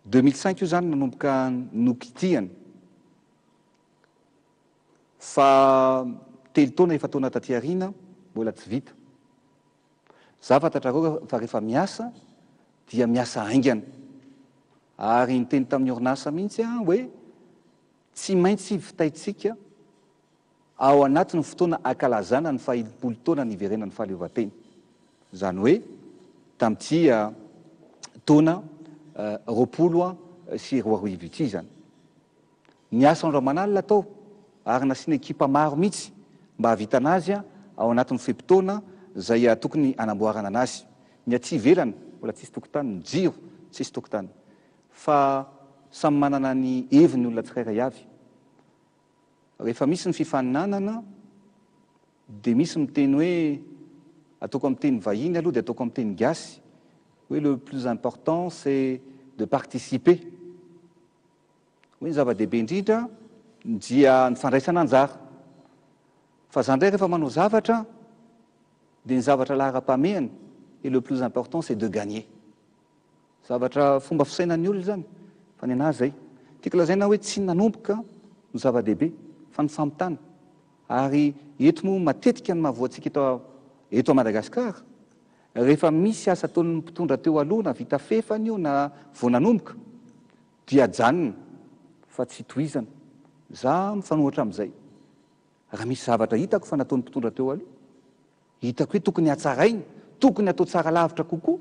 2005 io izany nanomboka nokitihana. Fa telo taona efa-taona taty aoriana mbola tsy vita. Za fantatrareo fa rehefa miasa dia miasa haingana. Ary niteny tamin'ny orinasa mihitsy aho hoe tsy maintsy vitaintsika ao anatin'ny fotoana ankalazana ny faha-enimpolo taona niverenan'ny fahaleovantena. Izany hoe tamin'ity taona 2020 ity izany. Niasa andro aman'alina tao ary nasiana ekipa maro mihitsy mba hahavitana azy ao anatin'ny fe-potoana izay tokony hanamboarana anazy. Ny aty ivelany mbola tsisy tokotany, ny jiro tsisy tokotany. Fa samy manana ny heviny ny olona tsirairay avy. Rehefa misy ny fifaninanana dia misy miteny hoe, ataoko amin'ny teny vahiny aloha dia ataoko amin'ny teny gasy, hoe le plus important c'est de participer. Hoy ny zava-dehibe indrindra dia ny fandraisana anjara. Fa za ndray rehefa manao zavatra dia ny zavatra laharam-pahamehana et le plus important c'est de gagner. Zavatra fomba fisainan'ny olona izany fa ny anah zay. Tiako lazaina hoe tsy ny nanomboka no zava-dehibe fa ny famitana. Ary eto moa matetika ny mahavoa antsika eto eto Madagascar rehefa misy asa ataon'ny mpitondra teo aloha na vita fefany io na vao nanomboka Dia ajanona fa tsy tohizana. Za mifanohatra amin'izay. Raha misy zavatra hitako fa nataon'ny mpitondra teo aloha, hitako hoe tokony hatsaraina, tokony hatao tsara lavitra kokoa,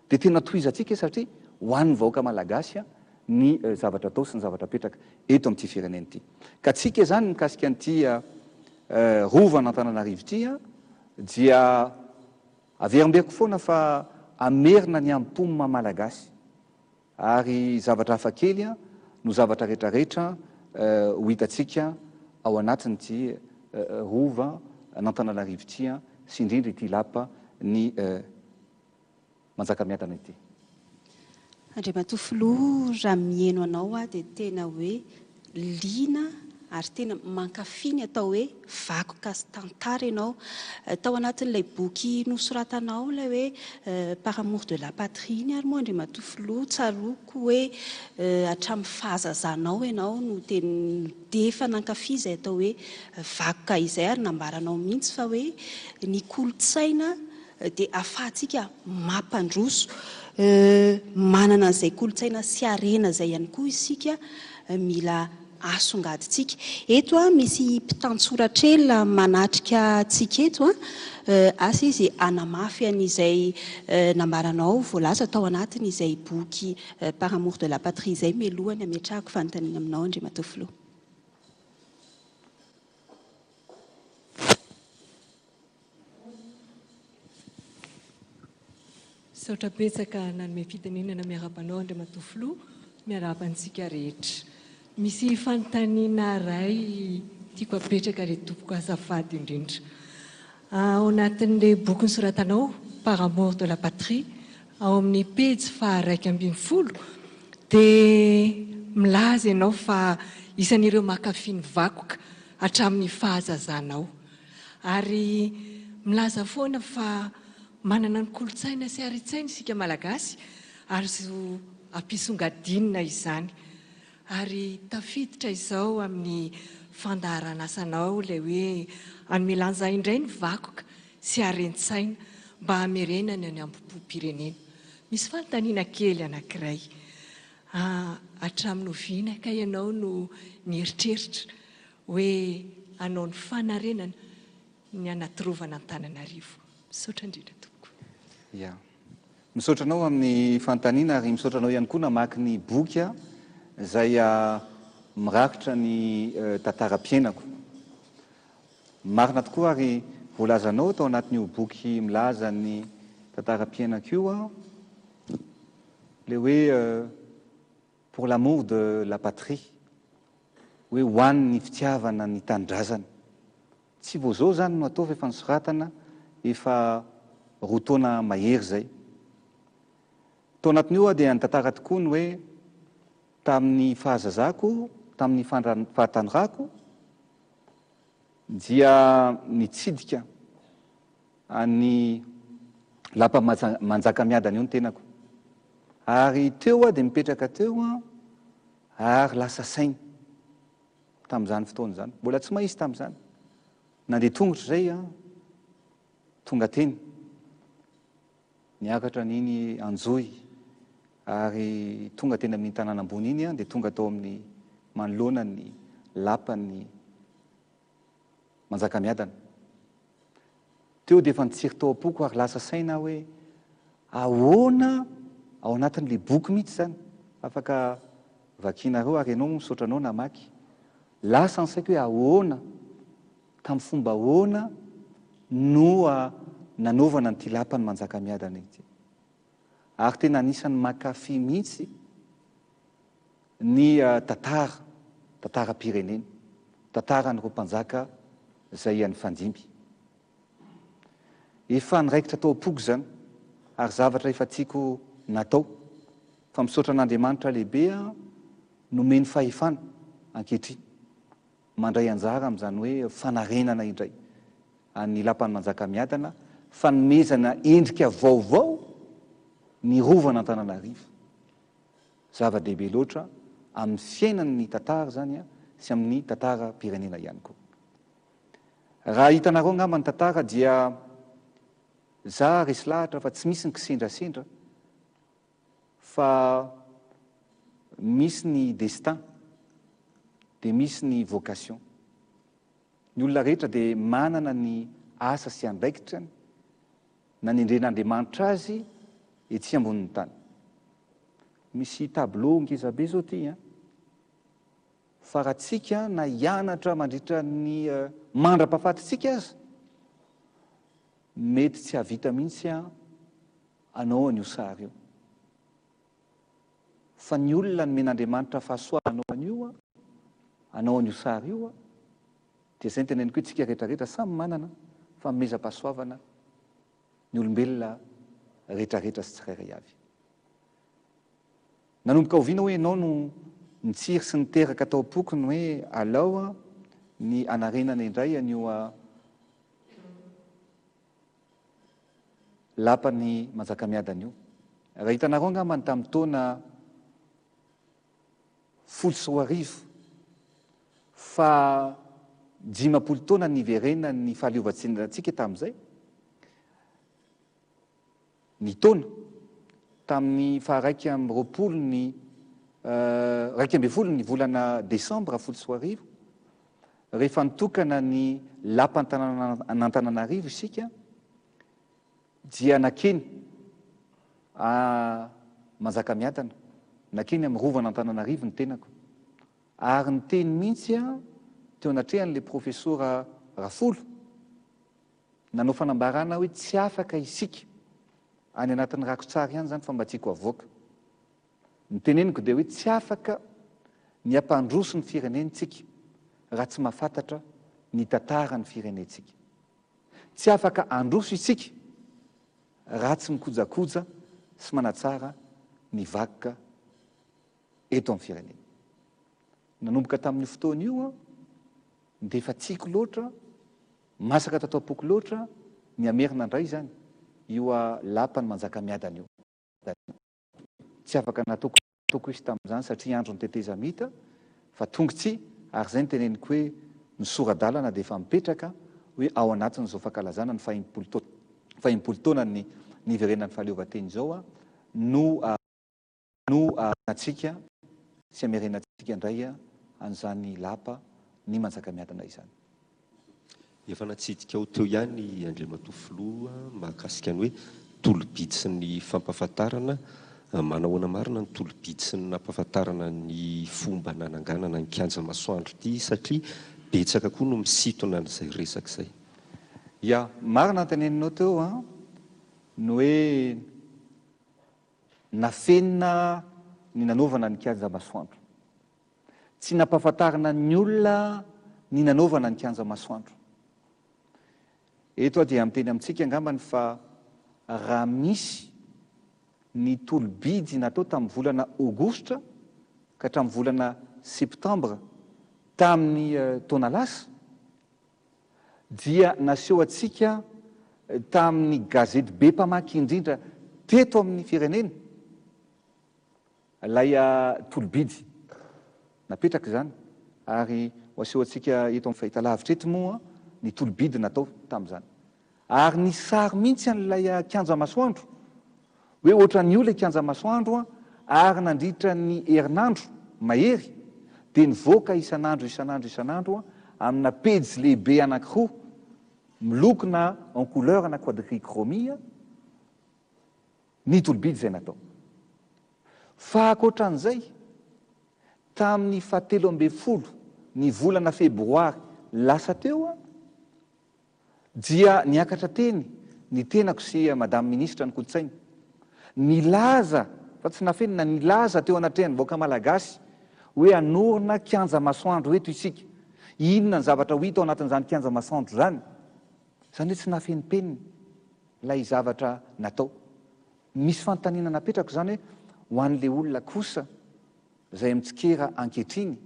dia tena tohizantsika satria ho an'ny vahoaka malagasy ny zavatra atao sy ny zavatra apetraka eto amin'ity firenena ity. Ka tsika izany mikasika an'ity Rovan'Antananarivo ity dia averimberiko foana fa hamerina ny hambom-po maha malagasy. Ary zavatra hafa kely no zavatra retraretra ho hitantsika ao anatin'ity Rova an'Antananarivo ity sy indrindra ity Lapa ny Manjakamiadana ity. Andriamatoa Filoha, raha miheno anao aho dia tena hoe liana. Ary tena mankafy ny atao hoe vakoka sy tantara ianao. Tao anatin'ilay boky nosoratanao ilay hoe Par amour de la patrie iny ary moa Andriamatoa Filoha, tsaroako hoe hatramin'ny fahazazanao ianao no dia efa nankafy izay atao hoe vakoka izay ary nambaranao mihitsy fa hoe ny kolontsaina dia ahafahantsika mampandroso. Manana an'izay kolontsaina sy harena izay ihany koa isika mila asongadintsika. Eto misy mpitantsoratra ela manatrika antsika eto, asa izy hanamafy an'izay nambaranao voalaza tao anatin'izay boky Par amour de la patrie izay mialohan'ny hametrahako fanontaniana aminao Andriamatoa Filoha. Misaotra betsaka nanome fitenenana miarahaba anao Andriamatoa Filoha, miarahaba antsika rehetra. Misy fanontaniana iray tiako apetraka ry tompoko azafady indrindra. Ao anatin'ilay boky nosoratanao Par amour de la patrie, ao amin'ny pejy faha 11 dia milaza ianao fa isan'ireo mankafy ny vakoka hatramin'ny fahazazanao. Ary milaza foana fa manana ny kolontsaina sy haren-tsaina isika Malagasy ary zo ampisongadinina izany. Ary tafiditra izao amin'ny fandaharan'asanao ilay hoe hanome lanja indray ny vakoka sy haren-tsaina mba hamerenana ny hambom-pom-pirenena. Misy fanontaniana kely anankiray. Hatramin'ny oviana kay ianao no nieritreritra hoe hanao ny fanarenana ny anatirovan'Antananarivo. Misaotra indrindra tompoko. Ya. Misaotra anao amin'ny fanontaniana ary misaotra anao ihany koa namaky ny boky izay mirakitra ny tantaram-piainako. Marina tokoa ary voalazanao tao anatin'io boky milaza ny tantaram-piainako io ilay hoe Pour l'amour de la patrie, hoe ho an'ny fitiavana ny tanindrazana. Tsy vao izao izany no atao fa efa nosoratana efa roa taona mahery izay. Tao anatin'io aho dia nitantara tokoa ny hoe tamin'ny fahazazako, tamin'ny fahatanorako dia nitsidika an'ny lapa Manjakamiadana io ny tenako. Ary teo aho dia mipetraka teo ary lasa saina tamin'izany fotoana izany. Mbola tsy mahisy tamin'izany. Nandeha tongotra izay aho, tonga teny. Niakatra an'iny Anjohy ary tonga teny amin'iny tanàna ambony iny aho dia tonga tao amin'ny manoloana ny lapan'ny Manjakamiadana. Teo dia efa nitsiry tao am-poko ary lasa saina aho hoe ahoana ao anatin'ilay boky mihitsy izany, afaka vakianareo ary ianao moa misaotra anao namaky. Lasa ny saiko hoe ahoana, tamin'ny fomba ahoana no nanaovana an'ity lapan'i Manjakamiadana ity. Ary tena anisan'ny mankafy mihitsy ny tantara, tantaram-pirenena, tantaran'ireo mpanjaka izay nifandimby. Efa niraikitra tao am-poko izany ary zavatra efa tiako natao fa misaotra an'Andriamanitra lehibe aho nomeny fahefana ankehitriny mandray anjara amin'izany hoe fanarenana indray an'ny Lapan'i Manjakamiadana, fanomezana endrika vaovao ny Rovan'Antananarivo. Zava-dehibe loatra amin'ny fiainan'ny tantara izany sy amin'ny tantaram-pirenena ihany koa. Raha hitanareo angamba ny tantara dia za resy lahatra fa tsy misy ny kisendrasendra fa misy ny destin dia misy ny vocation. Ny olona rehetra dia manana ny asa sy andraikitrany nanendren'Andriamanitra azy etsy ambonin'ny tany. Misy tableau ngeza be zao ty an! Fa raha tsika na hianatra mandritra ny mandra-pahafatintsika aza, mety tsy hahavita mihitsy hanao an'io sary io. Fa ny olona nomen'Andriamanitra fahasoavana hanao an'io, hanao an'io sary io, dia izay no teneniko hoe tsika rehetra rehetra samy manana fanomezam-pahasoavana ny olombelona rehetra rehetra sy tsirairay avy. Nanomboka oviana hoy ianao no. Nitsiry sy niteraka tao am-poko ny hoe alao ny hanarenana indray an'io lapan'i Manjakamiadana io. Raha hitanareo angamba ny tamin'ny taona 2010 fa 50 taona niverenan'ny fahaleovantsenantsika tamin'izay, ny taona, tamin'ny faha-21 ny 11 ny volana desambra 2010, rehefa nitokana ny lapan-tanànan'Antananarivo isika dia nakeny a Manjakamiadana, nakeny amin'ny rovan'Antananarivo ny tenako ary niteny mihitsy aho teo anatrehan'ilay profesora Rafolo, Nanao fanambarana hoe tsy afaka isika, any anatin'ny rakotsary ihany izany fa mba tiako avoaka. Ny teneniko dia hoe tsy afaka ny hampandroso ny firenentsika raha tsy mahafantatra ny tantaran'ny firenentsika. Tsy afaka handroso isika raha tsy mikojakoja sy manatsara ny vakoka eto amin'ny firenena. Nanomboka tamin'io fotoana io aho dia efa tiako loatra Masaka tato am-poko loatra ny hamerina indray izany io lapan'i Manjakamiadana io. Tsy afaka nataoko nataoko izy tamin'izany satria andron'ny tetezamita fa tonga tsy ary izay no teneniko hoe ny sora-dalana dia efa mipetraka hoe ao anatin'izao fankalazana ny fahenimpolo taona fahenimpolo taonan'ny niverenan'ny fahaleovantena izao no No aharenantsika sy amerenantsika indray an'izany lapa ny Manjakamiadana izany. Efa natsidikao teo ihany Andriamatoa Filoha mahakasika ny hoe tolo-bidy sy ny fampahafantarana. Manahoana marina ny tolo-bidy sy ny nampahafantarana ny fomba nananganana ny kianja masoandro ity satria betsaka koa no misintona an'izay resaka izay. Ya, marina ny teneninao teo an, ny hoe Nafenina ny nanaovana ny kianja masoandro. Tsy nampahafantarina ny olona ny nanaovana ny kianja masoandro. Eto aho dia miteny amintsika angambany fa raha misy ny tolo-bidy natao tamin'ny volana aogositra ka hatramin'ny volana septambra tamin'ny taona lasa dia naseho antsika tamin'ny gazety be mpamaky indrindra teto amin'ny firenena ilay tolo-bidy. Napetraka izany ary ho aseho antsika eto amin'ny fahitalavitra eto moa ny tolo-bidy natao tamin'izany. Ary nisy sary mihitsy an'ilay kianja masoandro, hoe ohatran'io ilay kianja masoandro ary nandritra ny herinandro mahery dia nivoaka isan'andro isan'andro isan'andro amina pejy lehibe anankiroa miloko na en couleur na quadrichromie ny tolo-bidy izay natao. Fa ankoatran'izay, tamin'ny fahatelo ambin'ny folo ny volana febroary lasa teo, Dia niakatra teny ny tenako sy Madame Minisitra ny Kolontsaina. Nilaza, fa tsy nafenina, nilaza teo anatrehan'ny vahoaka Malagasy hoe hanorina kianja masoandro eto isika. Inona ny zavatra ho hita ao anatin'izany kianja masoandro izany? Izany hoe tsy nafenimpenina ilay zavatra natao. Misy fanontaniana napetrako izany hoe ho an'ilay olona kosa izay mitsikera ankehitriny,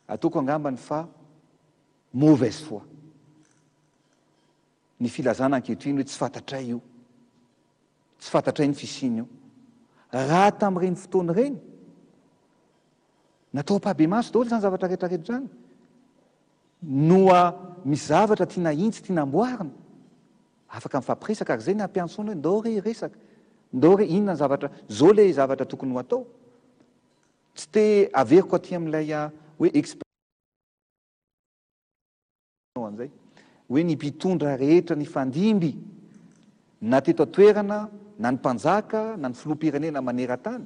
ataoko angambany fa Mauvaise foi. Ny filazana ankehitriny hoe tsy fantatray io, tsy fantatray ny fisian'io. Raha tamin'ireny fotoana ireny, natao ampahibemaso daholo izany zavatra rehetra rehetra izany, noa misy zavatra tiana ahintsy, tiana amboarina, afaka mifampiresaka, ary izay ny ampiantsoana hoe ndao re hiresaka, ndao re inona ny zavatra, izao ilay zavatra tokony ho atao. Tsy te averiko aty amin'ilay hoe exp. An'izay hoe ny mpitondra rehetra nifandimby na teto an-toerana na ny mpanjaka na ny filoham-pirenena maneran-tany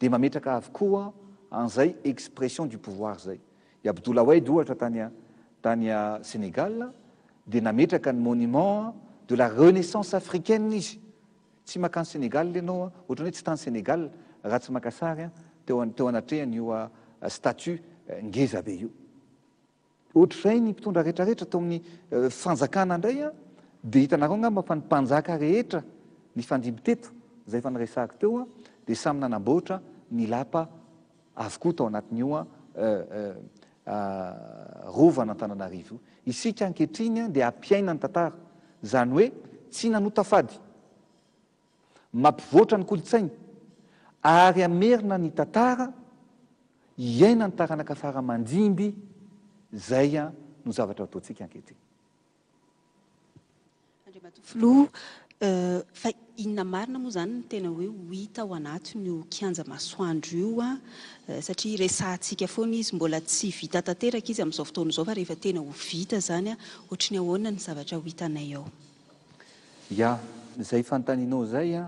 dia mametraka avokoa an'izay expression du pouvoir izay. I Abdoulaye Wade ohatra tany tany Sénégal dia nametraka ny monument de la renaissance africaine izy. Tsy makany Sénégal ianao ohatran'ny hoe tsy tany Sénégal raha tsy maka sary teo teo anatrehan'io statue ngeza be io. Ohatr'izay ny mpitondra rehetra rehetra tao amin'ny fanjakana indray dia hitanareo angamba fa ny mpanjaka rehetra nifandimby teto izay efa niresahako teo dia samy nanamboatra ny lapa. avokoa tao anatin'io Rovan'Antananarivo io. Isika ankehitriny dia hampiaina ny tantara, izany hoe tsy nanota fady, mampivoatra ny kolontsaina ary hamerina ny tantara iainan'ny taranaka fara aman-dimby, izay no zavatra ataontsika ankehitriny. Andriamatoa Filoha, fa inona marina moa izany no tena hoe ho hita ao anatin'io kianja masoandro io satria resahantsika foana izy, mbola tsy vita tanteraka izy amin'izao fotoana izao fa rehefa tena ho vita izany ohatry ny ahoana ny zavatra ho hitanay ao? Ya, izay fanontanianao izay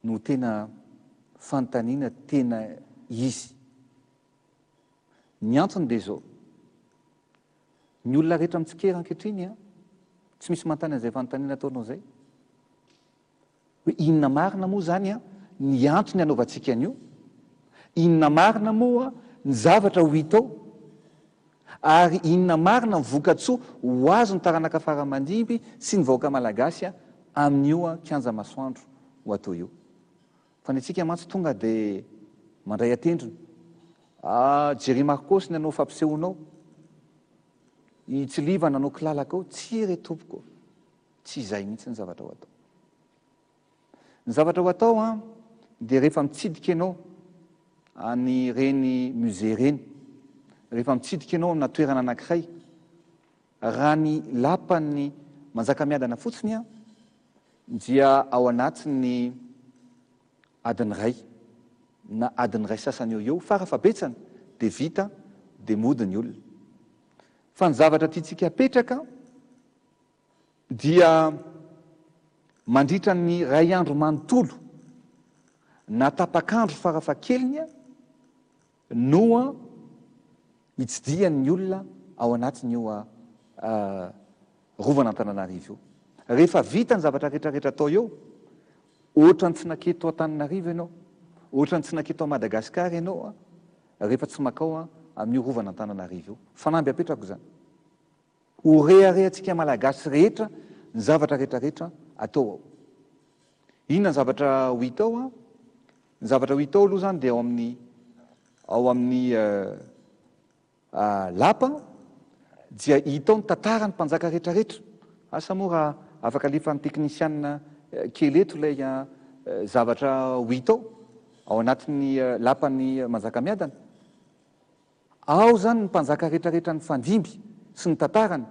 no tena fanontaniana tena izy. Ny antony dia izao, ny olona rehetra mitsikera ankehitriny an, tsy misy manontany an'izay fanontaniana ataonao izay, hoe inona marina moa izany an ny antony anaovantsika an'io, inona marina moa ny zavatra ho hita ao, ary inona marina ny vokatsoa ho azon'ny taranaka fara aman-dimby sy ny vahoaka malagasy amin'io kianja masoandro ho atao io. Fa ny antsika mantsy tonga dia mandray an-tendrony. Ah, Jerry Marcos ny hanao fampisehoana ao. I Tsiliva nanao kilalaka ao. Tsia re tompoko. Tsy izay mihitsy ny zavatra ho atao. Ny zavatra ho atao an, dia rehefa mitsidika ianao an'ireny musée ireny, rehefa mitsidika ianao amina toerana anankiray, raha ny lapan'ny Manjakamiadana fotsiny an, dia ao anatin'ny adiny iray na adiny iray sasany eo eo fara fahabetsany dia vita dia mody ny olona. Fa ny zavatra tiantsika apetraka dia mandritra ny iray andro manontolo na tapak'andro farafahakeliny no hitsidihan'ny olona ao anatin'io Rovan'Antananarivo io. Rehefa vita ny zavatra rehetra rehetra atao eo, ohatran'ny tsy naketo Antananarivo ianao, ohatran'ny tsy naketo Madagasikara ianao rehefa tsy makao amin'io Rovan'Antananarivo io. Fanamby apetrako izany. Ho reharehantsika Malagasy rehetra ny zavatra rehetra rehetra atao ao. Inona ny zavatra ho hita ao an? Ny zavatra ho hita ao aloha izany dia ao amin'ny ao amin'ny lapa dia hita ao ny tantaran'ny mpanjaka rehetra rehetra. Asa moa raha afaka alefan'ny teknisianina kely eto ilay zavatra ho hita ao, ao anatin'ny lapan'ny Manjakamiadana. Ao zany ny mpanjaka retraretra nifandimby sy ny tantarany.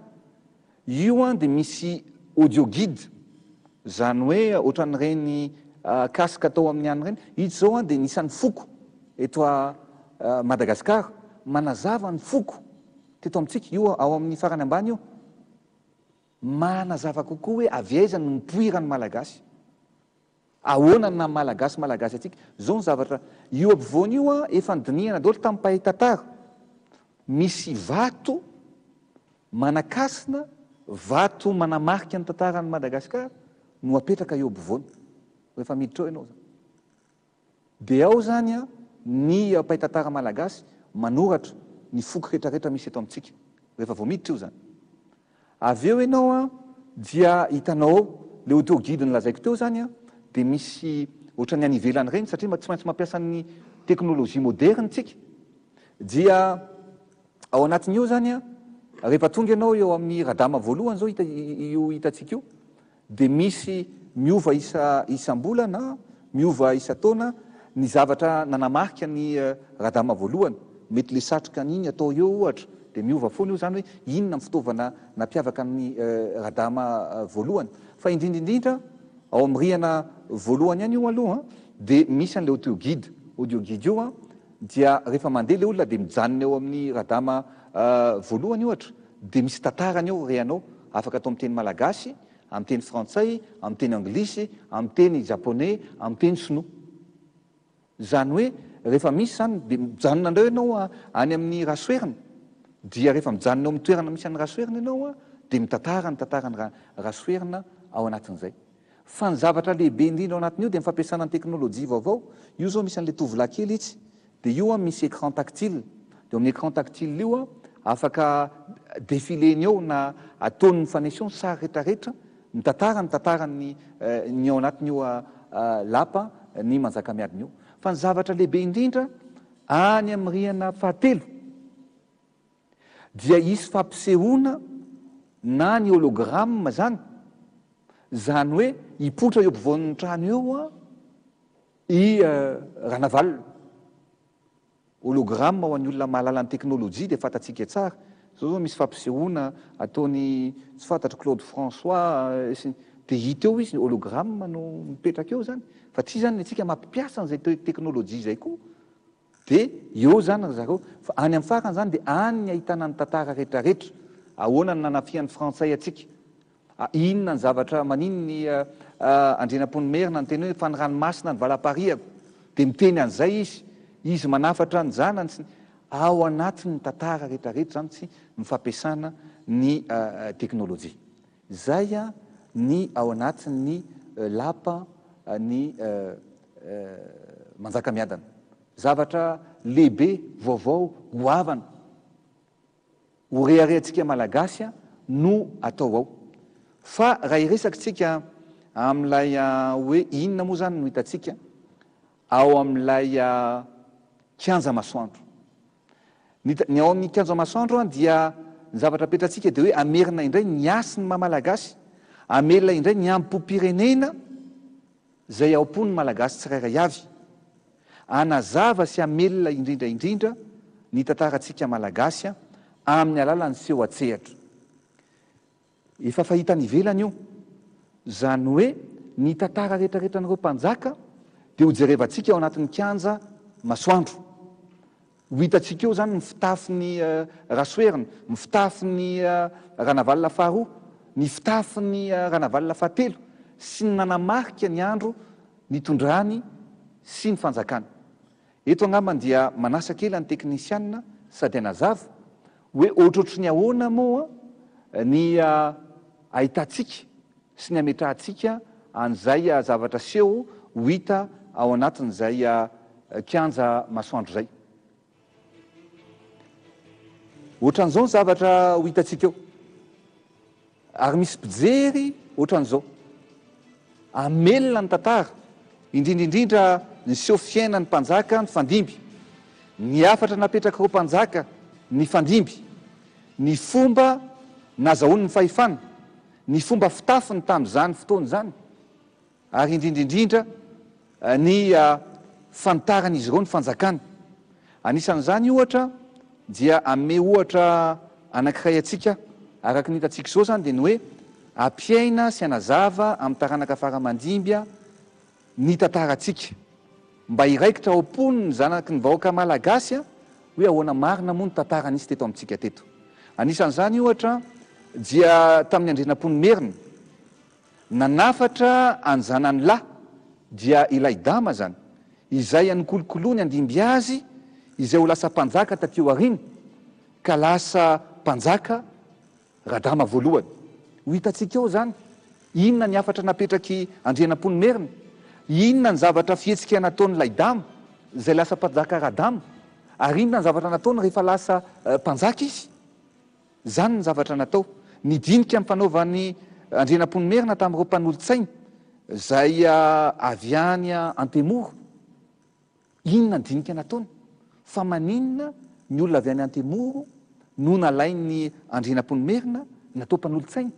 Io an dia misy audio guide, zany hoe ohatran'ireny casque atao amin'ny anona ireny. Ito zao an dia ny isan'ny foko eto Madagascar, manazava ny foko teto amintsika, io ao amin'ny farany ambany io. Manazava kokoa hoe avy aiza no nipoiran'ny Malagasy. Ahoana ny naha Malagasy Malagasy antsika? Zao ny zavatra, io ampovoany io an, efa nodinihana daholo tamin'ny mpahay tantara. Misy vato manakasina, vato manamarika ny tantaran'i Madagasikara no apetraka eo ampovoany. Rehefa miditra eo ianao zany. Dia ao izany an, ny mpahay tantara malagasy manoratra ny foko rehetrarehetra misy eto amintsika, rehefa vao miditra io izany. Avy eo ianao an, dia hitanao ao, ilay audio guide nolazaiko teo izany an, dia misy ohatran'ny any ivelany ireny, satria tsy maintsy mampiasa ny teknolojia moderina isika, dia ao anatin'io izany an, rehefa tonga ianao eo amin'ny Radama voalohany izao, hita io hitantsika io, Dia misy miova isa isam-bolana, miova isan-taona ny zavatra nanamarika ny Radama voalohany. Mety le satroka an'iny atao eo ohatra, dia miova foana io izany hoe inona ny fitaovana nampiavaka ny Radama voalohany. Fa indrindra indrindra ao amin'ny rihana voalohany ihany io aloha dia misy an'ilay audio guide. Audio guide io dia rehefa mandeha ilay olona dia mijanona eo amin'ny Radama voalohany ohatra Dia misy tantarany eo re anao, afaka atao amin'ny teny malagasy, amin'ny teny frantsay, amin'ny teny anglisy, amin'ny teny japoney, amin'ny teny sinoa. Izany hoe rehefa misy izany dia mijanona indray ianao any amin'ny Rasoherina, dia rehefa mijanona eo amin'ny toerana misy an'i Rasoherina ianao dia mitantara ny tantaran'i Rasoherina ao anatin'izay. Fa ny zavatra lehibe indrindra ao anatin'io dia ny fampiasana ny teknolojia vaovao. Io izao misy an'ilay tovolahy kely itsy Dia io an misy écran tactile, dia eo amin'ny écran tactile io an afaka défiler-ny eo na ataony mifanesy eo ny sary retraretra mitantara ny tantaran'ny ny ao anatin'io lapa ny Manjakamiadana io. Fa ny zavatra lehibe indrindra Any amin'ny rihana fahatelo dia hisy fampisehoana na ny hologramme izany, izany hoe hipoitra eo ampovoan'ny trano eo i Ranavalona. Hologramme ho an'ny olona mahalala ny teknolojia dia fantatsika tsara. Izao izao misy fampisehoana ataon'i tsy fantatro Claude François sy ny dia hita eo izy, hologramme no mipetraka eo izany. Fa tsy izany ny antsika mampiasa an'izay teknolojia izay koa. Dia eo izany ry zareo. Fa any amin'ny farany izany dia any ny ahitana ny tantara rehetrarehetra. Ahoana no nanafihan'ny frantsay antsika. Inona ny zavatra manino ny Andrianampoinimerina niteny hoe fa ny ranomasina ny valam-parihako dia miteny an'izay izy, izy manafatra ny zanany sy ny ao anatin'ny tantara rehetra rehetra izany tsy ny fampiasana ny teknolojia. Izay ny ao anatin'ny lapa ny Manjakamiadana. Zavatra lehibe vaovao goavana. Ho reharehantsika Malagasy no atao ao. Fa raha hiresaka tsika amin'ilay hoe inona moa izany no hitantsika ao amin'ilay kianja masoandro. Ny ny ao amin'ny kianja masoandro dia ny zavatra apetratsika dia hoe hamerina indray ny hasin'ny maha Malagasy, hamelona indray ny hambom-pirenena izay ao am-pon'ny Malagasy tsirairay avy. Hanazava sy hamelona indrindra indrindra ny tantarantsika Malagasy amin'ny alalan'ny seho an-tsehatra. Efa fahita any ivelany io. Izany hoe ny tantara rehetrarehetran'ireo mpanjaka dia hojerevantsika ao anatin'ny kianja masoandro. Ho hitantsika eo izany ny fitafin'i Rasoherina, ny fitafin'i Ranavalona faharoa, ny fitafin'i Ranavalona fahatelo sy ny nanamarika ny andro nitondrany sy ny fanjakany. Eto angambany dia manasa kely an'ny teknisianina sady hanazava hoe ohatrohatry ny ahoana moa ny ahitantsika sy ny ametrahantsika an'izay zavatra seho ho hita ao anatin'izay kianja masoandro izay. Ohatran'izao ny zavatra ho hitantsika eo. Ary misy mpijery ohatran'izao. Hamelona ny tantara, indrindra indrindra ny seho fiainan'ny mpanjaka nifandimby, ny hafatra napetrak'ireo mpanjaka nifandimby, ny fomba nazahoany ny fahefana, ny fomba fitafiny tamin'izany fotoana izany ary indrindra indrindra ny fanitaran'izy ireo ny fanjakany. Anisan'izany ohatra dia hanome ohatra anankiray antsika araka ny hitantsika izao izany dia ny hoe hampiaina sy hanazava amin'ny taranaka fara aman-dimby ny tantarantsika mba hiraikitra ao am-pon'ny zanaky ny vahoaka malagasy hoe ahoana marina moa ny tantara nisy teto amintsika teto. Anisan'izany ohatra dia tamin'ny Andrianampoinimerina nanafatra an'ny zanany lahy dia Ilaidama izany izay nikolokoloany handimby azy izay ho lasa mpanjaka taty aoriana ka lasa mpanjaka Radama voalohany. Ho hitantsika eo izany, inona ny hafatra napetrak'i Andrianampoinimerina, inona ny zavatra fihetsika nataon'i Laidama, izay lasa mpanjaka Radama, ary inona ny zavatra nataony rehefa lasa mpanjaka izy. Izany ny zavatra natao. Ny dinika nifanaovan'i Andrianampoinimerina tamin'ireo mpanolotsainy, izay avy any Antemoro. Inona ny dinika nataony? Fa maninona ny olona avy any Antemoro no nalain'ny Andrianampoinimerina natao mpanolotsaina?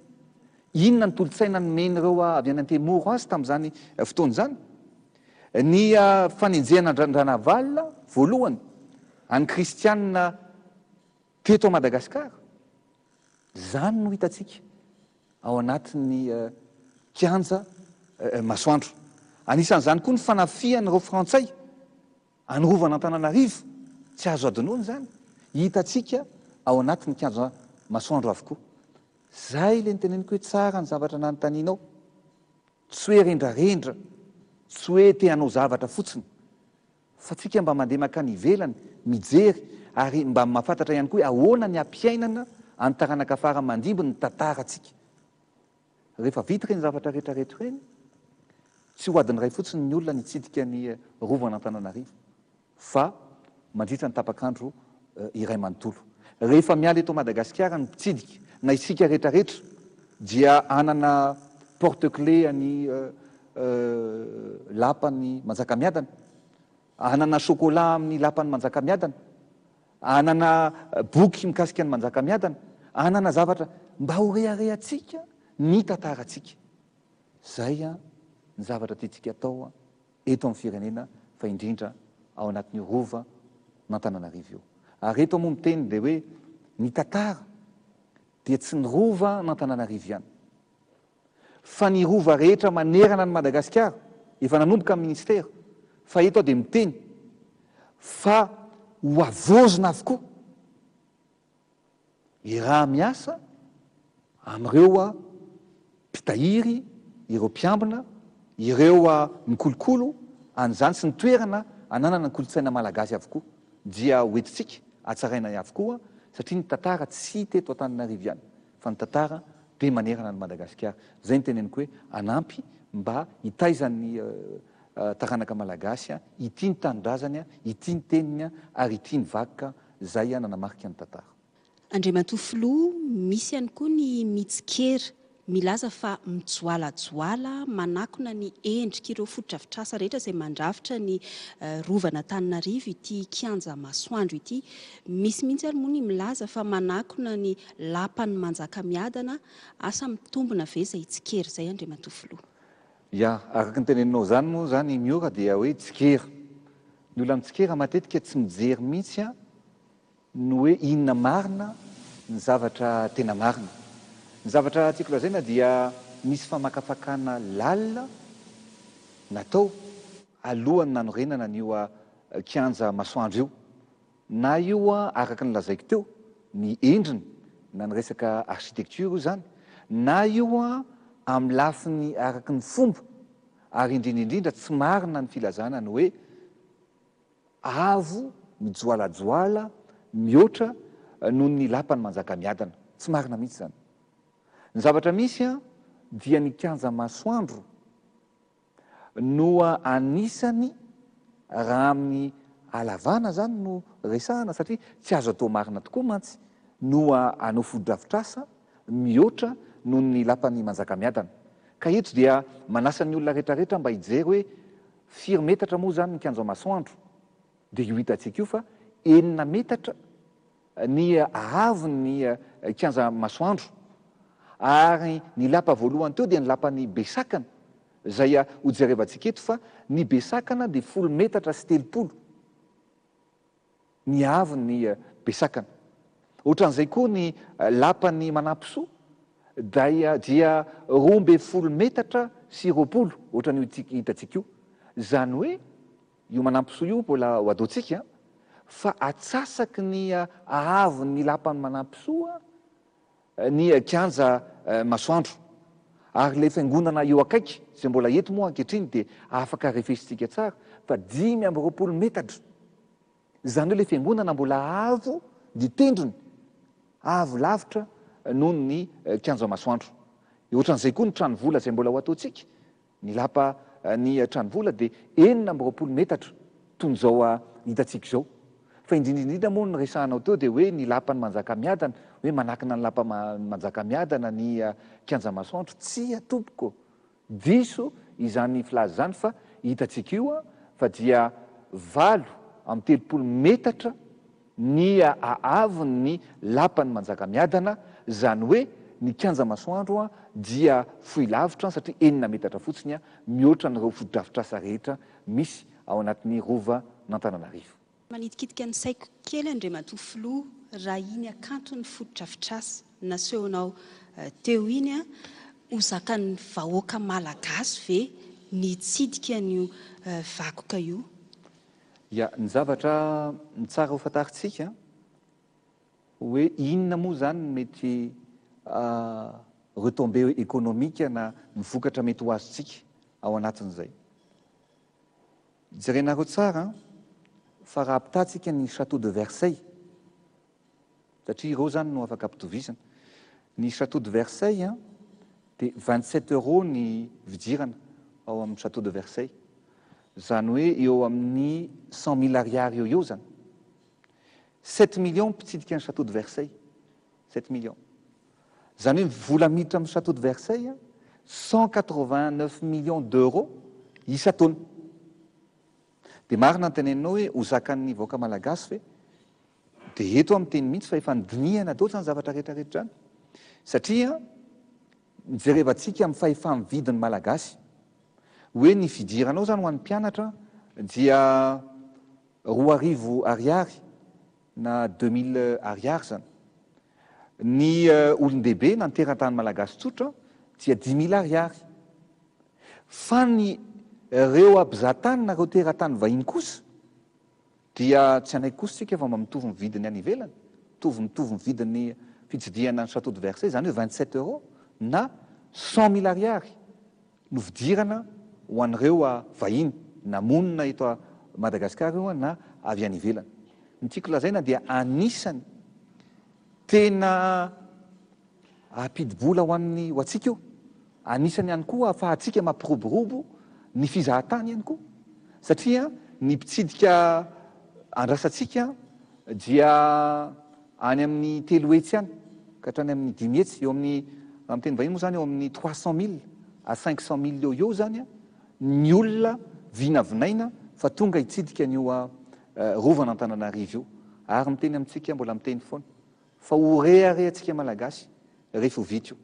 Inona ny tolotsaina nomen'ireo avy any Antemoro azy tamin'izany fotoana izany? Ny fanenjehana an-dRanavalona voalohany an'ny kristianina teto Madagasikara, izany no hitantsika ao anatin'ny kianja masoandro. Anisan'izany koa ny fanafihan'ireo frantsay any Rovan'Antananarivo, tsy azo adinoina izany, hitantsika ao anatin'ny kianja masoandro avokoa. Izay ilay noteneniko hoe tsara ny zavatra nanontanianao, tsy hoe rendrarendra, tsy hoe te hanao zavatra fotsiny, Fa tsika mba mandeha makany ivelany mijery ary mba mahafantatra ihany koa hoe ahoana ny hampiainana any taranaka fara mandimby ny tantarantsika. Rehefa vita ireny zavatra rehetra rehetra ireny, tsy ho adiny iray fotsiny ny olona nitsidika ny Rovan'Antananarivo fa mandritra ny tapak'andro iray manontolo. Rehefa miala eto Madagasikara ny mpitsidika na isika rehetra rehetra dia hanana porte clé an'i Lapan'i Manjakamiadana. Hanana chocolat amin'ny lapan'i Manjakamiadana, hanana boky mikasika an'i Manjakamiadana, hanana zavatra mba ho reharehantsika ny tantarantsika. Izay ny zavatra tiantsika atao eto amin'ny firenena fa indrindra ao anatin'io rova n'Antananarivo io. Ary eto moa miteny dia hoe ny tantara dia tsy ny rova n'Antananarivo ihany fa ny rova rehetra manerana an'i Madagasikara, efa nanomboka ny ministera fa eto aho dia miteny fa ho havaozina avokoa. Iaraha-miasa amin'ireo mpitahiry, ireo mpiambina, ireo mikolokolo an'izany sy ny toerana ananana ny kolontsaina malagasy avokoa dia ho entintsika hatsaraina avokoa satria ny tantara tsy hita eto Antananarivo ihany fa ny tantara dia manerana an'i Madagasikara. Izay no teneniko hoe hanampy mba hitaiza ny taranaka malagasy hitia ny tanindrazany, hitia ny teniny ary hitia ny vakoka Izay nanamarika ny tantara. Andriamatoa Filoha, misy ihany koa ny mitsikera, milaza fa mijoalajoala manakona ny endrik'ireo fotodrafitrasa rehetra izay mandrafitra ny Rovan'Antananarivo ity kianja Masoandro ity. Misy mihitsy ary moa ny milaza fa manakona ny lapan'i Manjakamiadana. Asa mitombina ve izay tsikera izay Andriamatoa Filoha? Ya, araka ny teneninao izany moa izany Miora dia hoe tsikera. Ny olona mitsikera matetika tsy mijery mihitsy ny hoe inona marina ny zavatra tena marina. Ny zavatra tiako lazaina dia nisy famakafakana lalina natao alohan'ny nanorenana an'io kianja masoandro io. Na io araka ny lazaiko teo ny endriny na ny resaka architecture io izany, na io amin'ny lafiny araka ny fomba Ary indrindra indrindra tsy marina ny filazana ny hoe avo mijoalajoala mihoatra noho ny lapan'i Manjakamiadana. Tsy marina mihitsy izany. Ny zavatra misy dia ny kianja masoandro no anisany raha amin'ny halavana izany no resahana satria tsy azo atao marina tokoa mantsy no hanao fotodrafitrasa mihoatra noho ny lapan'i Manjakamiadana. Ka eto dia manasa ny olona rehetrarehetra mba hijery hoe firy metatra moa izany ny kianja masoandro? Dia io hitantsika io fa enina metatra ny haavon'ny kianja masoandro. Ary ny lapa voalohany teo dia ny lapan'i Besakana izay hojerevantsika eto fa ny Besakana dia folo metatra sy 30. ny haavon'ny Besakana. Ohatran'izay koa ny lapan'i Manampisoa dia dia 12 metatra sy 20 ohatran'io hitantsika io. Izany hoe io Manampisoa io mbola ho ataontsika fa atsasaky ny haavon'ny lapan'i Manampisoa ny kianja Masoandro. Ary ilay fiangonana eo akaiky izay mbola eto moa ankehitriny dia afaka refesintsika tsara fa 25 metatra. Izany hoe ilay fiangonana mbola avo ny tendrony, avo lavitra noho ny kianja Masoandro. Ohatran'izay koa ny tranovola izay mbola ho ataontsika. Ny lapa ny tranovola dia 26 metatra toy izao hitantsika izao. Fa indrindra indrindra moa ny resahanao teo dia hoe ny lapan'i Manjakamiadana, hoe manakina ny lapa Manjakamiadana ny kianja Masoandro. Tsia tompoko, diso izany filaza izany fa hitantsika io fa dia 38 metatra ny haavon'ny lapan'i Manjakamiadana, izany hoe ny kianja Masoandro dia fohy lavitra satria enina metatra fotsiny mihoatra an'ireo fotodrafitrasa rehetra misy ao anatin'ny rovan'Antananarivo. Manitikitika ny saiko kely Andriamatoa Filoha raha iny hakanton'ny fotodrafitrasa nasehonao teo iny, ho zakan'ny vahoaka malagasy ve ny hitsidika an'io vakoka io? Ya, ny zavatra tsara ho fantarintsika hoe inona moa izany no mety retombées économiques na ny vokatra mety ho azontsika ao anatin'izay. Jerenareo tsara fa raha ampitahantsika ny Château de Versailles, satria ireo izany no afaka ampitovizana, ny Château de Versailles dia 27 euros ny vidirana ao amin'ny Château de Versailles. Izany hoe eo amin'ny cent mille ariary eo eo izany. Sept millions mpitsidika ny Château de Versailles. Sept millions. Izany hoe ny vola miditra amin'ny Château de Versailles, 189 millions d'euros isan-taona. Dia marina ny teneninao hoe ho zakan'ny vahoaka malagasy ve? Dia eto aho miteny mihitsy fa efa nodinihana daholo izany zavatra rehetra rehetra izany. Satria jerevantsika amin'ny fahefa-mividin'ny malagasy. Hoe ny fidiranao izany ho an'ny mpianatra dia 2000 ariary na 2000 ariary izany. Ny olon-dehibe na ny teratany malagasy tsotra dia 5000 ariary. Fa ny reo mpizahatany na reo teratany vahiny kosa dia tsy hanaiky kosa tsika fa mba mitovy ny vidiny any ivelany, mitovy mitovy ny vidin'ny fitsidihana ny Château de Versailles, izany hoe 27 euros na 100 mille ariary no fidirana ho an'ireo vahiny na monina eto Madagasikara io na avy any ivelany. Ny tiako lazaina dia anisany tena hampidi-bola ho an'ny ho antsika io. Anisany ihany koa ahafahantsika mampiroborobo ny fizahatany ihany koa satria ny mpitsidika andrasantsika dia any amin'ny 300 any ka hatrany amin'ny 500, eo amin'ny, raha miteny vahiny moa izany eo amin'ny 300 mille à 500 mille eo eo izany ny olona vinavinaina fa tonga hitsidika an'io Rovan'Antananarivo io. Ary miteny amintsika, mbola miteny foana, fa ho reharehantsika Malagasy rehefa ho vita io.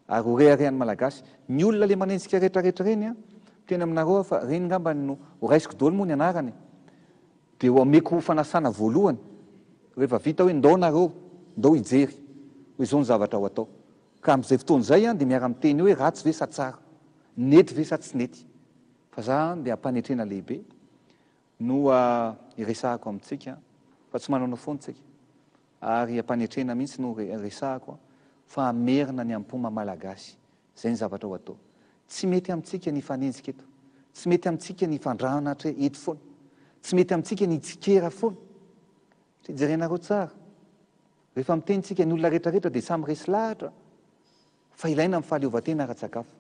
Ary ho reharehan'ny Malagasy. Ny olona le manenjika retraretra reny an, miteny aminareo aho fa reny ngambany no ho raisiko daholo moa ny anarany e. Dia ho ameko ho fanasana voalohany rehefa vita hoe ndao nareo, ndao hijery hoe izao ny zavatra ho atao. Ka amin'izay fotoana izay an dia miara-miteny eo hoe ratsy ve sa tsara, nety ve sa tsy nety. Fa za an dia am-panetrena lehibe no iresahako amintsika fa tsy manaonao foana tsika. Ary am-panetrena mihitsy no resahako fa hamerina ny am-po maha Malagasy. Izay ny zavatra ho atao. Tsy mety amintsika ny hifanenjika eto. Tsy mety amintsika ny hifandranatra eto foana. Tsy mety amintsika ny hitsikera foana. Satria jerenareo tsara, rehefa miteny tsika ny olona rehetra rehetra dia samy resy lahatra fa ilaina ny fahaleovantena ara-tsakafo.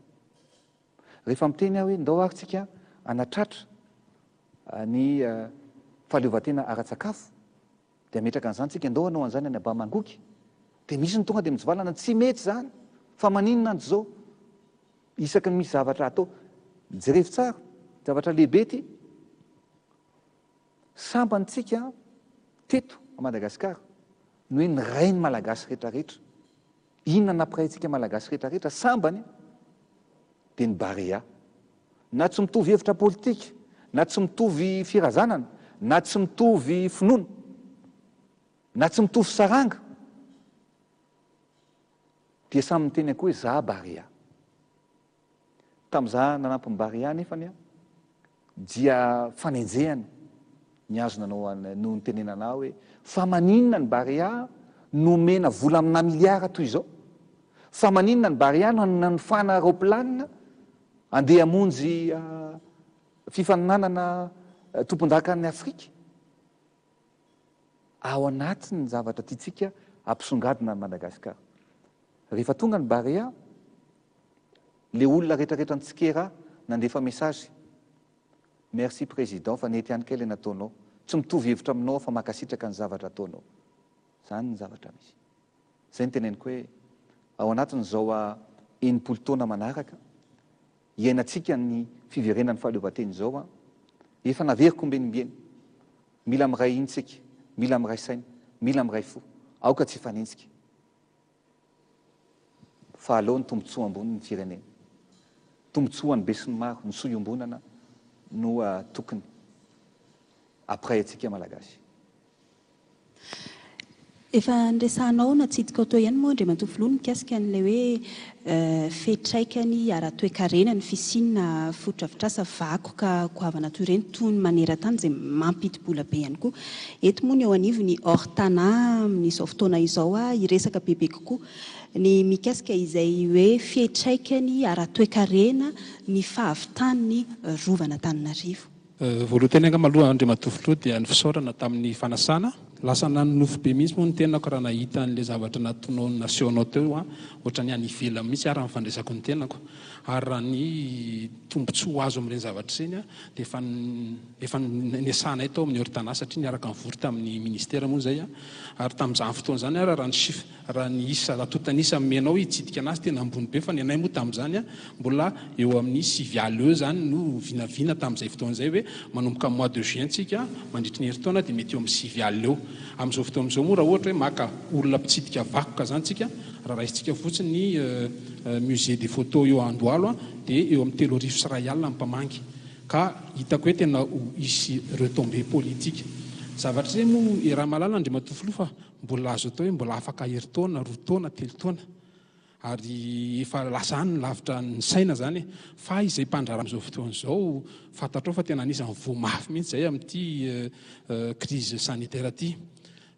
Rehefa miteny aho hoe ndao ary tsika hanatratra ny fahaleovantena ara-tsakafo, Dia hametraka an'izany tsika, ndao hanao an'izany any Abamangoky. Dia misy ny tonga dia mitsivalana, tsy mety izany, fa maninona an zao? Isaky ny misy zavatra atao, jerevo tsara, zavatra lehibe ity. Sambany tsika teto à Madagascar no hoe niray ny Malagasy rehetra rehetra. Inona nampiray antsika Malagasy rehetra rehetra? Sambany dia ny Barea. Na tsy mitovy hevitra politika, na tsy mitovy firazanana, na tsy mitovy finoana, na tsy mitovy saranga, dia samy miteny akoho hoe za Barea. Tamin'izaho nanampy ny Barea anefany dia fanenjehana ny azo nanao no nitenenana ahy hoe fa maninona ny Barea no omena vola amina miliara toy izao? Fa maninona ny Barea no nanofana raoplanina andeha hamonjy fifaninanana tompondakan'i Afrika? Ao anatin'ny zavatra tiantsika hampisongadina an'i Madagasikara. Rehefa tonga ny Barea, le olona retraretra nitsikera ahy nandefa message, Merci président fa nety ihany kay le nataonao, tsy mitovy hevitra aminao aho fa mankasitraka ny zavatra ataonao. Zany ny zavatra misy. Zay no teneniko hoe ao anatin'izao 60 taona manaraka iainantsika ny fiverenan'ny fahaleovantena izao an, efa naveriko ombieniombieny, mila miray hina tsika, mila miray saina, mila miray fo, aoka tsy hifanenjika. Fa aleo ny tombontsoa ambony ny firenena. Tombontsoa ho an'ny besinimaro, ny soa iombonana no tokony hampiray antsika Malagasy. Efa niresahanao natsidikao teo ihany moa Andriamatoa Filoha ny mikasika an'ilay hoe fetraikany ara-toekarena ny fisiana fotodrafitrasa vakoka goavana toy ireny toy ny maneran-tany izay mampidi-bola be ihany koa. Eto moa ny eo anivon'ny Hors Tana amin'izao fotoana izao hiresaka bebe kokoa ny mikasika izay hoe fiantraikany ara-toekarena ny fahavitan'ny Rovan'Antananarivo. Voalohan-teny angamba aloha Andriamatoa Filoha dia ny fisaorana tamin'ny fanasana. Lasa nanonofy be mihitsy moa ny tenako raha nahita an'ilay zavatra nataonao nasehonao teo an, ohatran'ny any ivelany mihitsy ary ny fandraisako ny tenako. Ary raha ny tombontsoa ho azo amin'ireny zavatra ireny an, dia efa efa niasanay tao amin'ny Ortana satria niaraka nivory tamin'ny ministera moa izay an, ary tamin'izany fotoana izany ary raha ny chiffre, raha ny isa, raha antontan'isa nomenao hitsidika anazy tena ambony be fa ny anay moa tamin'izany an, mbola eo amin'ny sivy alina eo izany no vinavina tamin'izay fotoana izay hoe manomboka mois de juin tsika mandritry ny herintaona dia mety eo amin'ny 9 alina eo. Amin'izao fotoana izao moa raha ohatra hoe maka olona mpitsidika vakoka izany tsika, raha raisintsika fotsiny ny musée des photos eo Andohalo dia eo amin'ny 2100 ny mpamangy. Ka hitako hoe tena ho hisy retombées politique. Zavatra izay moa iaraha-mahalala Andriamatoa Filoha fa mbola azo atao hoe mbola afaka herintaona, roa taona, telo taona. Ary efa lasa any ny lavitra ny saina izany e. Fa izay mpandraharaha amin'izao fotoana izao, fantatrao fa tena anisan'ny voa mafy mihitsy izay amin'ity crise sanitaire ity.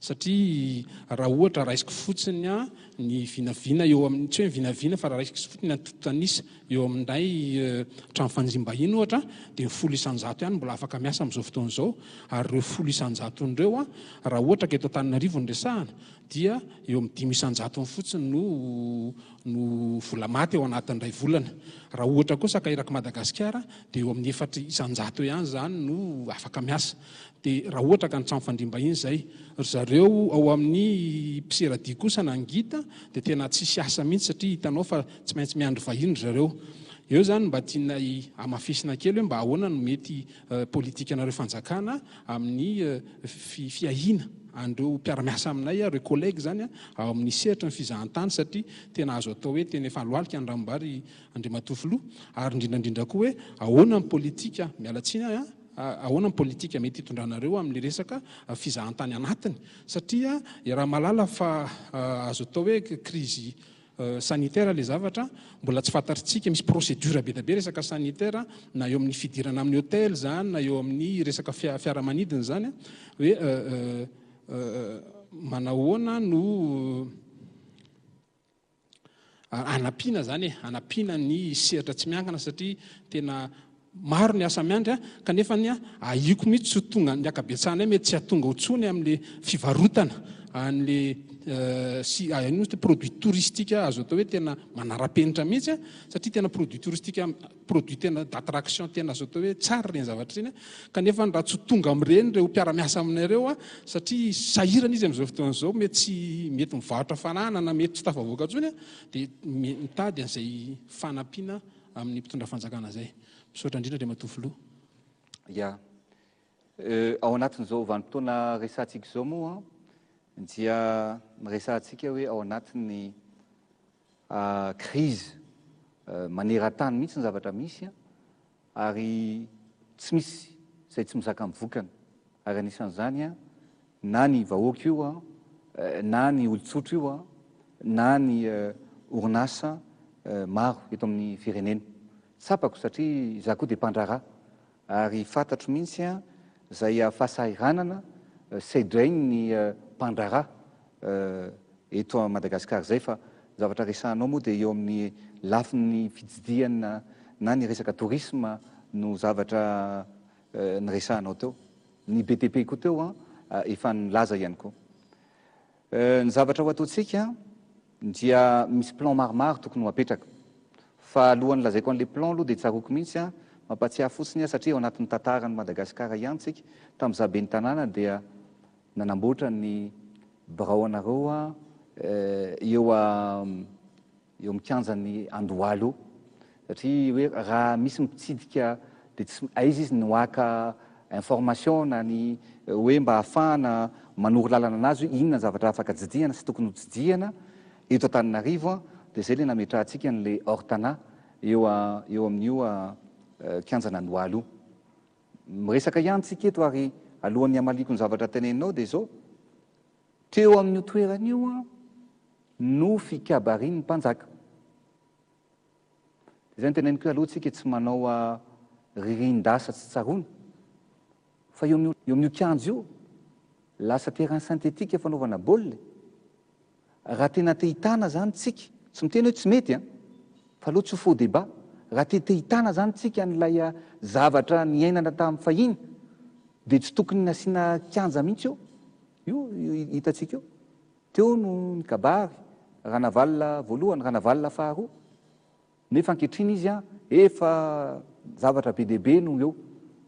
Satria raha ohatra raisiko fotsiny ny vinavina eo amin'ny, tsy hoe ny vinavina fa raha raisiko fotsiny ny antontan'isa eo amin'ilay trano fanjim-bahiny ohatra dia ny 10% ihany mbola afaka miasa amin'izao fotoana izao ary ireo 10%-ny ireo raha ohatra ka eto Antananarivo no resahana dia eo amin'ny 5%-ny fotsiny no no vola maty ao anatin'ny iray volana. Raha ohatra kosa ka erak'i Madagasikara dia eo amin'ny 4% eo ihany izany no afaka miasa. Dia raha ohatra ka ny trano fandriam-bahiny izay, ry zareo ao amin'ny mpiseradia kosa na ny guide dia tena tsisy asa mihitsy satria hitanao fa tsy maintsy miandry vahiny ry zareo. Eo izany mba tianay hamafisina kely hoe mba ahoana no mety politikanareo fanjakana amin'ny fiahiana an'ireo mpiara-miasa aminay, ireo collègues izany ao amin'ny sehatry ny fizahantany satria tena azo atao hoe tena efa alohalika ny ranombary Andriamatoa Filoha. Ary indrindra indrindra koa hoe ahoana ny politika, miala tsiny aho an, ahoana ny politika mety hitondranareo amin'ilay resaka fizahantany anatiny satria iaraha-mahalala fa azo atao hoe crise sanitaire ilay zavatra, mbola tsy fantatritsika, misy procédure be dia be resaka sanitaire na eo amin'ny fidirana amin'ny hôtel izany na eo amin'ny resaka fiaramanidina izany hoe manahoana no Hanampiana izany e, hanampiana ny sehatra tsy miankina satria tena maro ny asa miandry a, kanefa ny ahiako mihitsy tsy ho tonga, ny ankabetsahanay mety tsy hahatonga intsony amin'le fivarotana an'le sy inona moa izy ity produit touristique azo atao hoe tena manara-penitra mihitsy a, satria tena produit touristique produit tena d'attraction tena azo atao hoe tsara ireny zavatra ireny kanefa raha tsy ho tonga amin'ireny ireo mpiara-miasa aminay ireo a satria sahirana izy amin'izao fotoana izao mety tsy mety mivarotra fananana na mety tsy tafavoaka intsony a dia mitady an'izay fanampiana amin'ny mpitondra fanjakana izay. Misaotra indrindra Andriamatoa Filoha. Ya. Ao anatin'izao vanim-potoana resahantsika izao moa dia resahantsika hoe ao anatin'ny crise maneran-tany mihitsy ny zavatra misy ary tsy misy izay tsy mizaka amin'ny vokany ary anisan'izany na ny vahoaka io na ny olon-tsotra io na ny orinasa maro eto amin'ny firenena. Tsapako satria izaho koa dia mpandraharaha Ary fantatro mihitsy izay fahasahiranana sedrain'ny mpandraharaha eto Madagasikara izay fa ny zavatra resahanao moa dia eo amin'ny lafiny fitsidihana na ny resaka tourisme no zavatra niresahanao teo. Ny BTP koa teo efa nilaza ihany koa. Ny zavatra ho ataontsika dia misy plan maromaro tokony ho apetraka. Fa alohan'ny lazaiko an'ilay plan aloha dia tsaroako mihitsy an, mampatsiahy fotsiny aho satria ao anatin'ny tantaran'i Madagasikara ihany tsika, tamin'izaho ben'ny tanàna dia nanamboatra ny birao anareo aho eo eo amin'ny kianjan'ny Andohalo eo. Satria hoe raha misy mpitsidika dia tsy aiza izy no haka information na ny hoe mba hahafahana manoro lalana anazy hoe inona ny zavatra afaka tsidihana sy tokony ho tsidihana eto Antananarivo dia izay ilay nametrahantsika an'ilay hors Tana eo eo amin'io kianjan'Andohalo io. Miresaka ihany tsika eto ary alohan'ny hamaliako ny zavatra teneninao dia izao, teo amin'io toerana io no fikabarian'ny mpanjaka. Dia izay no teneniko hoe aleo tsika tsy manao ririn-dasa tsy tsaroana fa eo amin'io eo amin'io kianja io lasa terrain synthétique fanaovana baolina e. Raha tena te hitana zany tsika, tsy miteny hoe tsy mety an, fa aleo tsy ho faux débat, raha te te hitana zany tsika an'ilay zavatra niainana tamin'ny fahiny dia tsy tokony nasiana kianja mihitsy eo. Io hitantsika io. Teo no nikabary Ranavalona voalohany, Ranavalona faharoa. Nefa ankehitriny izy efa zavatra be dia be no eo.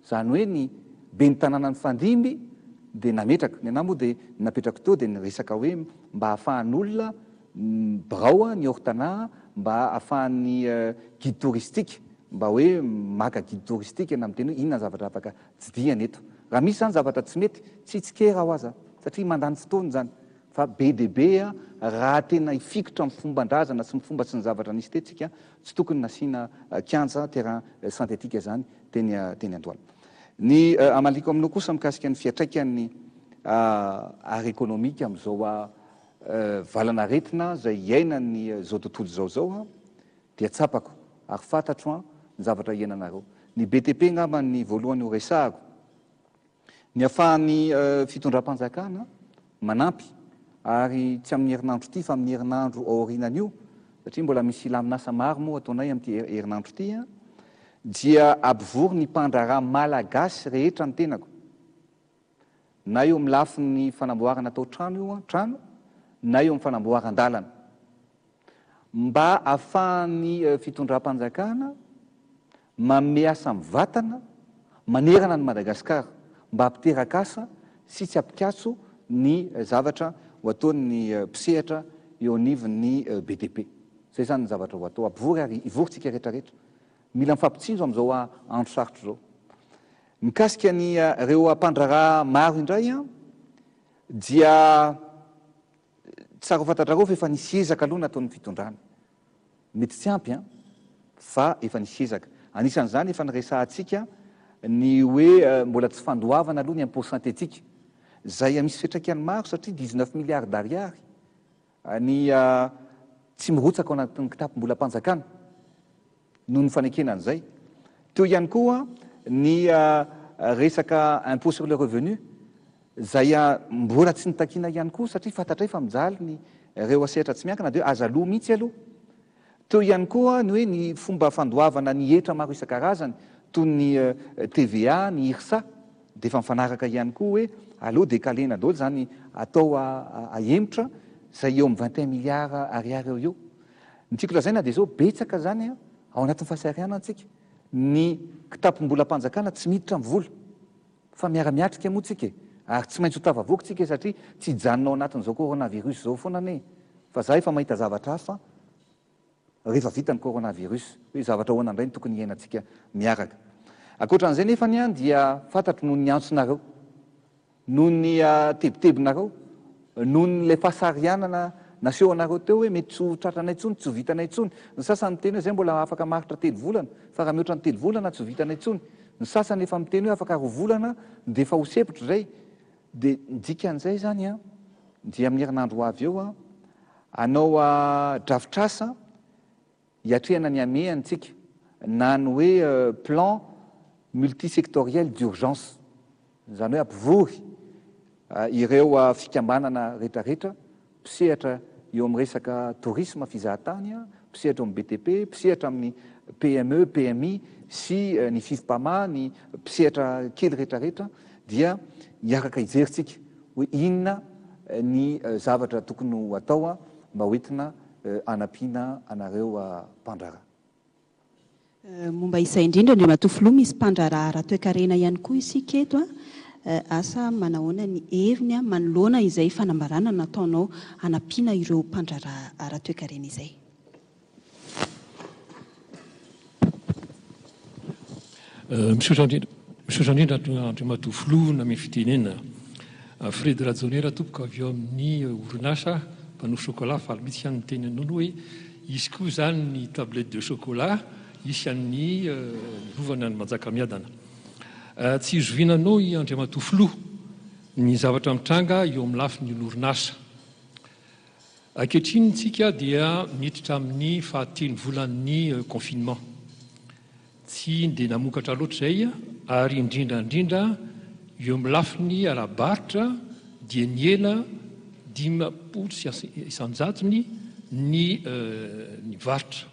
Izany hoe ny ben'ny tanàna nifandimby dia nametraka. Ny anah moa dia ny napetrako teo dia ny resaka hoe mba ahafahan'olona birao ny hors-tanà, mba ahafahan'ny guide touristique mba hoe maka guide touristique na miteny hoe inona ny zavatra afaka tsidihana eto. Raha misy izany zavatra tsy mety, tsy hitsikera aho aza satria mandany fotoana izany. Fa be dia be raha tena hifikitra amin'ny fomban-drazana sy ny fomba sy ny zavatra nisy teto tsika, tsy tokony nasiana kianja terrain synthétique izany teny teny Andohalo. Ny hamaliako aminao kosa mikasika ny fiantraikan'ny ara-ekonomika amin'izao valan'aretina izay iainan'ny izao tontolo izao izao dia tsapako ary fantatro ny zavatra iainanareo. Ny BTP angamba ny voalohany ho resahako. Ny afahan'ny fitondram-panjakana manampy ary tsy amin'ny herinandro ity fa amin'ny herinandro aorianan'io satria mbola misy lamin'asa maro moa ataonay amin'ity herinandro ity dia ampivory ny mpandraharaha malagasy rehetra ny tenako na eo amin'ny lafiny fanamboarana tao-trano io trano na eo amin'ny fanamboaran-dalana. Mba ahafahan'ny fitondram-panjakana manome asa mivantana manerana an'i Madagasikara mba hampiteraka asa sy tsy hampikatso ny zavatra ho ataon'ny mpisehatra eo anivon'ny BTP. Izay izany ny zavatra ho atao. Ampivory ary hivory tsika rehetra rehetra. Mila mifampitsinjo amin'izao andro sarotra izao. Mikasika ny ireo mpandraharaha maro indray dia Tsara ho fantatrareo fa efa nisy ezaka aloha nataon'ny fitondrana. Mety tsy ampy an, fa efa nisy ezaka. Anisan'izany efa niresahantsika ny hoe mbola tsy fandoavana aloha ny impôt synthétique, izay misy fiantraikany maro satria 19 milliards d'ariary ny tsy mirotsaka ao anatin'ny kitapom-bolam-panjakana. noho ny fanekena an'izay. Teo ihany koa ny resaka impôt sur le revenu izay mbola tsy nitakiana ihany koa satria fantatray fa mijaly ny ireo sehatra tsy miankina dia aza aloa mihitsy aloha. Teo ihany koa ny hoe ny fomba fandoavana ny hetra maro isan-karazany toy ny TVA, ny IRSA dia efa mifanaraka ihany koa hoe aleo décaler-na daholo izany atao ahemotra izay eo amin'ny 21 milliards ariary eo eo. Ny tiako lazaina dia izao, betsaka izany ao anatin'ny fahasahiranana tsika, ny kitapom-bolam-panjakana tsy miditra amin'ny vola, fa miara-miatrika moa tsika e, ary tsy maintsy ho tafavoaka tsika satria tsy hijanona ao anatin'izao coronavirus izao foana anie, fa za efa mahita zavatra hafa rehefa vita ny coronavirus, hoe zavatra ahoana indray no tokony hiainantsika miaraka. Ankoatran'izay nefany an dia fantatro noho ny antsonareo, Noho ny tebitebinareo, noho ny ilay fahasarihanana nasehonareo teo hoe mety tsy ho tratranay intsony, tsy ho vitanay intsony. Ny sasany miteny hoe izay mbola afaka maharitra telo volana, fa raha mihoatra ny telo volana tsy ho vitanay intsony. Ny sasany efa miteny hoe afaka roa volana dia efa ho sempotra izay. Dia ny dikan'izay izany an, dia amin'ny herinandro ho avy eo an, hanao drafitr'asa hiatrehana ny hamehana isika, na ny hoe plan multisectoriel d'urgence, izany hoe hampivory ireo fikambanana rehetrarehetra mpisehatra eo amin'ny resaka tourisme, fizahatany, mpisehatra eo amin'ny BTP, mpisehatra amin'ny PME, PMI sy ny Fivmpama, ny mpisehatra kely rehetrarehetra dia hiaraka hijery tsika hoe inona ny zavatra tokony ho atao mba hoentina hanampiana anareo mpandraharaha. Momba izay indrindra Andriamatoa Filoha, misy mpandraharaha ara-toekarena ihany koa isika eto. Asa manahoana ny heviny manoloana izay fanambarana nataonao hanampiana ireo mpandraharaha ara-toekarena izay? Misaotra indrindra, misaotra indrindra Andriamatoa Filoha namehy fitenenana. Fred Rajaonera tompoko avy eo amin'ny orinasa mpanao chocolat, faly mihitsy aho niteny anao hoe hisy koa izany ny tablette de chocolat hisy an'ny rovana any Manjakamiadana. Tsy izoviana anao i Andriamatoa Filoha ny zavatra mitranga eo amin'ny lafiny orinasa. Ankehitriny tsika dia miditra amin'ny fahatelo volan'ny confinement. Tsy dia namokatra loatra izay ary indrindra indrindra eo amin'ny lafiny ara-barotra dia nihena 50 isan-jatony ny ny varotra.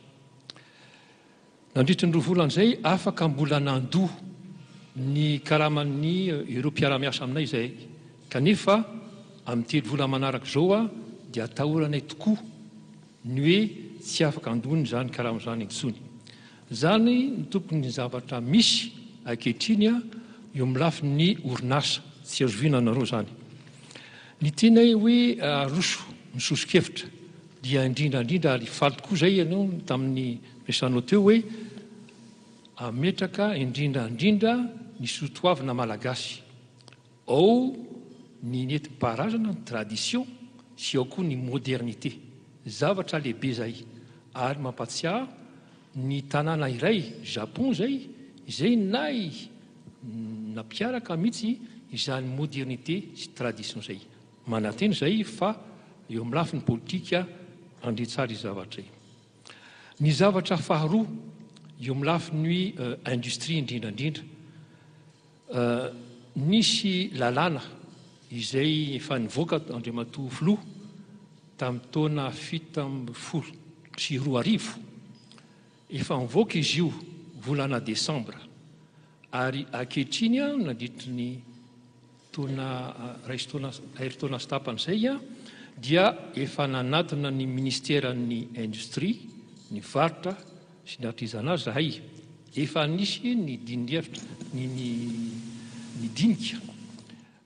Nandritry ny roa volana izay, afaka mbola nandoa ny karaman'ny ireo mpiara-miasa aminay izahay. Kanefa, Amin'ny telovola manaraka izao dia atahoranay tokoa ny hoe tsy afaka handony izany karama izany intsony. Izany no tokony ny zavatra misy ankehitriny eo amin'ny lafin'ny orinasa. Tsy azo oviana anareo izany. Ny tianay hoe aroso ny soso-kevitra dia indrindra indrindra ary faly tokoa izay ianao tamin'ny resanao teo hoe ametraka indrindra indrindra ny soatoavina malagasy. Ao ny nentim-paharazana, ny tradition, sy ao koa ny modernité. Zavatra lehibe izay ary mampatsiahy ny tanàna iray, Japon izay, izay nay nampiaraka mihitsy izany modernité sy tradition izay. Manantena izay fa eo amin'ny lafiny politika handre tsara io zavatra io. Ny zavatra faharoa, eo amin'ny lafiny industrie indrindra indrindra, Nisy lalàna izay efa nivoaka Andriamatoa Filoha tamin'ny taona 2017. Efa nivoaka izy io volana desambra ary ankehitriny nandritry ny taona iray sy taona herintaona sy tapany izay dia efa nanatona ny ministeran'ny indostria, ny varotra sy ny artisanat zahay. Efa nisy ny dinihevitra, ny ny ny dinika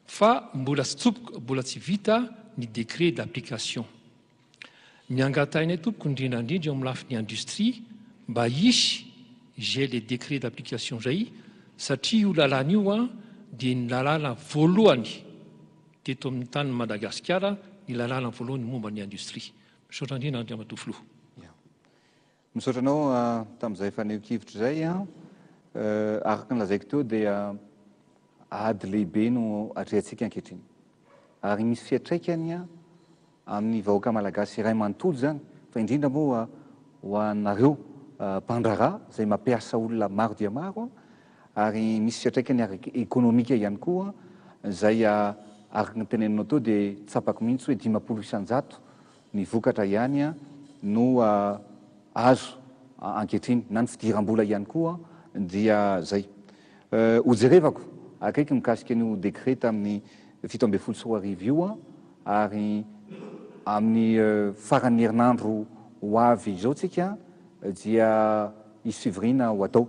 fa mbola tsy tompoko, mbola tsy vita ny décret d'application. Ny angatahinay tompoko indrindra indrindra eo amin'ny lafiny industrie mba hisy izay le décret d'application izay satria io lalàna io an dia ny lalàna voalohany teto amin'ny tanin'i Madagasikara ny lalàna voalohany momba ny industrie. Misaotra indrindra Andriamatoa Filoha. Misaotra anao tamin'izay fanehoan-kevitra izay. Araka ny lazaiko teo dia ady lehibe no atrehantsika ankehitriny. Ary misy fiantraikany amin'ny vahoaka malagasy iray manontolo izany, fa indrindra moa ho anareo mpandraharaha izay mampiasa olona maro dia maro, ary misy fiantraikany ara-ekonomika ihany koa izay araka ny teneninao teo dia tsapako mihitsy hoe 50% ny vokatra ihany no azo ankehitriny na ny fidiram-bola ihany koa dia zay. Hojerevako akaiky mikasika an'io décret tamin'ny 2017 io ary amin'ny faran'ny herinandro ho avy izao tsika dia hisy fivoriana ho atao.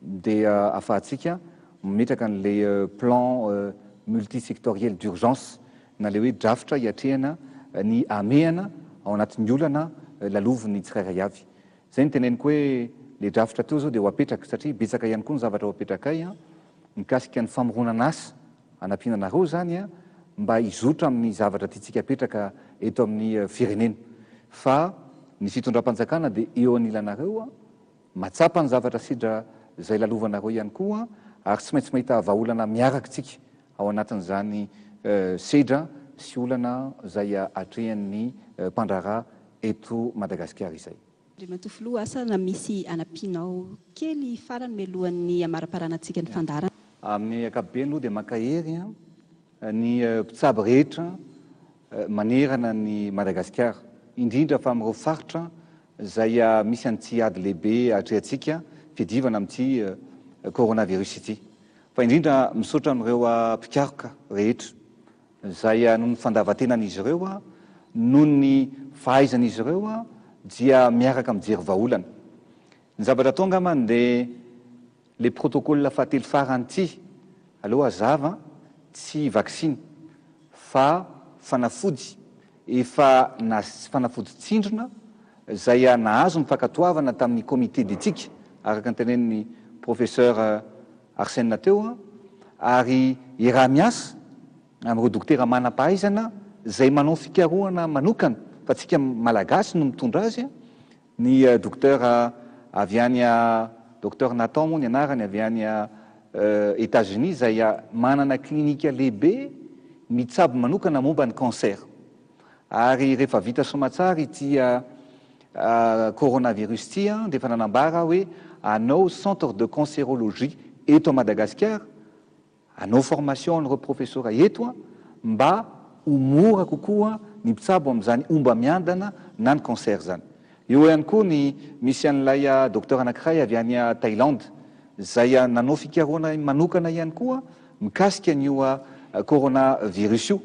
dia afahantsika mametraka an'ilay plan multisectoriel d'urgence na ilay hoe drafitra hiatrehana ny hamehana ao anatin'ny olana lalovin'ny tsirairay avy. Izay no teneniko hoe ilay drafitra teo izao dia ho apetraka satria betsaka ihany koa ny zavatra ho apetrakay mikasika ny famoronana asa hanampiana anareo izany mba hizotra amin'ny zavatra tiantsika apetraka eto amin'ny firenena fa ny fitondram-panjakana dia eo anilanareo Mahatsapa ny zavatra sedra izay lalovanareo ihany koa ary tsy maintsy mahita vahaolana miaraka tsika ao anatin'izany sedra sy olana izay atrehan'ny mpandraharaha eto Madagasikara izay. Andriamatoa Filoha, asa na misy anampianao kely farany mialohan'ny hamaraparanantsika ny fandaharana. Amin'ny ankapobeny aloha dia mankahery ny mpitsabo rehetra manerana an'i Madagasikara, indrindra fa amin'ireo faritra izay misy an'ity ady lehibe atrehantsika fiadivana amin'ity coronavirus ity. Fa indrindra misaotra an'ireo mpikaroka rehetra izay noho ny fandavan-tenan'izy ireo, noho ny fahaizan'izy ireo dia miaraka mijery vahaolana. Ny zavatra atao angambany dia Le protocole fahatelo farany ity aleo hazava tsy vaksiny fa fanafody efa fanafody tsindrona izay nahazo ny fankatoavana tamin'ny comité d'éthique araka ny tenenin'ny professeur Arsène teo ary iaraha-miasa amin'ireo dokotera manam-pahaizana izay manao fikarohana manokana fa tsika malagasy no mitondra azy Ny docteur avy any Docteur Nathan moa ny anarany avy any Etats Unis izay manana clinique lehibe mitsabo manokana momba ny cancer. Ary rehefa vita soamatsara ity coronavirus ity dia efa nanambara hoe hanao centre de cancérologie eto Madagasikara Hanao formation an'ireo profesora eto mba ho mora kokoa ny mpitsabo amin'izany homba-miadana na ny cancer izany. Eo ihany koa ny misy an'ilay docteur anankiray avy any Thaïlande izay nanao fikarohana manokana ihany koa mikasika an'io coronavirus io.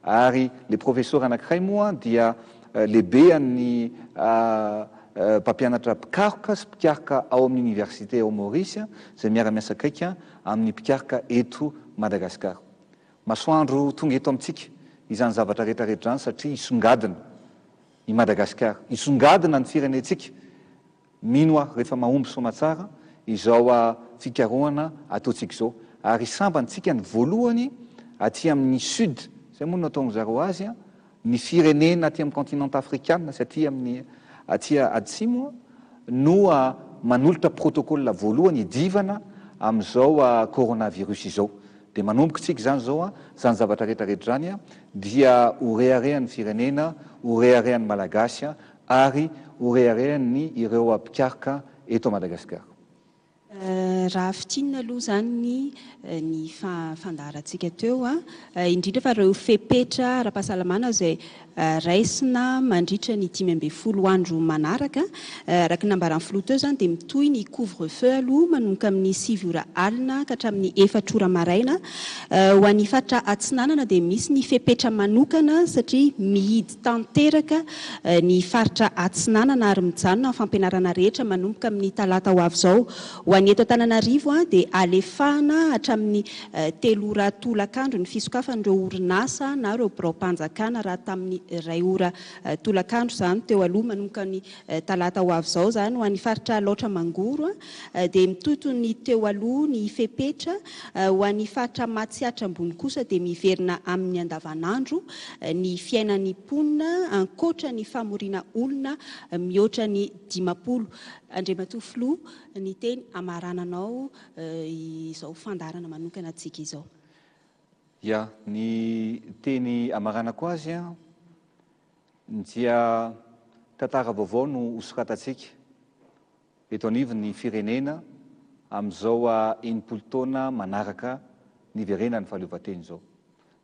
Ary le professeur anankiray moa dia lehibean'ny mpampianatra mpikaroka sy mpikaroka ao amin'ny université ao Maurice izay miara-miasa akaiky amin'ny mpikaroka eto Madagascar. Masoandro tonga eto amintsika izany zavatra rehetra rehetra izany satria hisongadina i Madagasikara, hisongadina ny firenentsika Mino aho rehefa mahomby soamatsara izao fikarohana ataontsika izao ary sambany tsika ny voalohany aty amin'ny sud, izay moa no nataon zareo azy, ny firenena aty amin'ny continent afrikana sy aty amin'ny aty atsimo no manolotra protocole voalohany hidivana amin'izao coronavirus izao. Dia manomboka tsika izany izao, izany zavatra rehetra rehetra izany dia ho reharehan'ny firenena, ho reharehan'ny Malagasy ary ho reharehan'ny ireo mpikaroka eto Madagasikara. Raha fintinina aloha izany ny fandaharantsika teo, indrindra fa ireo fepetra ara-pahasalamana izay raisina mandritra ny 15 andro manaraka, araka ny nambaran'ny filoha teo izany dia mitohy ny couvre feu aloha manomboka amin'ny sivy ora alina ka hatramin'ny efatra ora maraina. Ho an'ny faritra Atsinanana dia misy ny fepetra manokana satria mihidy tanteraka ny faritra Atsinanana ary mijanona ny fampianarana rehetra manomboka amin'ny talata ho avy izao. Ho an'ny eto Antananarivo dia alefahana hatramin'ny telo ora tolakandro ny fisokafan'ireo orinasa na ireo biraom-panjakana raha tamin'ny iray ora tolakandro izany teo aloha manomboka ny talata ho avy izao izany. Ho an'ny faritra Alaotra Mangoro dia mitohy toy ny teo aloha ny fepetra. Ho an'ny faritra Matsiatra Ambony kosa dia miverina amin'ny andavanandro ny fiainan'ny mponina ankoatra ny famoriana olona mihoatra ny 50. Andriamatoa Filoha, ny teny hamarananao izao fandaharana manokana antsika izao. Ya, ny teny hamaranako azy dia tantara vaovao no hosoratantsika eto anivon'ny firenena amin'izao 60 taona manaraka niverenan'ny fahaleovantena izao.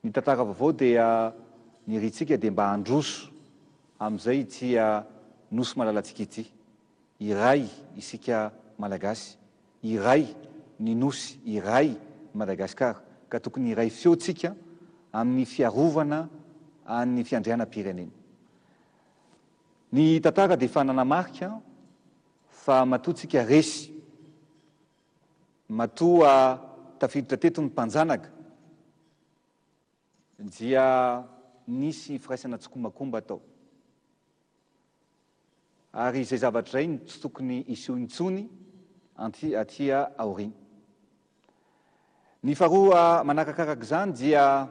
Ny tantara vaovao dia nirintsika dia mba handroso amin'izay ity Nosy malalantsika ity. Iray isika Malagasy, iray ny Nosy, iray Madagasikara ka tokony hiray feo tsika amin'ny fiarovana an'ny fiandrianam-pirenena. Ny tantara dia efa nanamarika fa matoa tsika resy, matoa tafiditra teto ny mpanjanaka dia nisy firaisana tsikombakomba tao. Ary izay zavatra izay no tsy tokony hiseho intsony anty aty aoriana. Ny faharoa manarakarak' izany dia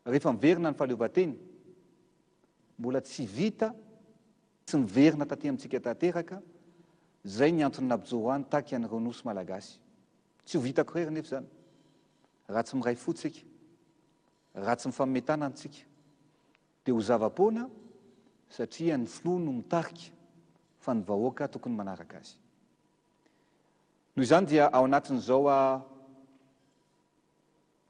rehefa miverina ny fahaleovantena, mbola tsy vita, tsy miverina taty amintsika tanteraka, izay ny antony nampijoro ahy nitaky an'ireo nosy malagasy. Tsy ho vitako irery nefa izany, raha tsy miray fo tsika, raha tsy mifanome tanana tsika. Dia ho zava-poana satria ny filoha no mitarika fa ny vahoaka tokony manaraka azy. Noho izany dia ao anatin'izao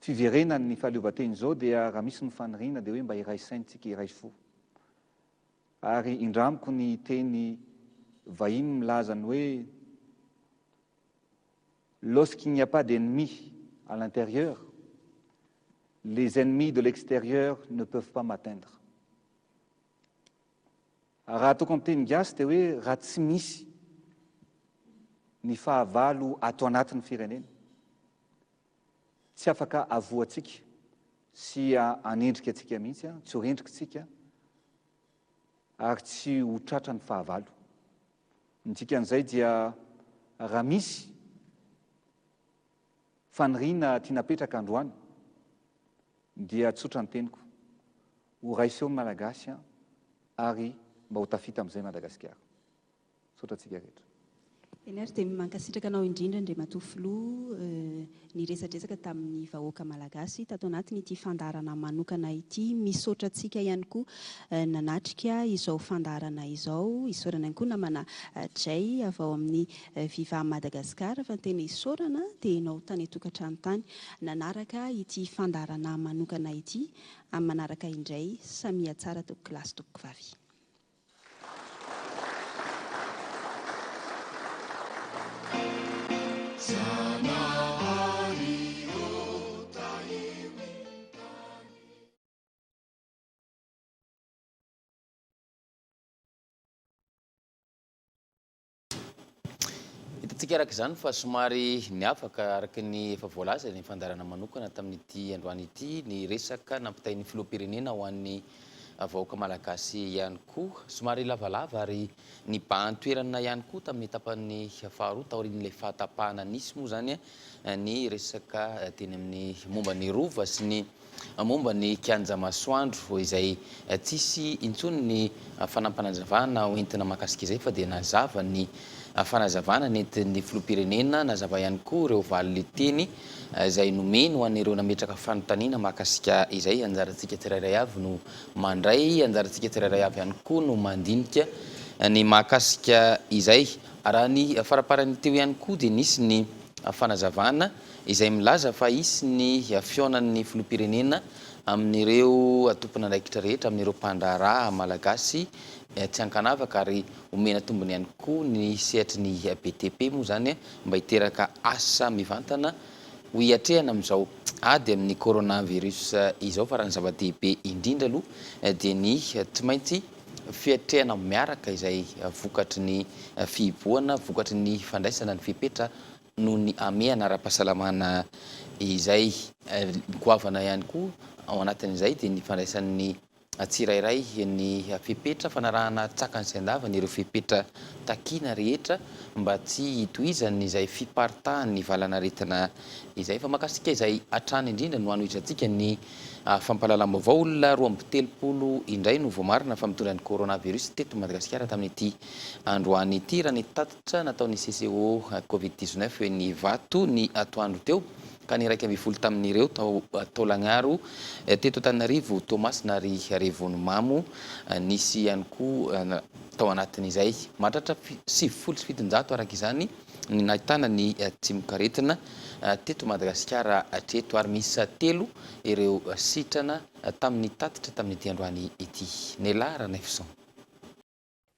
fiverenan'ny fahaleovantena izao dia raha misy ny faniriana dia hoe mba hiray saina tsika, hiray fo. Ary indramiko ny teny vahiny milaza ny hoe Lorsqu'il n'y a pas d'ennemis à l'intérieur, les ennemis de l'extérieur ne peuvent pas m'atteindre. Raha ataoko amin'ny teny gasy dia hoe raha tsy misy ny fahavalo ato anatin'ny firenena, tsy afaka avoantsika sy hanendrika antsika mihitsy, tsy ho rendrika isika ary tsy ho tratra ny fahavalo. Ny dikan'izay dia raha misy faniriana tiana apetraka androany dia tsotra ny teniko, ho raiso eo ny Malagasy ary mba ho tafita amin'izay Madagasikara. Misaotra antsika rehetra. Eny ary dia mankasitraka anao indrindra Andriamatoa Filoha niresadresaka tamin'ny vahoaka Malagasy tato anatin'ity fandaharana manokana ity. Misaotra antsika ihany koa nanatrika izao fandaharana izao. Isaorana ihany koa namana Jay avy ao amin'ny Viva Madagascar fa ny tena isaorana dia ianao tany an-tokantrano tany nanaraka ity fandaharana manokana ity. Amin'ny manaraka indray, samia tsara tompokolahy sy tompokovavy. Hitantsika araka izany fa somary niavaka araka ny efa voalaza ny fandaharana manokana tamin'ity androany ity ny resaka nampitain'ny filoham-pirenena ho an'ny vahoaka malagasy ihany koa. Somary lavalava ary nibahan-toerana ihany koa tamin'ny tapany faharoa taorian'ilay fahatapahana nisy moa izany ny resaka teny amin'ny momba ny rova sy ny Momba ny kianja masoandro izay tsisy intsony ny fanampanazavana ho entina mahakasika izay fa dia nazava ny fanazavana nentin'ny filoham-pirenena, nazava ihany koa ireo valin-teny izay nomeny ho an'ireo nametraka fanontaniana mahakasika izay. Anjarantsika tsirairay avy no mandray, anjarantsika tsirairay avy ihany koa no mandinika ny mahakasika izay. Raha ny faraparany teo ihany koa dia nisy ny fanazavana izay milaza fa hisy ny fihaonan'ny filoham-pirenena amin'ireo tompon'andraikitra rehetra, amin'ireo mpandraharaha malagasy tsy ankanavaka ary omena tombony ihany koa ny sehatry ny BTP moa izany mba hiteraka asa mivantana ho hiatrehana amin'izao ady amin'ny coronavirus izao fa raha ny zava-dehibe indrindra aloha dia ny tsy maintsy fiatrehana miaraka izay vokatry ny fihibohana, vokatry ny fandraisana ny fepetra noho ny hamehana ara-pahasalamana izay goavana ihany koa ao anatin'izay dia ny fandraisan'ny tsirairay ny fepetra fanarahana tsakany sy andavany ireo fepetra takiana rehetra mba tsy hitohizan'izay fiparitahan'ny valanaretina izay. Fa mahakasika izay hatrany indrindra no hanohizantsika ny fampahalalam-baovao. Olona 32 indray no voamarina fa mitondra ny coronavirus teto Madagasikara tamin'ity androany ity raha ny tatitra nataon'ny CCO Covid 19 eny Ivato ny atoandro teo ka ny 11 tamin'ireo tao Taolagnaro, teto Antananarivo, Toamasina ary Revonimamo. Nisy ihany koa tao anatin'izay. Mahatratra 790 araka izany ny nahitana ny tsimokaretina teto Madagasikara hatreto ary miisa telo ireo sitrana tamin'ny tatitra tamin'ity androany ity. Nella Ranaivoson.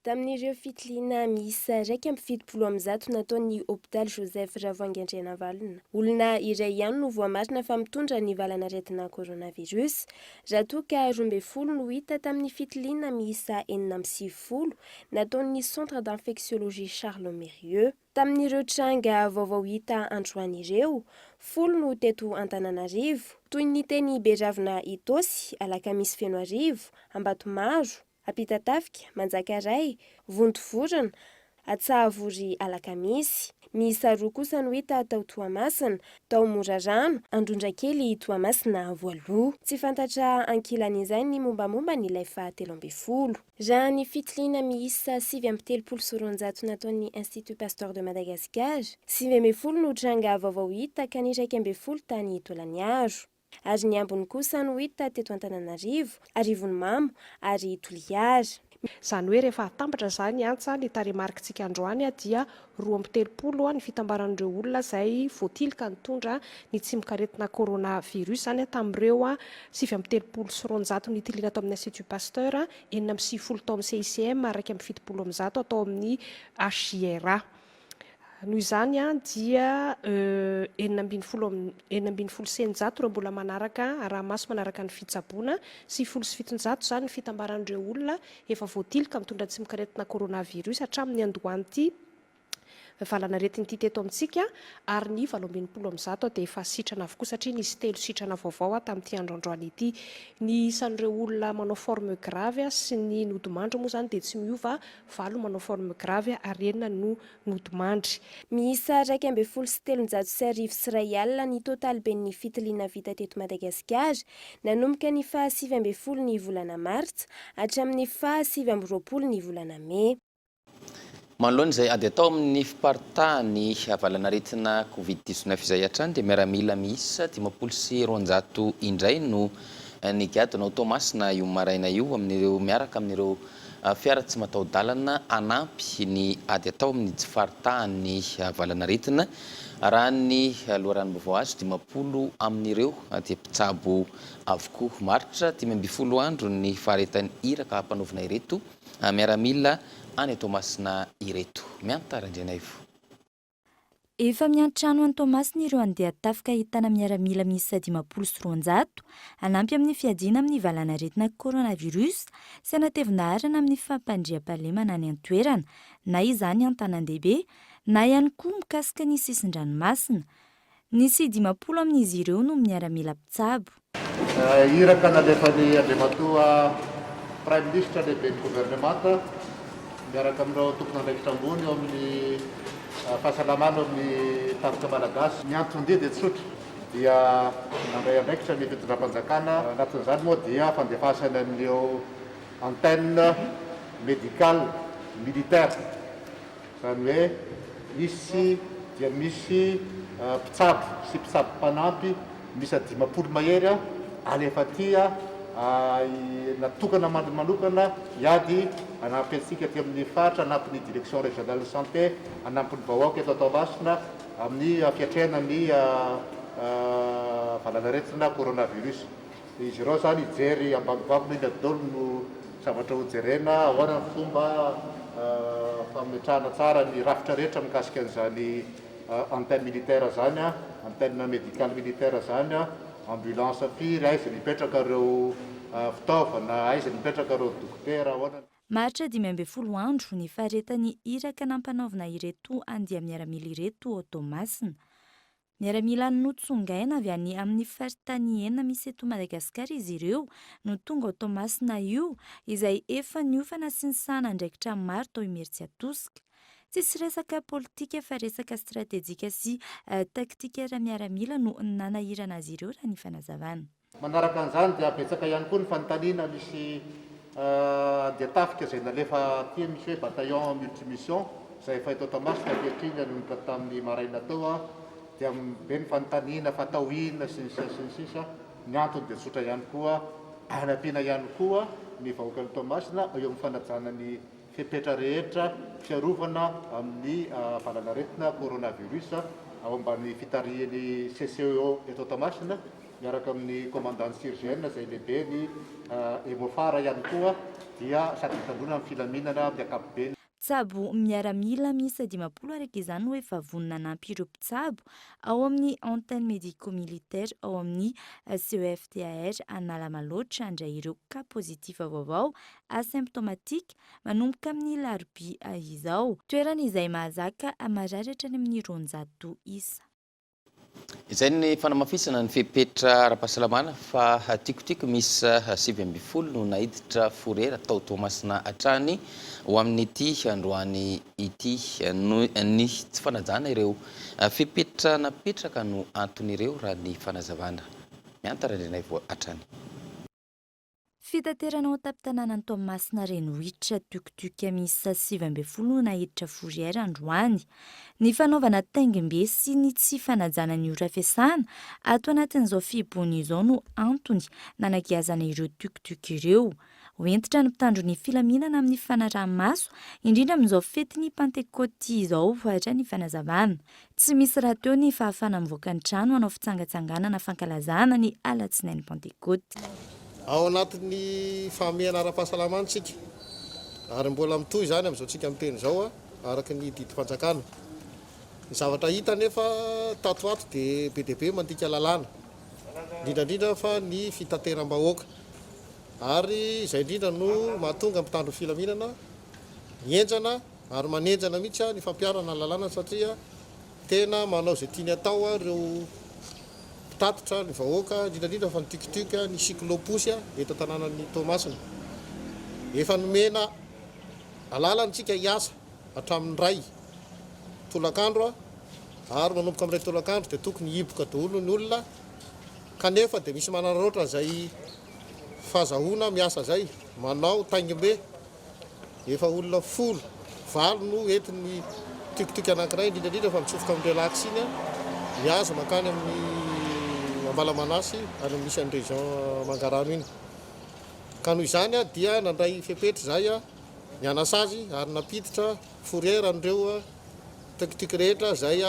Tamin'ireo fitiliana miisa 171 nataon'ny hopitaly Joseph Ravoahangy Andrianavalona, olona iray ihany no voamarina fa mitondra ny valanaretina coronavirus, raha toa ka 12 no hita tamin'ny fitiliana miisa 96 nataon'ny Centre d'infectiologie Charles Mérieux. Tamin'ireo tranga vaovao hita androany ireo, folo no teto Antananarivo, toy ny teny Beravina Itaosy, Alakamisy Fenoarivo, Ambatomaro, Ampitatafika, Manjakaray, Vontovorona, Atsahavory Alakamisy. Miisa roa kosa no hita tao Toamasina, tao Morarano, Androndrakely Toamasina voaloha. Tsy fantatra ankilan'izay ny mombamomba an'ilay faha 13. Raha ny fitiliana miisa 239 nataon'ny Institut Pasteur de Madagascar, 19 no tranga vaovao hita ka ny 11 tany Tolagnaro. Ary ny ambiny kosa no hita teto Antananarivo, Arivonimamo ary Toliara. Izany hoe rehefa atambatra izany antsa ny tarehimarikitsika androany dia 32 ny fitambaran'ireo olona izay voatilika nitondra ny tsimokaretina coronavirus izany tamin'ireo 239 nitiliana tao amin'ny Institut Pasteur, 96 tao amin'ny CICM ary 171 tao amin'ny HJRA. Noho izany dia 16 616 ireo mbola manaraka araha-maso manaraka ny fitsaboana, 790 izany ny fitambaran'ireo olona efa voatilika mitondra ny tsimokaretina coronavirus hatramin'ny niandohan'ity valanaretina ity teto amintsika ary ny 168 dia efa sitrana avokoa satria nisy telo sitrana vaovao tamin'ity andro androany ity. Ny isan'ireo olona manao forme grave sy ny nodimandry moa izany dia tsy miova valo manao forme grave ary enina no nodimandry. Miisa 1311 ny totaliben'ny fitiliana vita teto Madagasikara nanomboka ny faha 19 ny volana martsa hatramin'ny faha 29 ny volana mey. Manoloana izay ady atao amin'ny fiparitahan'ny valanaretina Covid 19 izay hatrany dia miaramila miisa 250 indray no nigadona ao Toamasina io maraina io amin'ireo miaraka amin'ireo Fiara tsy mataho-dalana hanampy ny ady atao amin'ny tsy faritahan'ny valanaretina. Raha ny loharanom-baovao azo, 50 amin'ireo dia mpitsabo avokoa. Maharitra 15 andro ny faharetan'ny iraka hampanaovina ireto miaramila any Toamasina ireto. Miantara Andrianaivo. Efa miantrano any Toamasina ireo andian-tafika ahitana miaramila miisa 250 hanampy amin'ny fiadiana amin'ny valanaretina coronavirus sy hanatevina arina amin'ny fampandriampahalemana any an-toerana na izany an-tanàn-dehibe na ihany koa mikasika ny sisin-dranomasina. Nisy 50 amin'izy ireo no miaramila mpitsabo. Iraka nalefan'i Andriamatoa Praiminisitra lehiben'ny governemanta miaraka amin'ireo tompon'andraikitra ambony eo amin'ny fahasalamana eo amin'ny tafika malagasy. Ny anton-dia dia tsotra, dia nandray andraikitra ny fitondram-panjakana, anatin'izany moa dia fandefasana an'ireo antenne médicale militaire. Izany hoe hisy dia misy mpitsabo sy mpitsabo mpanampy miisa 50 mahery alefa aty natokana manokana hiady hanampy antsika aty amin'ny faritra, hanampy ny Direction Régionale de Santé, hanampy ny vahoaka eto Toamasina amin'ny fiatrehana ny valanaretina coronavirus. Izy ireo izany hijery ambangovangony inona daholo no zavatra hojerena, ahoana ny fomba fametrahana tsara ny rafitra rehetra mikasika an'izany antenne militaire izany, antenne médicale militaire izany, ambulance firy, aiza no hipetraka ireo fitaovana, aiza no hipetraka ireo dokotera, ahoana. Maharitra 15 andro ny faharetan'ny iraka nampanaovina ireto andia-miaramila ireto ao Toamasina. Miaramila notsongaina avy any amin'ny faritany enina misy eto Madagasikara izy ireo no tonga ao Toamasina io, izay efa niofana sy nisahana andraikitra maro tao Imerintsiatosika. Tsisy resaka politika fa resaka stratejika sy taktika ara-miaramila no nanahirana azy ireo raha ny fanazavana. Manaraka an'izany dia betsaka ihany koa ny fanontaniana misy andian-tafika izay nalefa aty misy hoe bataillon multimission izay efa eto Toamasina ankehitriny nanomboka tamin'ny maraina teo dia be ny fanontaniana fa atao inona sy ny sisa sy ny sisa ny antony dia tsotra ihany koa hanampiana ihany koa ny vahoakan'i Toamasina eo amin'ny fanajana ny fepetra rehetra fiarovana amin'ny valanaretina coronavirus ao ambany fitarihan'ny CCEO eto Toamasina miaraka amin'ny commandant CIRGN izay lehiben'ny Emofar ihany koa dia sady mitandroana ny filaminana amin'ny ankapobeny. Mpitsabo miaramila miisa 50 araka izany no efa vonona hanampy ireo mpitsabo ao amin'ny antenne médico-militaire ao amin'ny CEFTAR Analamaloatra handray ireo cas positif vaovao asymptomatique manomboka amin'ny larobia izao. Toerana izay mahazaka marary hatrany amin'ny 200 isa. Izay ny fanamafisana ny fepetra ara-pahasalamana fa tiako tiako miisa 19 no naiditra forera tao Toamasina hatrany ho amin'ity androany ity. Ny tsy fanajana ireo fepetra napetraka no anton'ireo raha ny fanazavana. Mihanta Randrianaivo hatrany. Fitaterana ao an-tampon-tanànan'i Toamasina renivohitra Tuc-tuc miisa 19 no naiditra fourrière androany. Ny fanaovana taingim-be sy ny tsy fanajana ny ora fiasana ato anatin'izao fihibohana izao no antony nanagiazana ireo Tuc-tuc ireo. Ho hentitra ny mpitandro ny filaminana amin'ny fanaraha-maso, indrindra amin'izao fetin'ny Pantekôty izao, raha ny fanazavana. Tsy misy rahateo ny fahafahana mivoaka ny trano hanao fitsangatsanganana fankalazana ny alatsinainy Pantekoty. Ao anatin'ny fahamehana ara-pahasalamana isika ary mbola mitohy izany amin'izao tsika miteny izao araka ny didim-panjakana. Ny zavatra hita anefa tato ho ato dia be dia be mandika lalàna, indrindra indrindra fa ny fitateram-bahoaka ary izay indrindra no mahatonga ny mpitandro ny filaminana mihenjana Ary manenjana mihitsy ny fampiharana ny lalàna satria tena manao izay tiany atao ireo mpitatitra ny vahoaka, indrindra indrindra fa ny tuc-tuc, ny cyclo-pousse eto an-tanànan'i Toamasina. Efa nomena alalana isika hiasa hatramin'ny iray tolakandro ary manomboka amin'ny iray tolakandro dia tokony hihiboka daholo ny olona kanefa dia misy manararaotra izay fahazahoana miasa izay, manao taingim-be. Efa olona folo, valo no entin'ny tuc-tuc anankiray, indrindra indrindra fa mitsofoka amin'ny relax iny, mihazo mankany amin'ny Ambalamanasy any amin'ny misy an'ny région Mangarano iny. Ka noho izany dia nandray fepetra izahay ny hanasazy ary nampiditra fourrière an'ireo tuc-tuc rehetra izay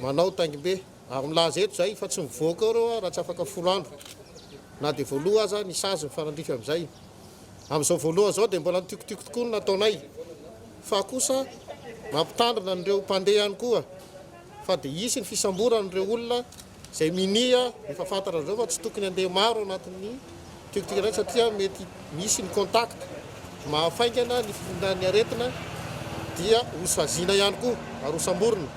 manao taingim-be. Ary milaza eto izahay fa tsy mivoaka eo ireo raha tsy afaka folo andro, na dia voaloa aza ny sazy mifanandrify amin'izay. Amin'izao voalohany izao dia mbola ny tiako tokoa no nataonay fa kosa mampitandrina an'ireo mpandeha ihany koa fa dia hisy ny fisamborana ireo olona izay minia efa fantatrareo fa tsy tokony handeha maro anatin'ny tiako iray satria mety misy ny contact mahafaingana ny fifindran'ny aretina. dia hosaziana ihany koa ary hosamborina.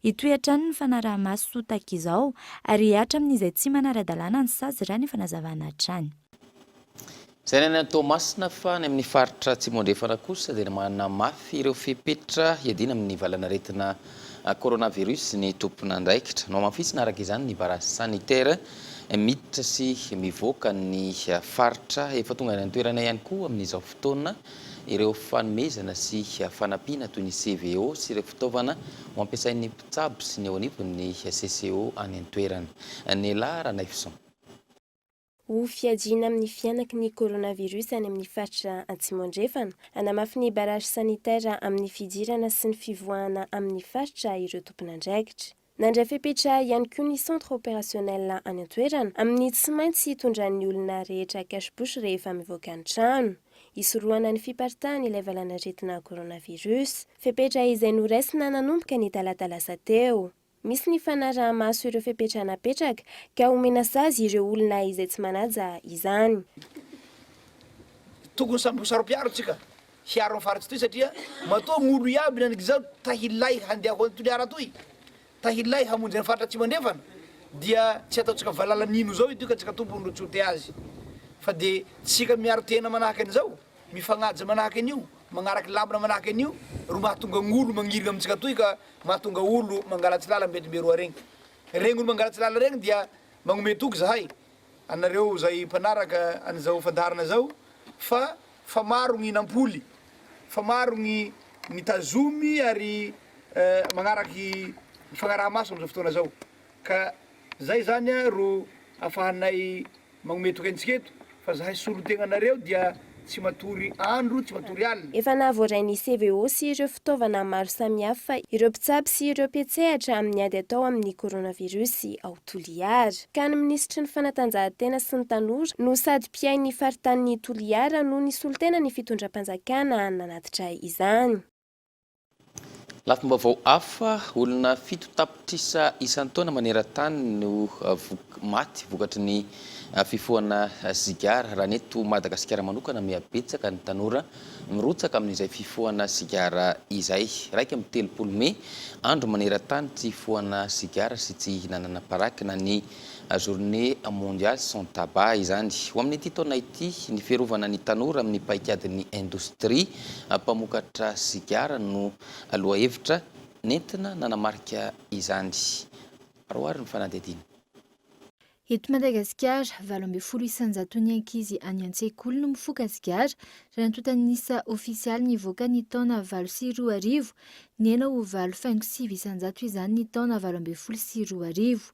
Hitohy hatrany ny fanaraha-maso tahaka izao ary hihatra amin'izay tsy manara-dalàna ny sazy raha ny fanazavana hatrany. Izay ny any Toamasina fa any amin'ny faritra Atsimo Andrefana kosa dia manamafy ireo fepetra hiadiana amin'ny valanaretina coronavirus ny tompon'andraikitra. Nohamafisina araka izany ny barrage sanitaire miditra sy mivoaka ny faritra. Efa tonga any an-toerana ihany koa amin'izao fotoana ireo fanomezana sy fanampiana toy ny CVO sy ireo fitaovana ho ampiasain'ny mpitsabo sy ny eo anivon'ny CCO any an-toerana. Nela Ranaivoson. Ho fiadiana amin'ny fihanaky ny coronavirus any amin'ny faritra Atsimo Andrefana, hanamafy ny barrage sanitaire amin'ny fidirana sy ny fivoahana amin'ny faritra ireo tompon'andraikitra. Nandray fepetra ihany koa ny centre opérationnel any an-toerana amin'ny tsy maintsy hitondran'ny olona rehetra cache-bouche rehefa mivoaka ny trano. Hisorohana ny fiparitahan'ilay valanaretina coronavirus. Fepetra izay noraisina nanomboka ny talata lasa teo. Misy ny fanaraha-maso ireo fepetra napetraka ka omena sazy ireo olona izay tsy manaja izany. Tokony samby ho saro-piaro tsika hiaro ny faritsy toy satria matoa gn'olo iaby nanigizao ta hilay handeha ho any Toliara toy, ta hilay hamonjy ny faritra Atsimo Andrefana dia tsy ataontsika valala nino zao itoy ka tsika tompony ro tsy ho tea azy fa de tsika miaro tena manahaky an'izao, mifagnaja manahaky an'io, magnaraky lamina manahaky an'io ro mahatonga gn'olo magnirigna amintsika toy ka Mahatonga olo mangalatsy lala mbetimberoa regny. Regny olo mangalatsy lala regny dia magnome toky zahay anareo zay mpanaraka an'izao fandaharana zao fa fa maro gny nampoly, fa maro gny nitazomy ary magnaraky ny fagnaraha-maso amizao fotoana zao. Ka zay zany ro afahanay Magnomey toky antsika eto fa zahay solontegnanareo dia tsy matory andro tsy matory alina. Efa nahavoaray ny CVO sy ireo fitaovana maro samihafa ireo mpitsabo sy ireo mpiantsehatra amin'ny ady atao amin'ny coronavirus ao Toliara. Ka ny minisitry ny fanatanjahantena sy ny tanora no sady mpiahy ny faritanin'i Toliara no nisolo tena ny fitondram-panjakana nanatitra izany. Lafim-baovao hafa, olona 7 tapitrisa isan-taona maneran-tany no maty vokatry ny fifohana sigara. Raha ny eto Madagasikara manokana, mihabetsaka ny tanora mirotsaka amin'izay fifohana sigara izay. 31 mey, andro maneran-tany tsy hifohana sigara sy tsy hihinanana paraky na ny Journée mondiale sans tabac izany. Ho amin'ity taona ity, ny fiarovana ny tanora amin'ny paikadin'ny indostria mpamokatra sigara no lohahevitra nentina nanamarika izany. Roary ny fanadihadiana. Eto Madagasikara, 18 isan-jaton'ny ankizy any an-tsekoly no mifoka sigara, raha ny antontan'isa ofisialy nivoaka ny taona 2008. Nihena ho 8,9 isan-jato izany ny taona 2018.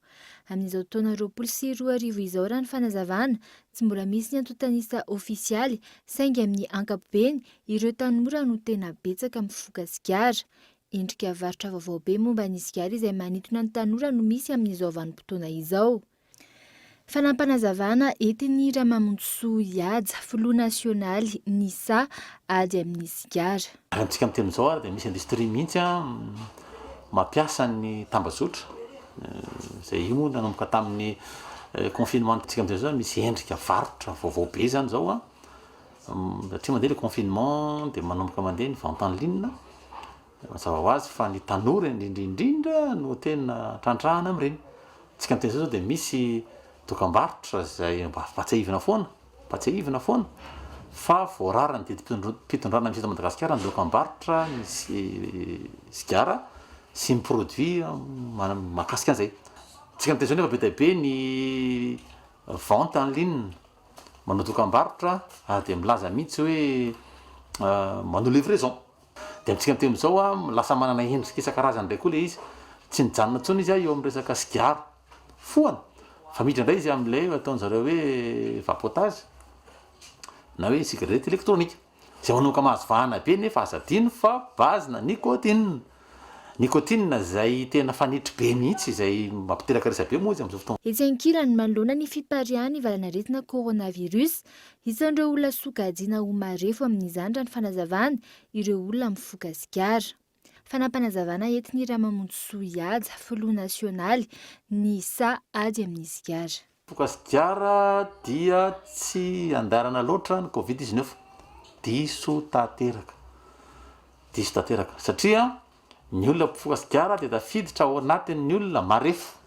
Amin'izao taona 2020 izao raha ny fanazavana, tsy mbola misy ny antontan'isa ofisialy, saingy amin'ny ankapobeny, ireo tanora no tena betsaka mifoka sigara. Endrika varotra vaovao be momba ny sigara izay manintona ny tanora no misy amin'izao vanim-potoana izao. Fanampanazavana entin'i Ramamonjisoa Ihaja, filoha nasionaly ny sa ady amin'ny sigara. Ary amintsika miteny izao ary dia misy industrie mihitsy mampiasa ny tambajotra, izay io moa nanomboka tamin'ny confinement tsika miteny izao misy endrika varotra vaovao be izany izao an, satria mandeha le confinement dia manomboka mandeha ny vente en ligne, mazava ho azy fa ny tanora indrindra indrindra no tena trandrahana amin'ireny. Tsika miteny izao zao dia misy dokambarotra izay mba ampahatsiahivina foana, ampahatsiahivina foana fa voararan'ny didim-pitondrana misy eto Madagasikara ny dokambarotra ny sigara sy ny produit mahakasika an'izay. Tsika miteny izao nefa be dia be ny vente en ligne manao dokambarotra ary dia milaza mihitsy hoe manao livraison. Dia amintsika miteny amin'izao an, lasa manana endrika isan-karazany indray koa ilay izy. Tsy mijanona intsony izy eo amin'ny resaka sigara fohana fa miditra indray izy amin'ilay ataon-jareo hoe vapotage na hoe cigarette électronique. Izay manomboka mahazo vahana be nefa aza adino fa base-na nicotine. Nicotine izay tena fanitry be mihitsy izay mampiteraka resabe moa izy amin'izao fotoana. Etsy ankilany, manoloana ny fipariahan'ny valanaretina coronavirus, isan'ireo olona sokajiana ho marefo amin'izany raha ny fanazavany, ireo olona mifoka sigara. Fanampanazavana entin'i Ramamonjisoa Ihaja, filoha nasionaly ny sa ady amin'ny sigara. Mifoka sigara dia tsy andairana loatra ny covid 19. Diso tanteraka. Diso tanteraka satria ny olona mpifoka sigara dia tafiditra ao anatin'ny olona marefo.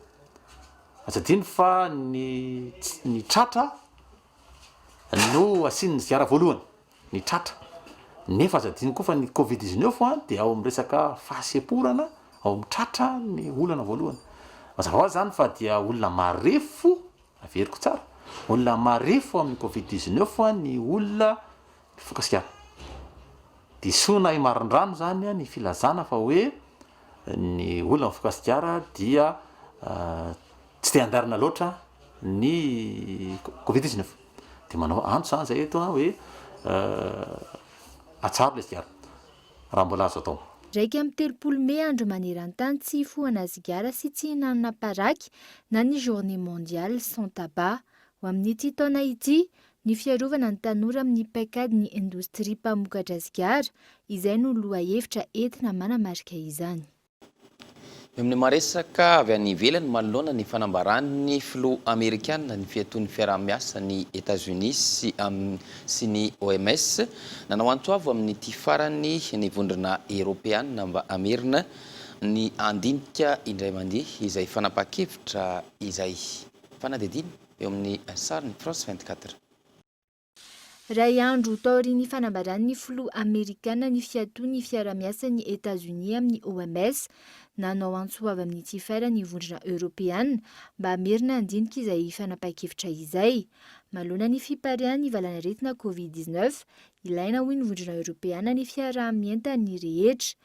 Aza adino fa ny ny tratra no asian'ny sigara voalohany, ny tratra. Nefa aza adino koa fa ny covid 19 dia ao amin'ny resaka fahasemporana ao amin'ny tratra ny olana voalohany. Mazava ho azy izany fa dia olona marefo, averiko tsara, olona marefo amin'ny covid 19 ny olona Mifoka sigara. Disoana hay marindrano izany ny filazana fa hoe ny olona mifoka sigara dia tsy dia andarina loatra ny covid 19. Dia manao antso izany izay eto hoe atsaharo ilay sigara raha mbola azo atao. 31 mey andro maneran-tany tsy hifohana sigara sy tsy hihinanana paraky na ny journée mondiale sans tabac. Ho amin'ity taona ity, ny fiarovana ny tanora amin'ny paikadin'ny indostria mpamokatra sigara, izay no lohahevitra entina manamarika izany. Eo amin'ny maha-resaka avy any ivelany manoloana ny fanambaran'ny filoha amerikana ny fiatoan'ny fiaraha-miasan'i Etazonia sy sy ny OMS, nanao antso avo amin'ity farany ny Vondrona Eoropeana mba hamerina ny handinika indray mandeha izay fanapahan-kevitra izay. Fanadihadiana eo amin'ny sarin'ny France 24. Iray andro taorian'ny fanambaran'ny filoha amerikana ny fiatoan'ny fiarahamiasan'i Etazonia amin'ny OMS, nanao antso avo amin'ity faira ny Vondrona Eoropeana mba hamerina handinika izay fanapahan-kevitra izay. Manoloana ny fipariahan'ny valanaretina Covid 19, ilaina hoy ny Vondrona Eoropeana ny fiaraha-mientan'ny rehetra.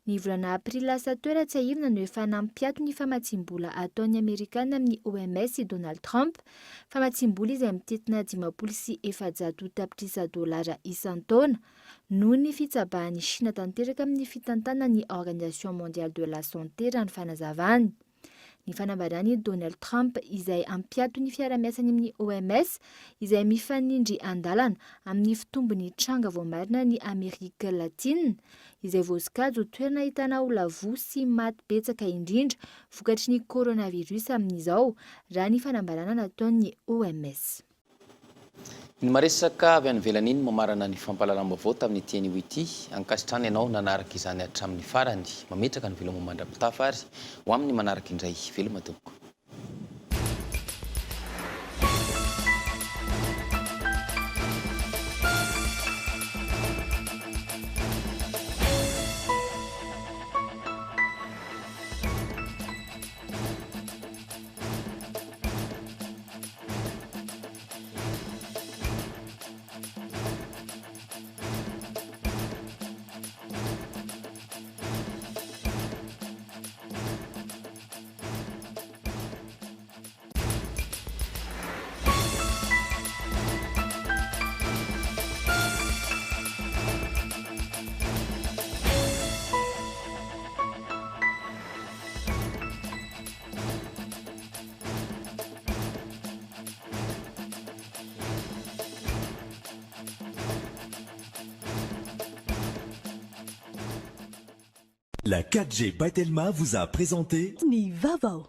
Ny volana aprily lasa teo raha tsiahivina no efa nampiato ny famatsiam-bola ataon'ny Amerikana amin'ny OMS i Donald Trump, famatsiam-bola izay mitentina 450 tapitrisa dolara isan-taona, noho ny fitsabahan'i Shina tanteraka amin'ny fitantanana ny Organisation Mondiale de la Santé raha ny fanazavany. Ny fanambaran'i Donald Trump izay hampiato ny fiarahamiasany amin'ny OMS izay mifanindry andalana amin'ny fitombon'ny tranga voamarina any Amerika Latina, izay voasokajy ho toerana ahitana olona voa sy maty betsaka indrindra vokatry ny coronavirus amin'izao, raha ny fanambarana nataon'ny OMS. Iny maresaka avy any ivelany iny mamarana ny fampahalalam-baovao tamin'ity anio ity. Ankasitrahana ianao nanaraka izany hatramin'ny farany. Mametraka ny veloma mandra-pitafa ary ho amin'ny manaraka indray. Veloma tompoko. La 4G by Telma vous a présenté Ny vaovao.